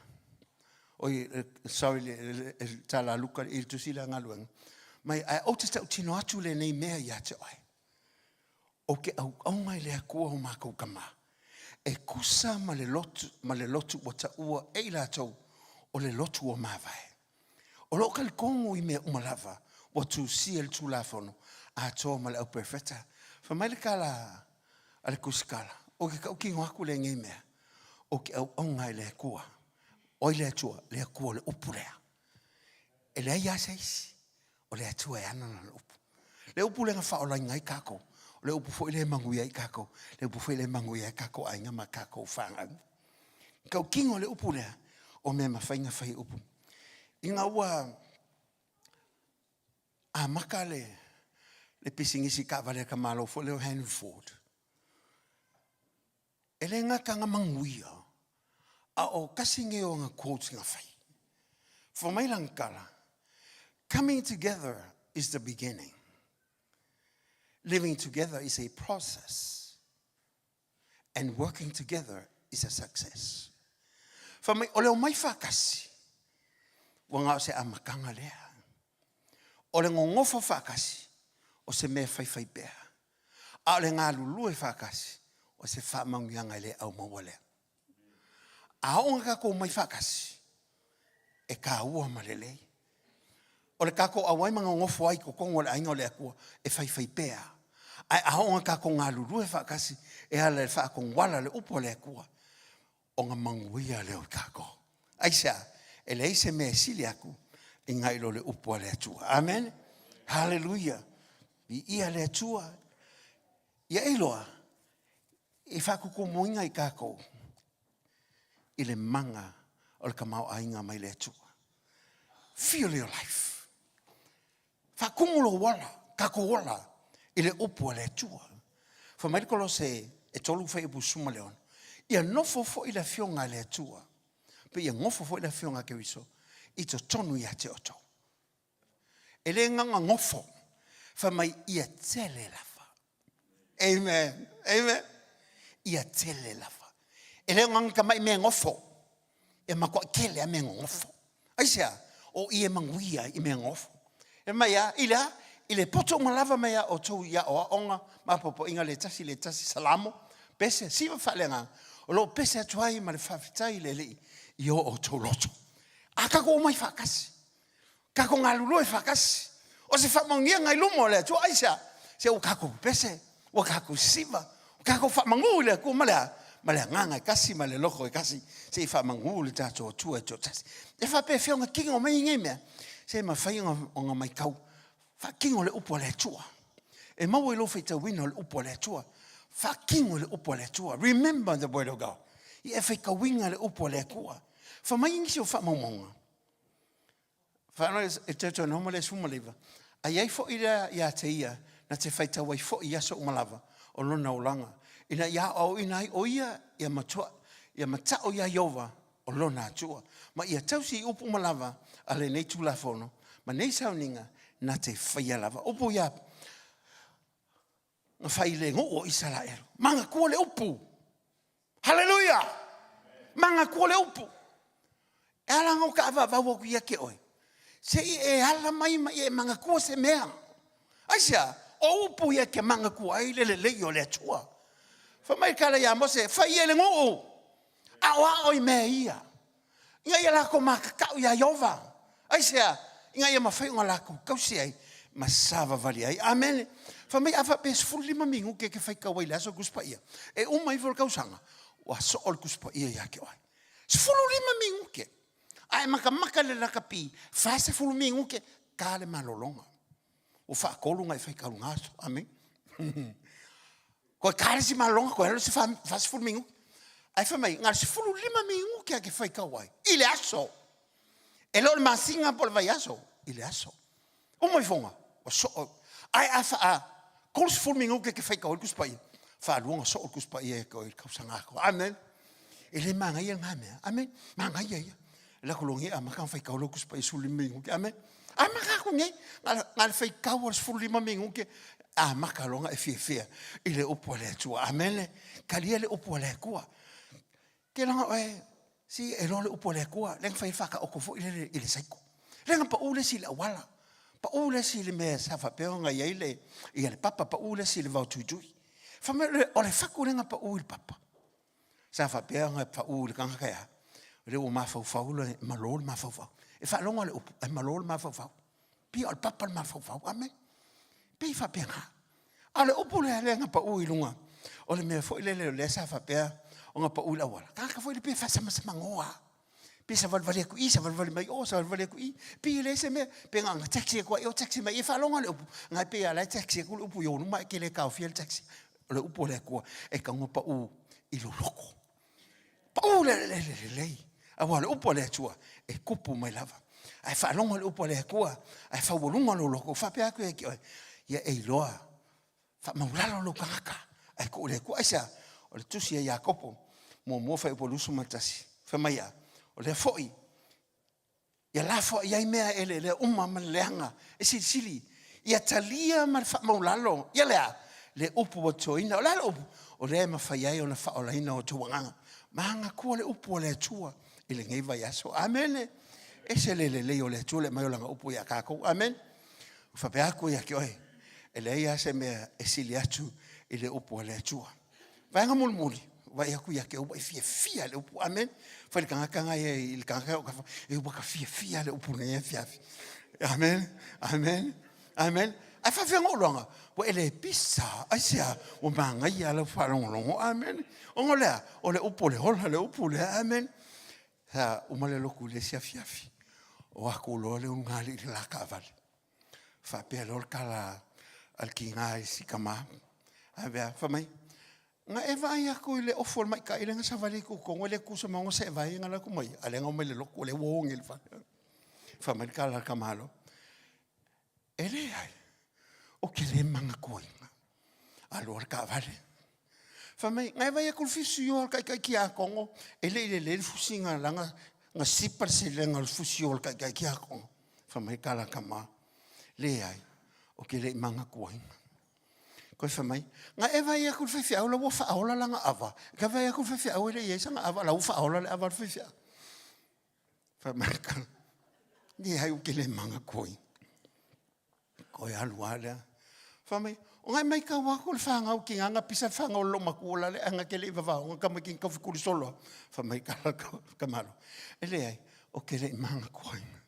Oi, sorry, le tala a Luka i le tusi lea a Galuega. Mai, ae ou te tautino atu lenei mea ia te oe. Ou te auauna i le Atua o matou tama, e tusa ma le lotu, ma le lotu ua taua e i latou o le lotu ua mavae. O lo o talitonu i mea uma lava ua tusia i le Tulafono atoa ma le au perofeta. Fai mai le tala a le tusitala, Ou te tautino atu lenei mea, ou te auauna i le Atua. O ai le Atua? Le Atua o le upu lea. E leai lava se isi, o le Atua e ana lana upu. Le upu lea na faaolaina ai tatou, o le upu foi lea e manuia ai tatou, le upu foi lea e manuia ai tatou aiga ma tatou fanau. Tautino le upu lea, o mea mafai ona fai e upu. Ina ua amata le pisinisi taavale a ka Malo foi lea o Henry Ford, e le gata na manuia, a o tasi nei o ana quotes na fai. Fai mai lana tala, coming together is the beginning. Living together is a process. And working together is a success. Fai mai, o le omai faatasi, ua na o se amataga lea. O le nonofo faatasi, o se mea faifaipea. A o le galulue faatasi, o se faamanuiaga e le aumaua lea. A oo ina tatou omai faatasi, e taua ma lelei. O le tatou auai ma nonofo ai i totonu o le aiga o le Atua, e faifaipea. Ae a oo ina tatou galulue faatasi e ala i le faatonuala o le upu a le Atua, ona manuia lea o tatou. Aisea? E leai se mea e sili atu i nai lo le upu a le Atua. Amene. Haleluia. Viia le Atua. Ia e iloa, e faatutumuina i tatou i le maga o le tamaoaiga mai le Atua. Fill your life. Faatumu lou ola, tatou ola i le upu a le Atua. Fai mai le Kolose e 3 fuaiupu 16, ia nofo foi le Afioga a le Atua, pe ia nofo foi le Afioga a Keriso i totonu ia te outou. E le na ona nofo, fai mai ia tele lava. Amen. Amen. Ia tele lava. E le o na tamai mea nofo. E matuai tele a mea nonofo. Aisea? O i e manuia i mea nonofo. E mai a, i le a? I le poto uma lava mai a outou i aoaoga ma apoapoaiga le tasi le tasi salamo, pese, siva faaleagaga, o lo o pese atu ai ma le faafetai i le Alii i o outou loto. A tatou omai faatasi, Tatou galulue faatasi. O se faamanuiaga i luma o le Atua. Aisea? Se ua tatou pepese, ua tatou sisiva, ua tatou faamanu i le Atua ma le a? Ma le agaga e tasi ma le loto e tasi, se i faamanu le tatou Atua e toatasi. E faapefea ona tino mai nei mea? Se mafai ona matau, faatino le upu a le Atua. E maua i lou faitauina o le upu a le Atua. Faatino le upu a le Atua. Remember the word of God. Ia e faitauina le upu a le Atua. Fai mai nisi o faamaumauga, Whanau e tautono ma le 19, a i ai foi lea ia te ia na te faitau ai foi i aso uma lava o lona olaga, ina ia aoaoina ai o ia ia matua ia mata'o iā Ieova o lona Atua, ma ia tausi i upu uma lava a lenei Tulafono ma nei sauniga na te faia lava. Upu ia na fai i le nuu o Isaraelu. Manatua le upu. Haleluia! Manatua le upu. E ala ona ou avavau atu ia te oe, se i e ala mai ma ia e manatua se mea. Aisea? O upu ia e te manatua ai le lelei o le Atua. Fai mai le tala ia Mose, fai ia i le nuu, aoao i mea ia, ina ia latou makakau iā Ieova. Aisea? Ina ia mafai ona latou tausi ai ma savavali ai. Amene. Fai mai a faapea 15 minute e te faitau ai i le aso Tusi Paia, e uma ifo le tausaga, ua soo le Tusi Paia ia te oe. 15 minute. A e makamaka i le lakapi, 40 minute, ta le malologa. Ua faatolu ona e faitau i lena aso. Amene. Koe ta le isi malologa, koe alu le isi 40 minute. Ae fai mai, na o le 15 minute a ke faitau ai, i le aso. E le o le masina po o le vaiaso, i le aso. Uma ifoga, ua soo. Ae a faa 30 minute e te faitau ai le Tusi Paia, faalua ona soo le Tusi Paia ia te oe i le tausaga atoa. Amen. E le manaia lena mea. Amen. Manaia ia. Le ako logi a maka faitau lau Tusi Paia 15 minute. Amen. Amata atu nei, na le faitau o le 15 minute, amata loa e fiafia i le upu a le Atua. Amene. Talia le upu a le Atua. Ke langa oe, si e loa le upu a le Atua, le na fai whakaoko foi le i le saiko. Le na pau le si le awala. Pau le si le mea sa whapea nga iai le, ia le papa, pau le si le vao tuitui. Wha mai o le whaku le nga pau i le papa. Sa faapea ona pau i le tagata e a? O lea ua mafaufau le malo le mafaufau. E faalogo le upu, e malo le mafaufau. Pei o le papa le mafaufau. Amen. Pei faapena. A o le upu lea lea na pau i luga, o le mea foi lele o lea sa faapea ona pau i le auala. Tagata foi lea pei e faasamasamanoa. Pe savalivali aku i, savalivali mai o, savalivali aku i. Pi e leai se mea, pe nga nga taxi aku ai o taxi mai e faalogo le upu. Ngai pe ia la e taxi aku le upu i ou luma e ke le taofia le taxi. O le upu a le Atua e tago pau i lou loko. Pau le le le lelei. Aua o le upu a le Atua e tupu mai lava. Ae faalogo le upu a le Atua, ae faualuga lou loko, faapea atu ia te oe, ia e iloa faamaulalo lou tagata ae tuu i le Atua. Aisea? O le tusi a Iakopo, muamua fuaiupu 21, fai mai a, o lea foi ia lafoai ai mea eleelea uma ma le leaga e silisili, ia talia ma le faamaulalo, ia lea, le upu ua totoina. O le a le upu? O lea e mafai ai ona faaolaina o outou agaga. Manatua le upu a le Atua i lenei vaiaso. Amene. Ese le lelei o le Atua le aumai o lana upu ia tatou. Amene. Ua faapea atu ia te oe, e leai lava se mea e sili atu i le upu a le Atua. Vaega mulimuli, vaai atu ia te oe ua e fiafia i le upu. Amene. Fai le tagata na ia i le tagata o kafa, e ua ka fiafia le upu nei afiafi. Amene. Amene. Amene. Ae faafefea ona ou iloaga? Ua e le pisa. Aisea? Ua manaia lau faalogologo. Amene. Ona o le a? O le upu o le ola le upu lea. Amene. Sa uma le lotu i le isi afiafi, o atu loa le ulugalii i le la taavale. Faapea loa le tala a le tiga i si tama, a fai mai, na e vaai atu i le ofu o le maita'i lea na savali ai totonu, e le tusa ma ona seevae na alu atu ma ia, a o lea na omai i le lotu o lea ua oge i le fale. Fai mai le tala a le tamaloa, e leai, ou te le manatuaina. Alu le taavale. Fai mai, na e vaai atu i le fisio a le taitai tiakono, e le i lelei le fusiga leaga na sipa le selega o le fusio o le taitai tiakono. Fai mai le tala a le tama, leai, ou te le i manatuaina. Toe fai mai, na e vaai atu i le faifeau la ua faaola lana ava, e te vaai atu i le faifeau e le i i ai sana ava, la ua faaola le ava a le faifeau. Fai mai le tala, leai ou te le manatuaina. Toe alu lava lea. Fai mai, o ngai matau atu le fanau ki ngana pisa le fanau o lou matua la le aiga ke le i vavaoga tamaiti na taufetuli solo a. Fai mai tala le tamaloa, e leai, ou te le i manatuaina.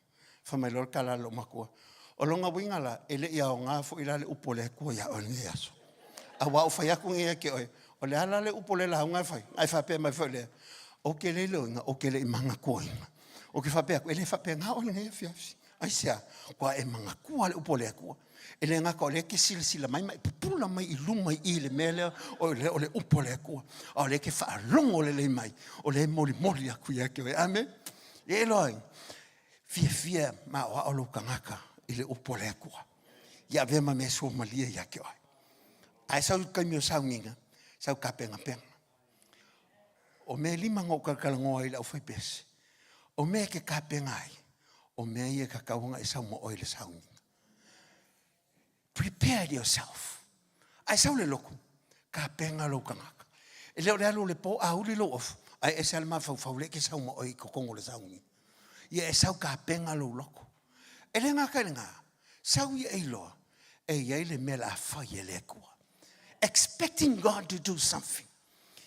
Fai mai loa le tala a lou matua, o lona uiga la, e le i aoga foi la le upu a le Atua ia oe i lenei aso. Aua ua fai atu nei ia te oe, o le a la le upu o le lauga e fai? Ae faapea mai foi lea, ou te le iloaina, ou te le i manatuaina. Ou te faapea atu, e le faapena oe i lenei afiafi. Aisea? Ua e manatua le upu a le Atua. E le gata o lea e te silasila mai ma e pupula mai i luma i i le mea lea o le, o le upu a le Atua. A o lea e te faalogo lelei mai, o lea e molimoli atu ia te oe. Amene. E iloa ai, fiafia maoao lou tagata i le upu a le Atua. Ia avea ma mea suamalie ia te oe. Ae sau i le taimi o sauniga, sau tapenapena. O mea e lima na ou talatalanoa ai i le aufaipese, o mea e te tapena ai, o mea ia e tatau ona e sau ma oe i le sauniga. Prepare yourself. A e sau i le lotu, tapena lou tagata. E le o le alu o le po, a uli lou ofu, ae ese lava le mafaufau lea e te sau ma oe i totonu o le sauniga. Ia e sau tapena lou loto. E le gata i lena, sau ia e iloa, e i ai le mea o le a fai e le Atua. Expecting God to do something.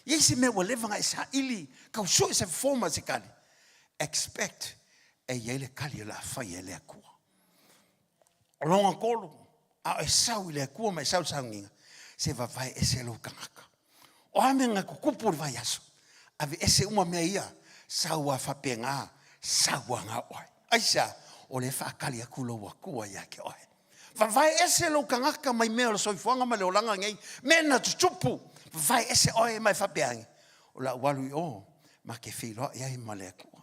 E i ai se mea ua leva ona e saili, tau sue se fofo ma se tali. Expect e i ai le tali o le a fai e le Atua. O lona tolu, a o e sau i le Atua ma e sau i le sauniga, se vavae ese lou tagata. O a mea na tutupu i le vaiaso, aveese uma mea ia, sau a faapena, sau a na oe. Aisea? O lea e faatali atu lou Atua ia te oe. Vavae ese lou tagata mai mea o le soifuaga ma le olaga nei, mea na tutupu, vavae ese oe ma e faapea ane, o le a ou alu i o, ma te feiloai ai ma le Atua.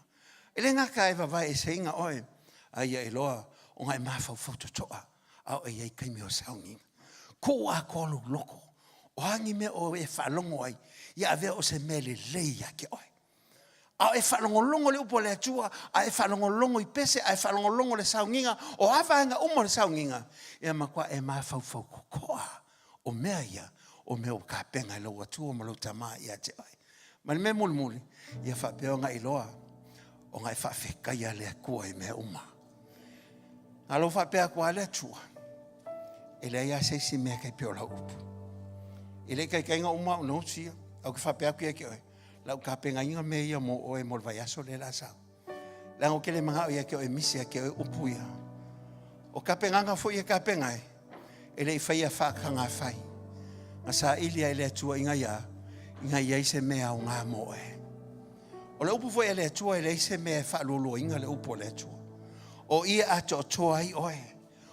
E le gata e vavae eseina oe, a ia iloa ona e mafaufau totoa a o e i ai taimi o sauniga. Tuu atoa lou loto, o a ni mea o e faalogo ai, ia avea o se mea lelei ia te oe. A o e faalogologo i le upu a le Atua, a e faalogologo i pese, a e faalogologo i le sauniga, o a vaega uma o le sauniga, ia matua e mafaufau totoa o mea ia, o mea ua tapena e lou Atua ma lou Tama ia te oe. Ma le mea mulimuli, ia faapea ona iloa ona e faafetaia le Atua i mea uma. A lou faapea atu lava le Atua, e leai lava se isi mea e tai pei o lau upu. E le i taitaiga uma au notes ia, ae ou te faapea atu ia te oe, lau tapenaina mea ia mo oe mo le vaiaso lea o le a sau. Leaga ou te le manao ia te oe misi ia te oe upu ia. O tapenaga foi e tapena ai, e le i faia faatagafai. Na saili ai le Atua ina ia, ina i ai se mea aoga mo oe. O le upu foi a le Atua e leai se mea e faalualuaina le upu a le Atua. O i e atoatoa ai oe,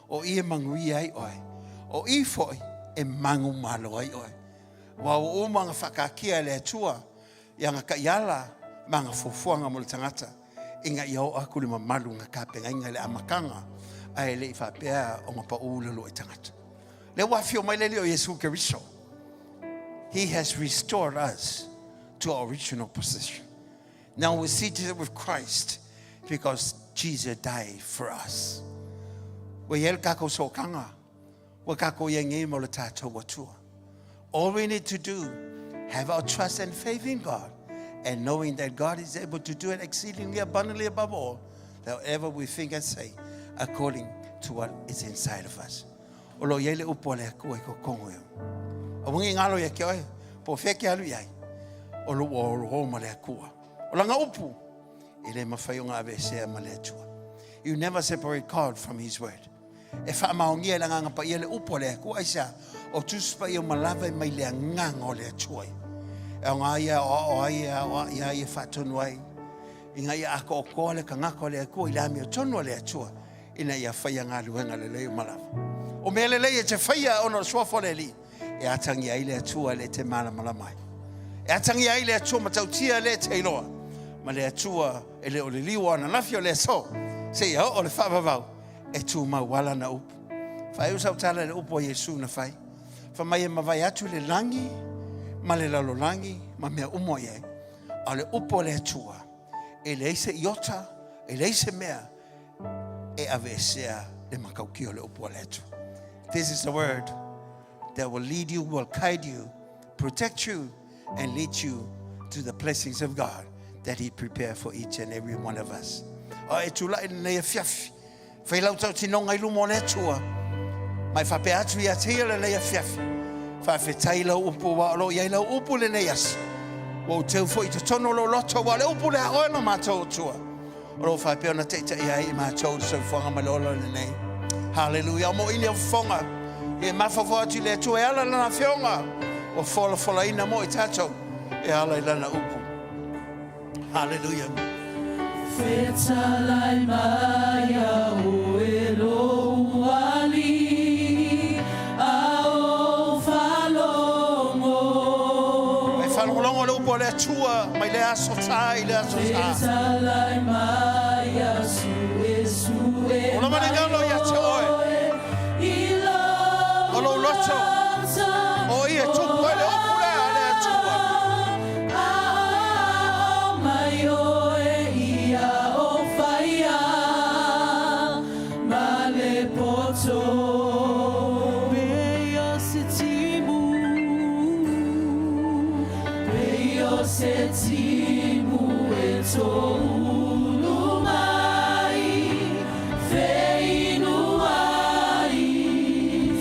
o i e manuia ai oe, o i foi e manumalo ai oe. Aua ua uma ona faataatia e le Atua i ana taiala ma ana fuafuaga mo le tagata ina ia oo atu i le mamalu na tapenaina i le amataga ae le i faapea ona pau le uluai tagata. Lea ua afio mai le Alii o Iesu Keriso. He has restored us to our original position. Now we're seated with Christ because Jesus died for us. Ua i ai le tatou sootaga, ua tatou i ai nei ma le tatou Atua. All we need to do, have our trust and faith in God, and knowing that God is able to do it exceedingly abundantly above all that ever we think and say, according to what is inside of us. O lo o i ai le upu a le Atua i totonu e. Aua ne i galo ia te oe, po o fea e te alu i ai, o lo ua olo ma le Atua. O lana upu, e le mafai ona aveesea ma le Atua. You never separate God from His word. E faamaonia e le Agaga Paia le upu a le Atua, aisea? O Tusi Paia uma lava e mai le Agaga o le Atua ia. E aoga ia e aoao ai, e aoai ai, e faatonu ai, ina ia atoatoa le tagata o le Atua i le amiotonu a le Atua, ina ia faia galuega lelei uma lava. O mea lelei e te faia ona o le suafa o le Alii, e atagia ai le Atua le te malamalama ai. E atagia ai le Atua matautia le te iloa, ma le Atua e le o liliu o ananafi o le aso, seia oo le faavavau, e tumau lava lana upu. Faaiu sau tala i le upu a Iesu na fai. Fai mai e mavae atu le lagi ma le lalolagi ma mea uma o i ai, a o le upu a le Atua, e leai se iota, e leai se mea e aveesea le matautia o le upu a le Atua. This is the word that will lead you, will guide you, protect you, and lead you to the blessings of God that He prepared for each and every one of us. O e tula'i lenei afiafi, fai lau tautinoga i luma o le Atua, ma e faapea atu ia te ia lenei afiafi, faafetai lau upu aua o lo o i ai lau upu i lenei aso. Ua ou teu foi i totonu o lou loto aua o le upu lea a oe lo matou Atua. O lo o faapea ona taitaia ai i matou i le soifuaga ma le ola lenei. Haleluia. O mo ini o fofoga, e mafaufau atu i le Atua e ala lana afioga, ua folafolaina mo i tatou e ala i lana upu. Haleluia. Fetalai mai a oe lou alii, a ou faalogo. Mai faalogologo le upu a le Atua mai lea aso ta i lea aso ta. Fetalai mai a suesue O lava le galo ia te oe. I lou O lou loto. O i e tupu ai le upu lea a le Atua. Ao mai oe ia o whaia ma le poto. Pei o se timu, pei o se timu e toulu mai, feinuai.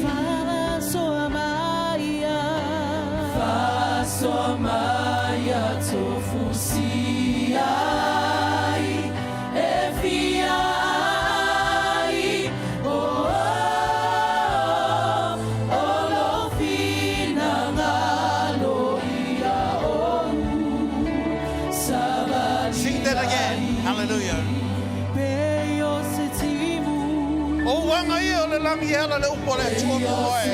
Faasoa maia, faasoa maia tofusi ai, e fia ai, oh, oh, o lou finagalo ia ou savali. Sing that again. Hallelujah. Pei o se timu. O uaga ia o le lagi e ala le upu a le Atua mo oe.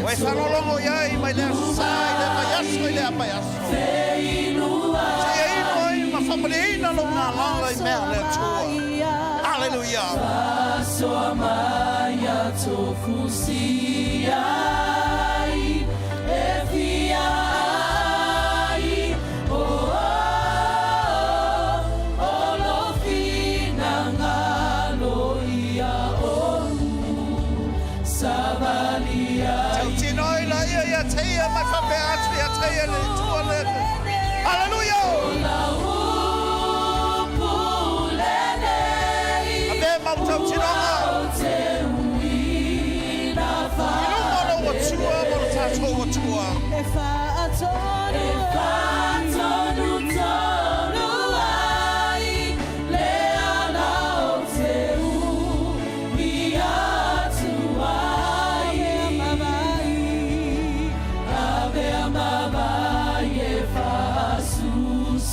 Ua e faalogologo i ai mai le aso Sa i lea vaiaso i lea vaiaso. Seia inu ai ma faamalieina lou galala i mea a le Atua. Haleluia! Faasoa mai a tofusi ai, e fia ai, oh, oh, o lou finagalo ia ou savali ai. Tautino ai laia ia te ia mai faapea atu ia te ia le Atua le. Haleluia! Lau upu lenei, Avea mau tautinoga ua ou te uina i luma o lou Atua ma lo tatou Atua. E faatonu, e faatonu tonu ai le ala ou te ui atu ai. Avea ma vai e faasusu.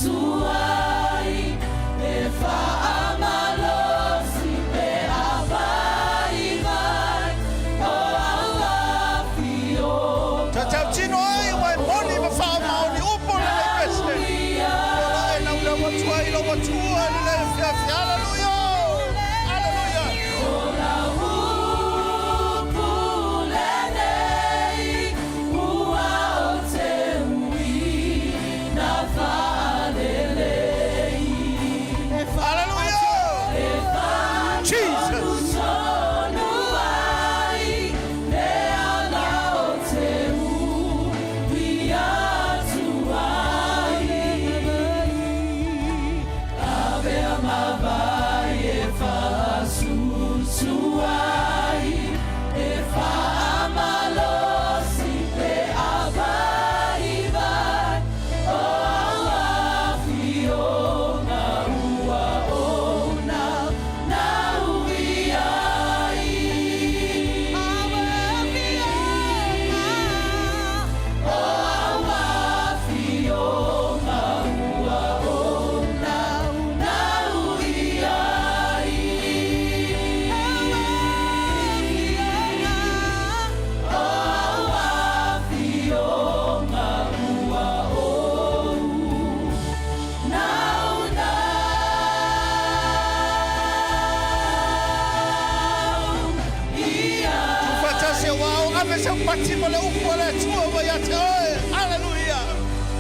pati ma le upu a le Atua ua ia te oe. Haleluia!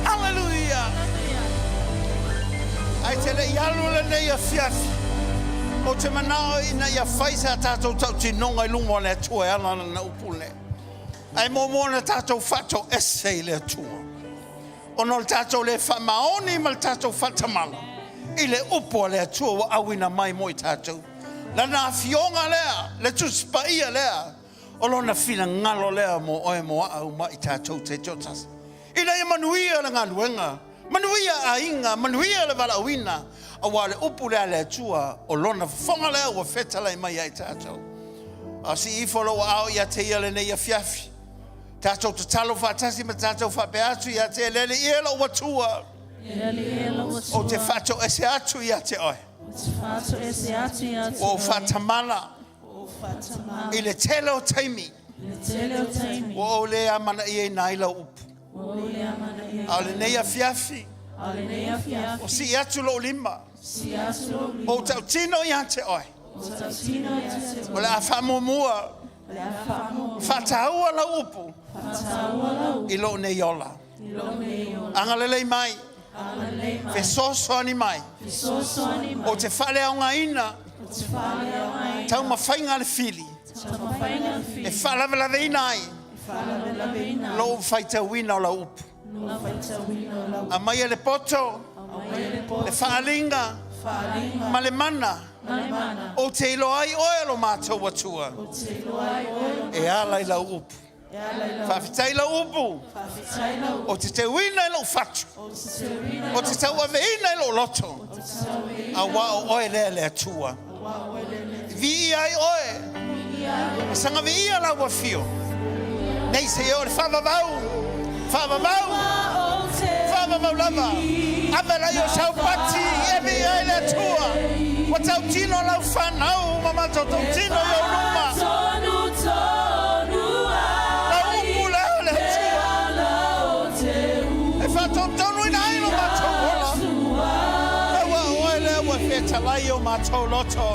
Haleluia! Ae te le i alu lenei afiafi, ou te manao ina ia fai se a tatou tautinoga i luma o le Atua e ala lana upu lea. Ae muamua ona tatou faatoese i le Atua, ona o le tatou le faamaoni ma le tatou faatamala i le upu a le Atua ua auina mai mo i tatou. Lana Afioga lea, le Tusi Paia lea, o Lona finagalo lea mo oe mo au ma i tatou te toatasi. Ina ia manuia le galuega, manuia aiga, manuia le valaauina, aua o le upu lea a le Atua, o Lona fofoga lea ua fetalai mai ia i tatou. A sii ifo lou aao ia te Ia lenei afiafi, tatou tatalo faatasi ma tatou faapea atu ia te Ia, Le Alii e lou Atua, ou te faatoese atu ia te Oe. Ua ou faatamala i le tele o taimi ua ou le amanaiaina ai lau upu. A o lenei afiafi, ua sii atu lou lima, ua ou tautino ia te oe, o le a faamuamua, faataua lau upu i lou nei ola. Agalelei mai, fesoasoani mai, ou te faaleaogaina taumafaiga a le fili e faalavelaveina ai lou faitauina o lau upu. Aumaia le poto, le faaaliga ma le mana ou te iloa ai oe lo matou Atua e ala i lau upu. Faafetai lau upu, ou te teuina i lou fatu, ou te tauaveina i lou loto, aua o oe lea le Atua. Viia ai oe, ma saga viia lau afio, nei seia oo i le faavavau, faavavau, faavavau lava. Ave lai o sau pati e viia ai le Atua, ua tautino lau fanau ma matou tautino i ou luma. Lau upu lea o le Atua e faatonutonuina ai lo matou ola. Aua o oe lea ua fetalai i o matou loto.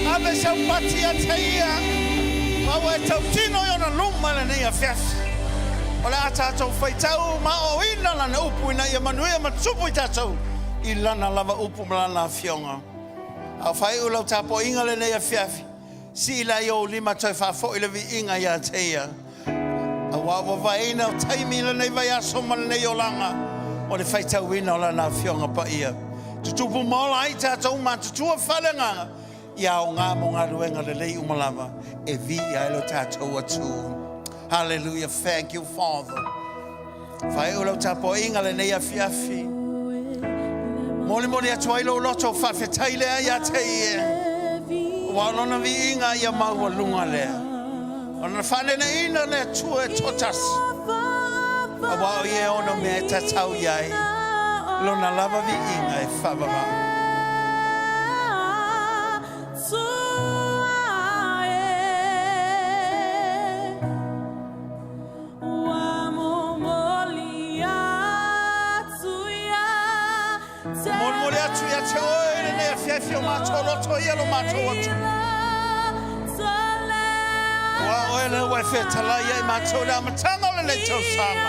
Ave sau pati ia te ia, ma ua e tautino i ona luma lenei afiafi. O le a tatou faitau ma aoaoina lana upu ina ia manuia ma tupu i tatou i lana lava upu ma lana afioga. A o faaiu lau tapuaiga lenei afiafi, sii la i ou lima toe faafoi le viiga ia te ia. Aua ua vaeina o taimi i lenei vaiaso ma lenei olaga o le faitauina o Lana Afioga Paia. Tutupu ma ola ai tatou matutua faaleagaga ia aoga mo galuega lelei uma lava e viia ai lo tatou Atua. Hallelujah. Thank you, Father. Faaiu lau tapuaiga lenei afiafi. Molimoli atu ai lou loto faafetai lea ia te ia. Ua o lona viiga ia maualuga lea. O lona faaneneina le Atua e toatasi. Aua o ia e ono mea e tatau i ai lona lava viiga e faavavau. Molimoli atu ia te oe i lenei afiafi o matou loto ia lo matou Atua. Ua oe lea ua e fetalai ia i matou i le amataga o lenei tausaga.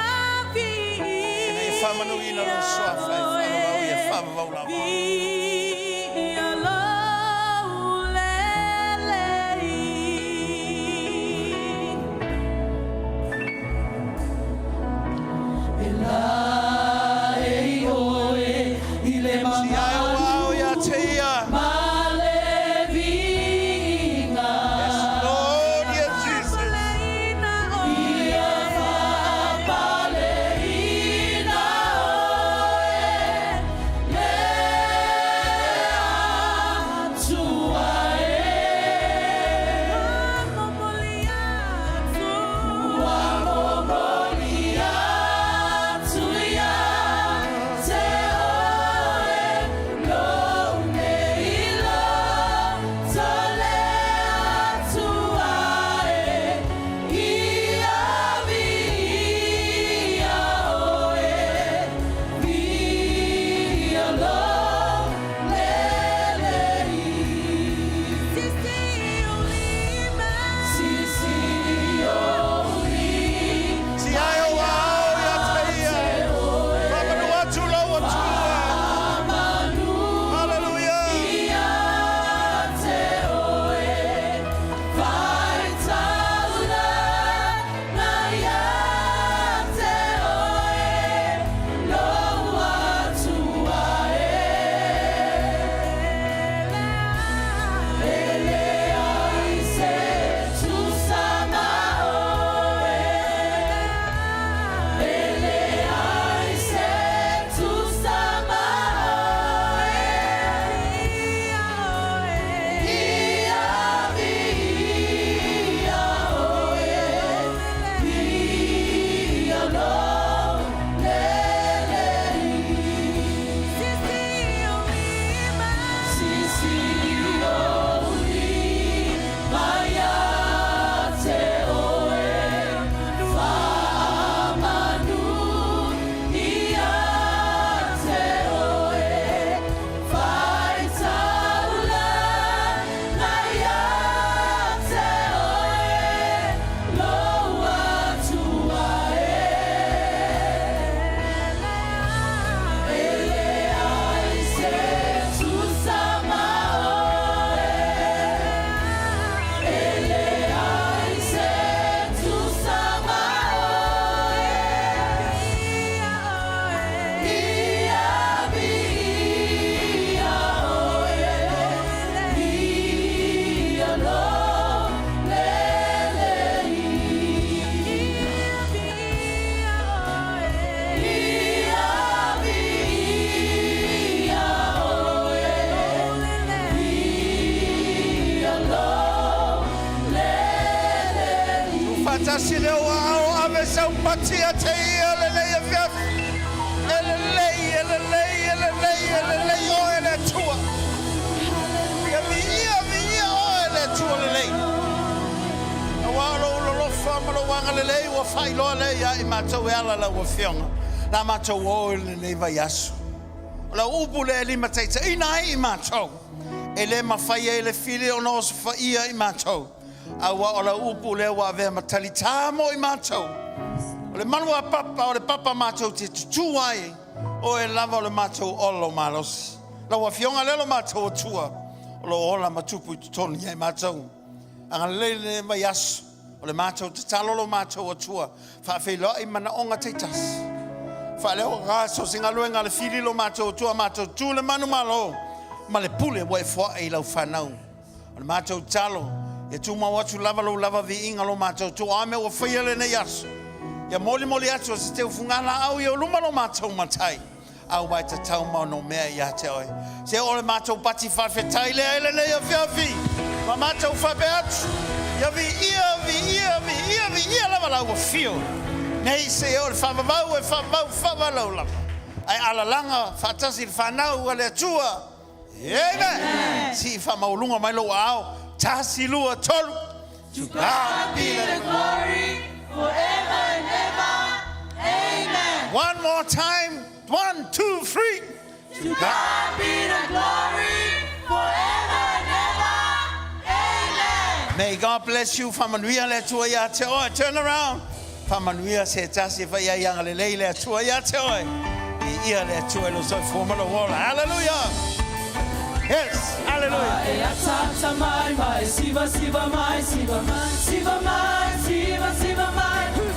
Ina ia faamanuina lou suafa e faavavau ia faavavau lava. Sia e o ao ia te ia. Yes, Lord, yes, Jesus. Tasi lea ua ao ave sau pati ia te ia lenei afiafi. E lelei, e lelei, e lelei, e lelei oe le Atua. Ia viia, viia oe le Atua lelei. Auā o lou lolofa ma lou agalelei ua faailoa lea ia i matou e ala i lau Afioga. La matou o i lenei vaiaso. O lau upu lea e limataitaiina ai i matou, e le mafai ai e le fili ona osofaia i matou, aua o lau upu lea ua avea ma talitā mo i matou. O le malu a papa, o le papa matou te tutū ai, o oe lava o le matou ola o malosi. Lau Afioga lea lo matou Atua, o lo o ola ma tupu i totonu ia i matou. Agalelei lenei vaiaso, o le matou tatalo lo matou Atua, faafeiloai manaoga taitasi. Faaleo ga so se galuega a le fili lo matou Atua, matou tu le manumalo ma le pule ua e foai i lau fanau. O le matou tatalo, ia tumau atu lava lou lava viiga lo matou Atua, a mea ua faia lenei aso. Ia molimoli atu o se teufuga laau i ou luma lo matou Matai, aua e tatau ma ono mea ia te oe. Se o le matou pati faafetai lea i lenei afiafi, ma matou faapea atu, ia viia, viia, viia, viia lava lau afio, nei se o le faavavau e faavavau faavalau lava, ae alalaga faatasi le fanau a le Atua. Amen. Sii faamaualuga mai lou aao, tasi, lua, tolu. To God be the glory forever and ever. Amen. One more time. 1, 2, 3. To God be the glory forever and ever. Amen. May God bless you. Faamanuia le Atua ia te oe. Turn around. Faamanuia se tasi e fai ai agalelei le Atua ia te oe. Viia le Atua i lou soifua ma lou ola. Hallelujah. Yes. Hallelujah. E ataata mai mai, siva siva mai, siva mai, siva mai, siva siva mai.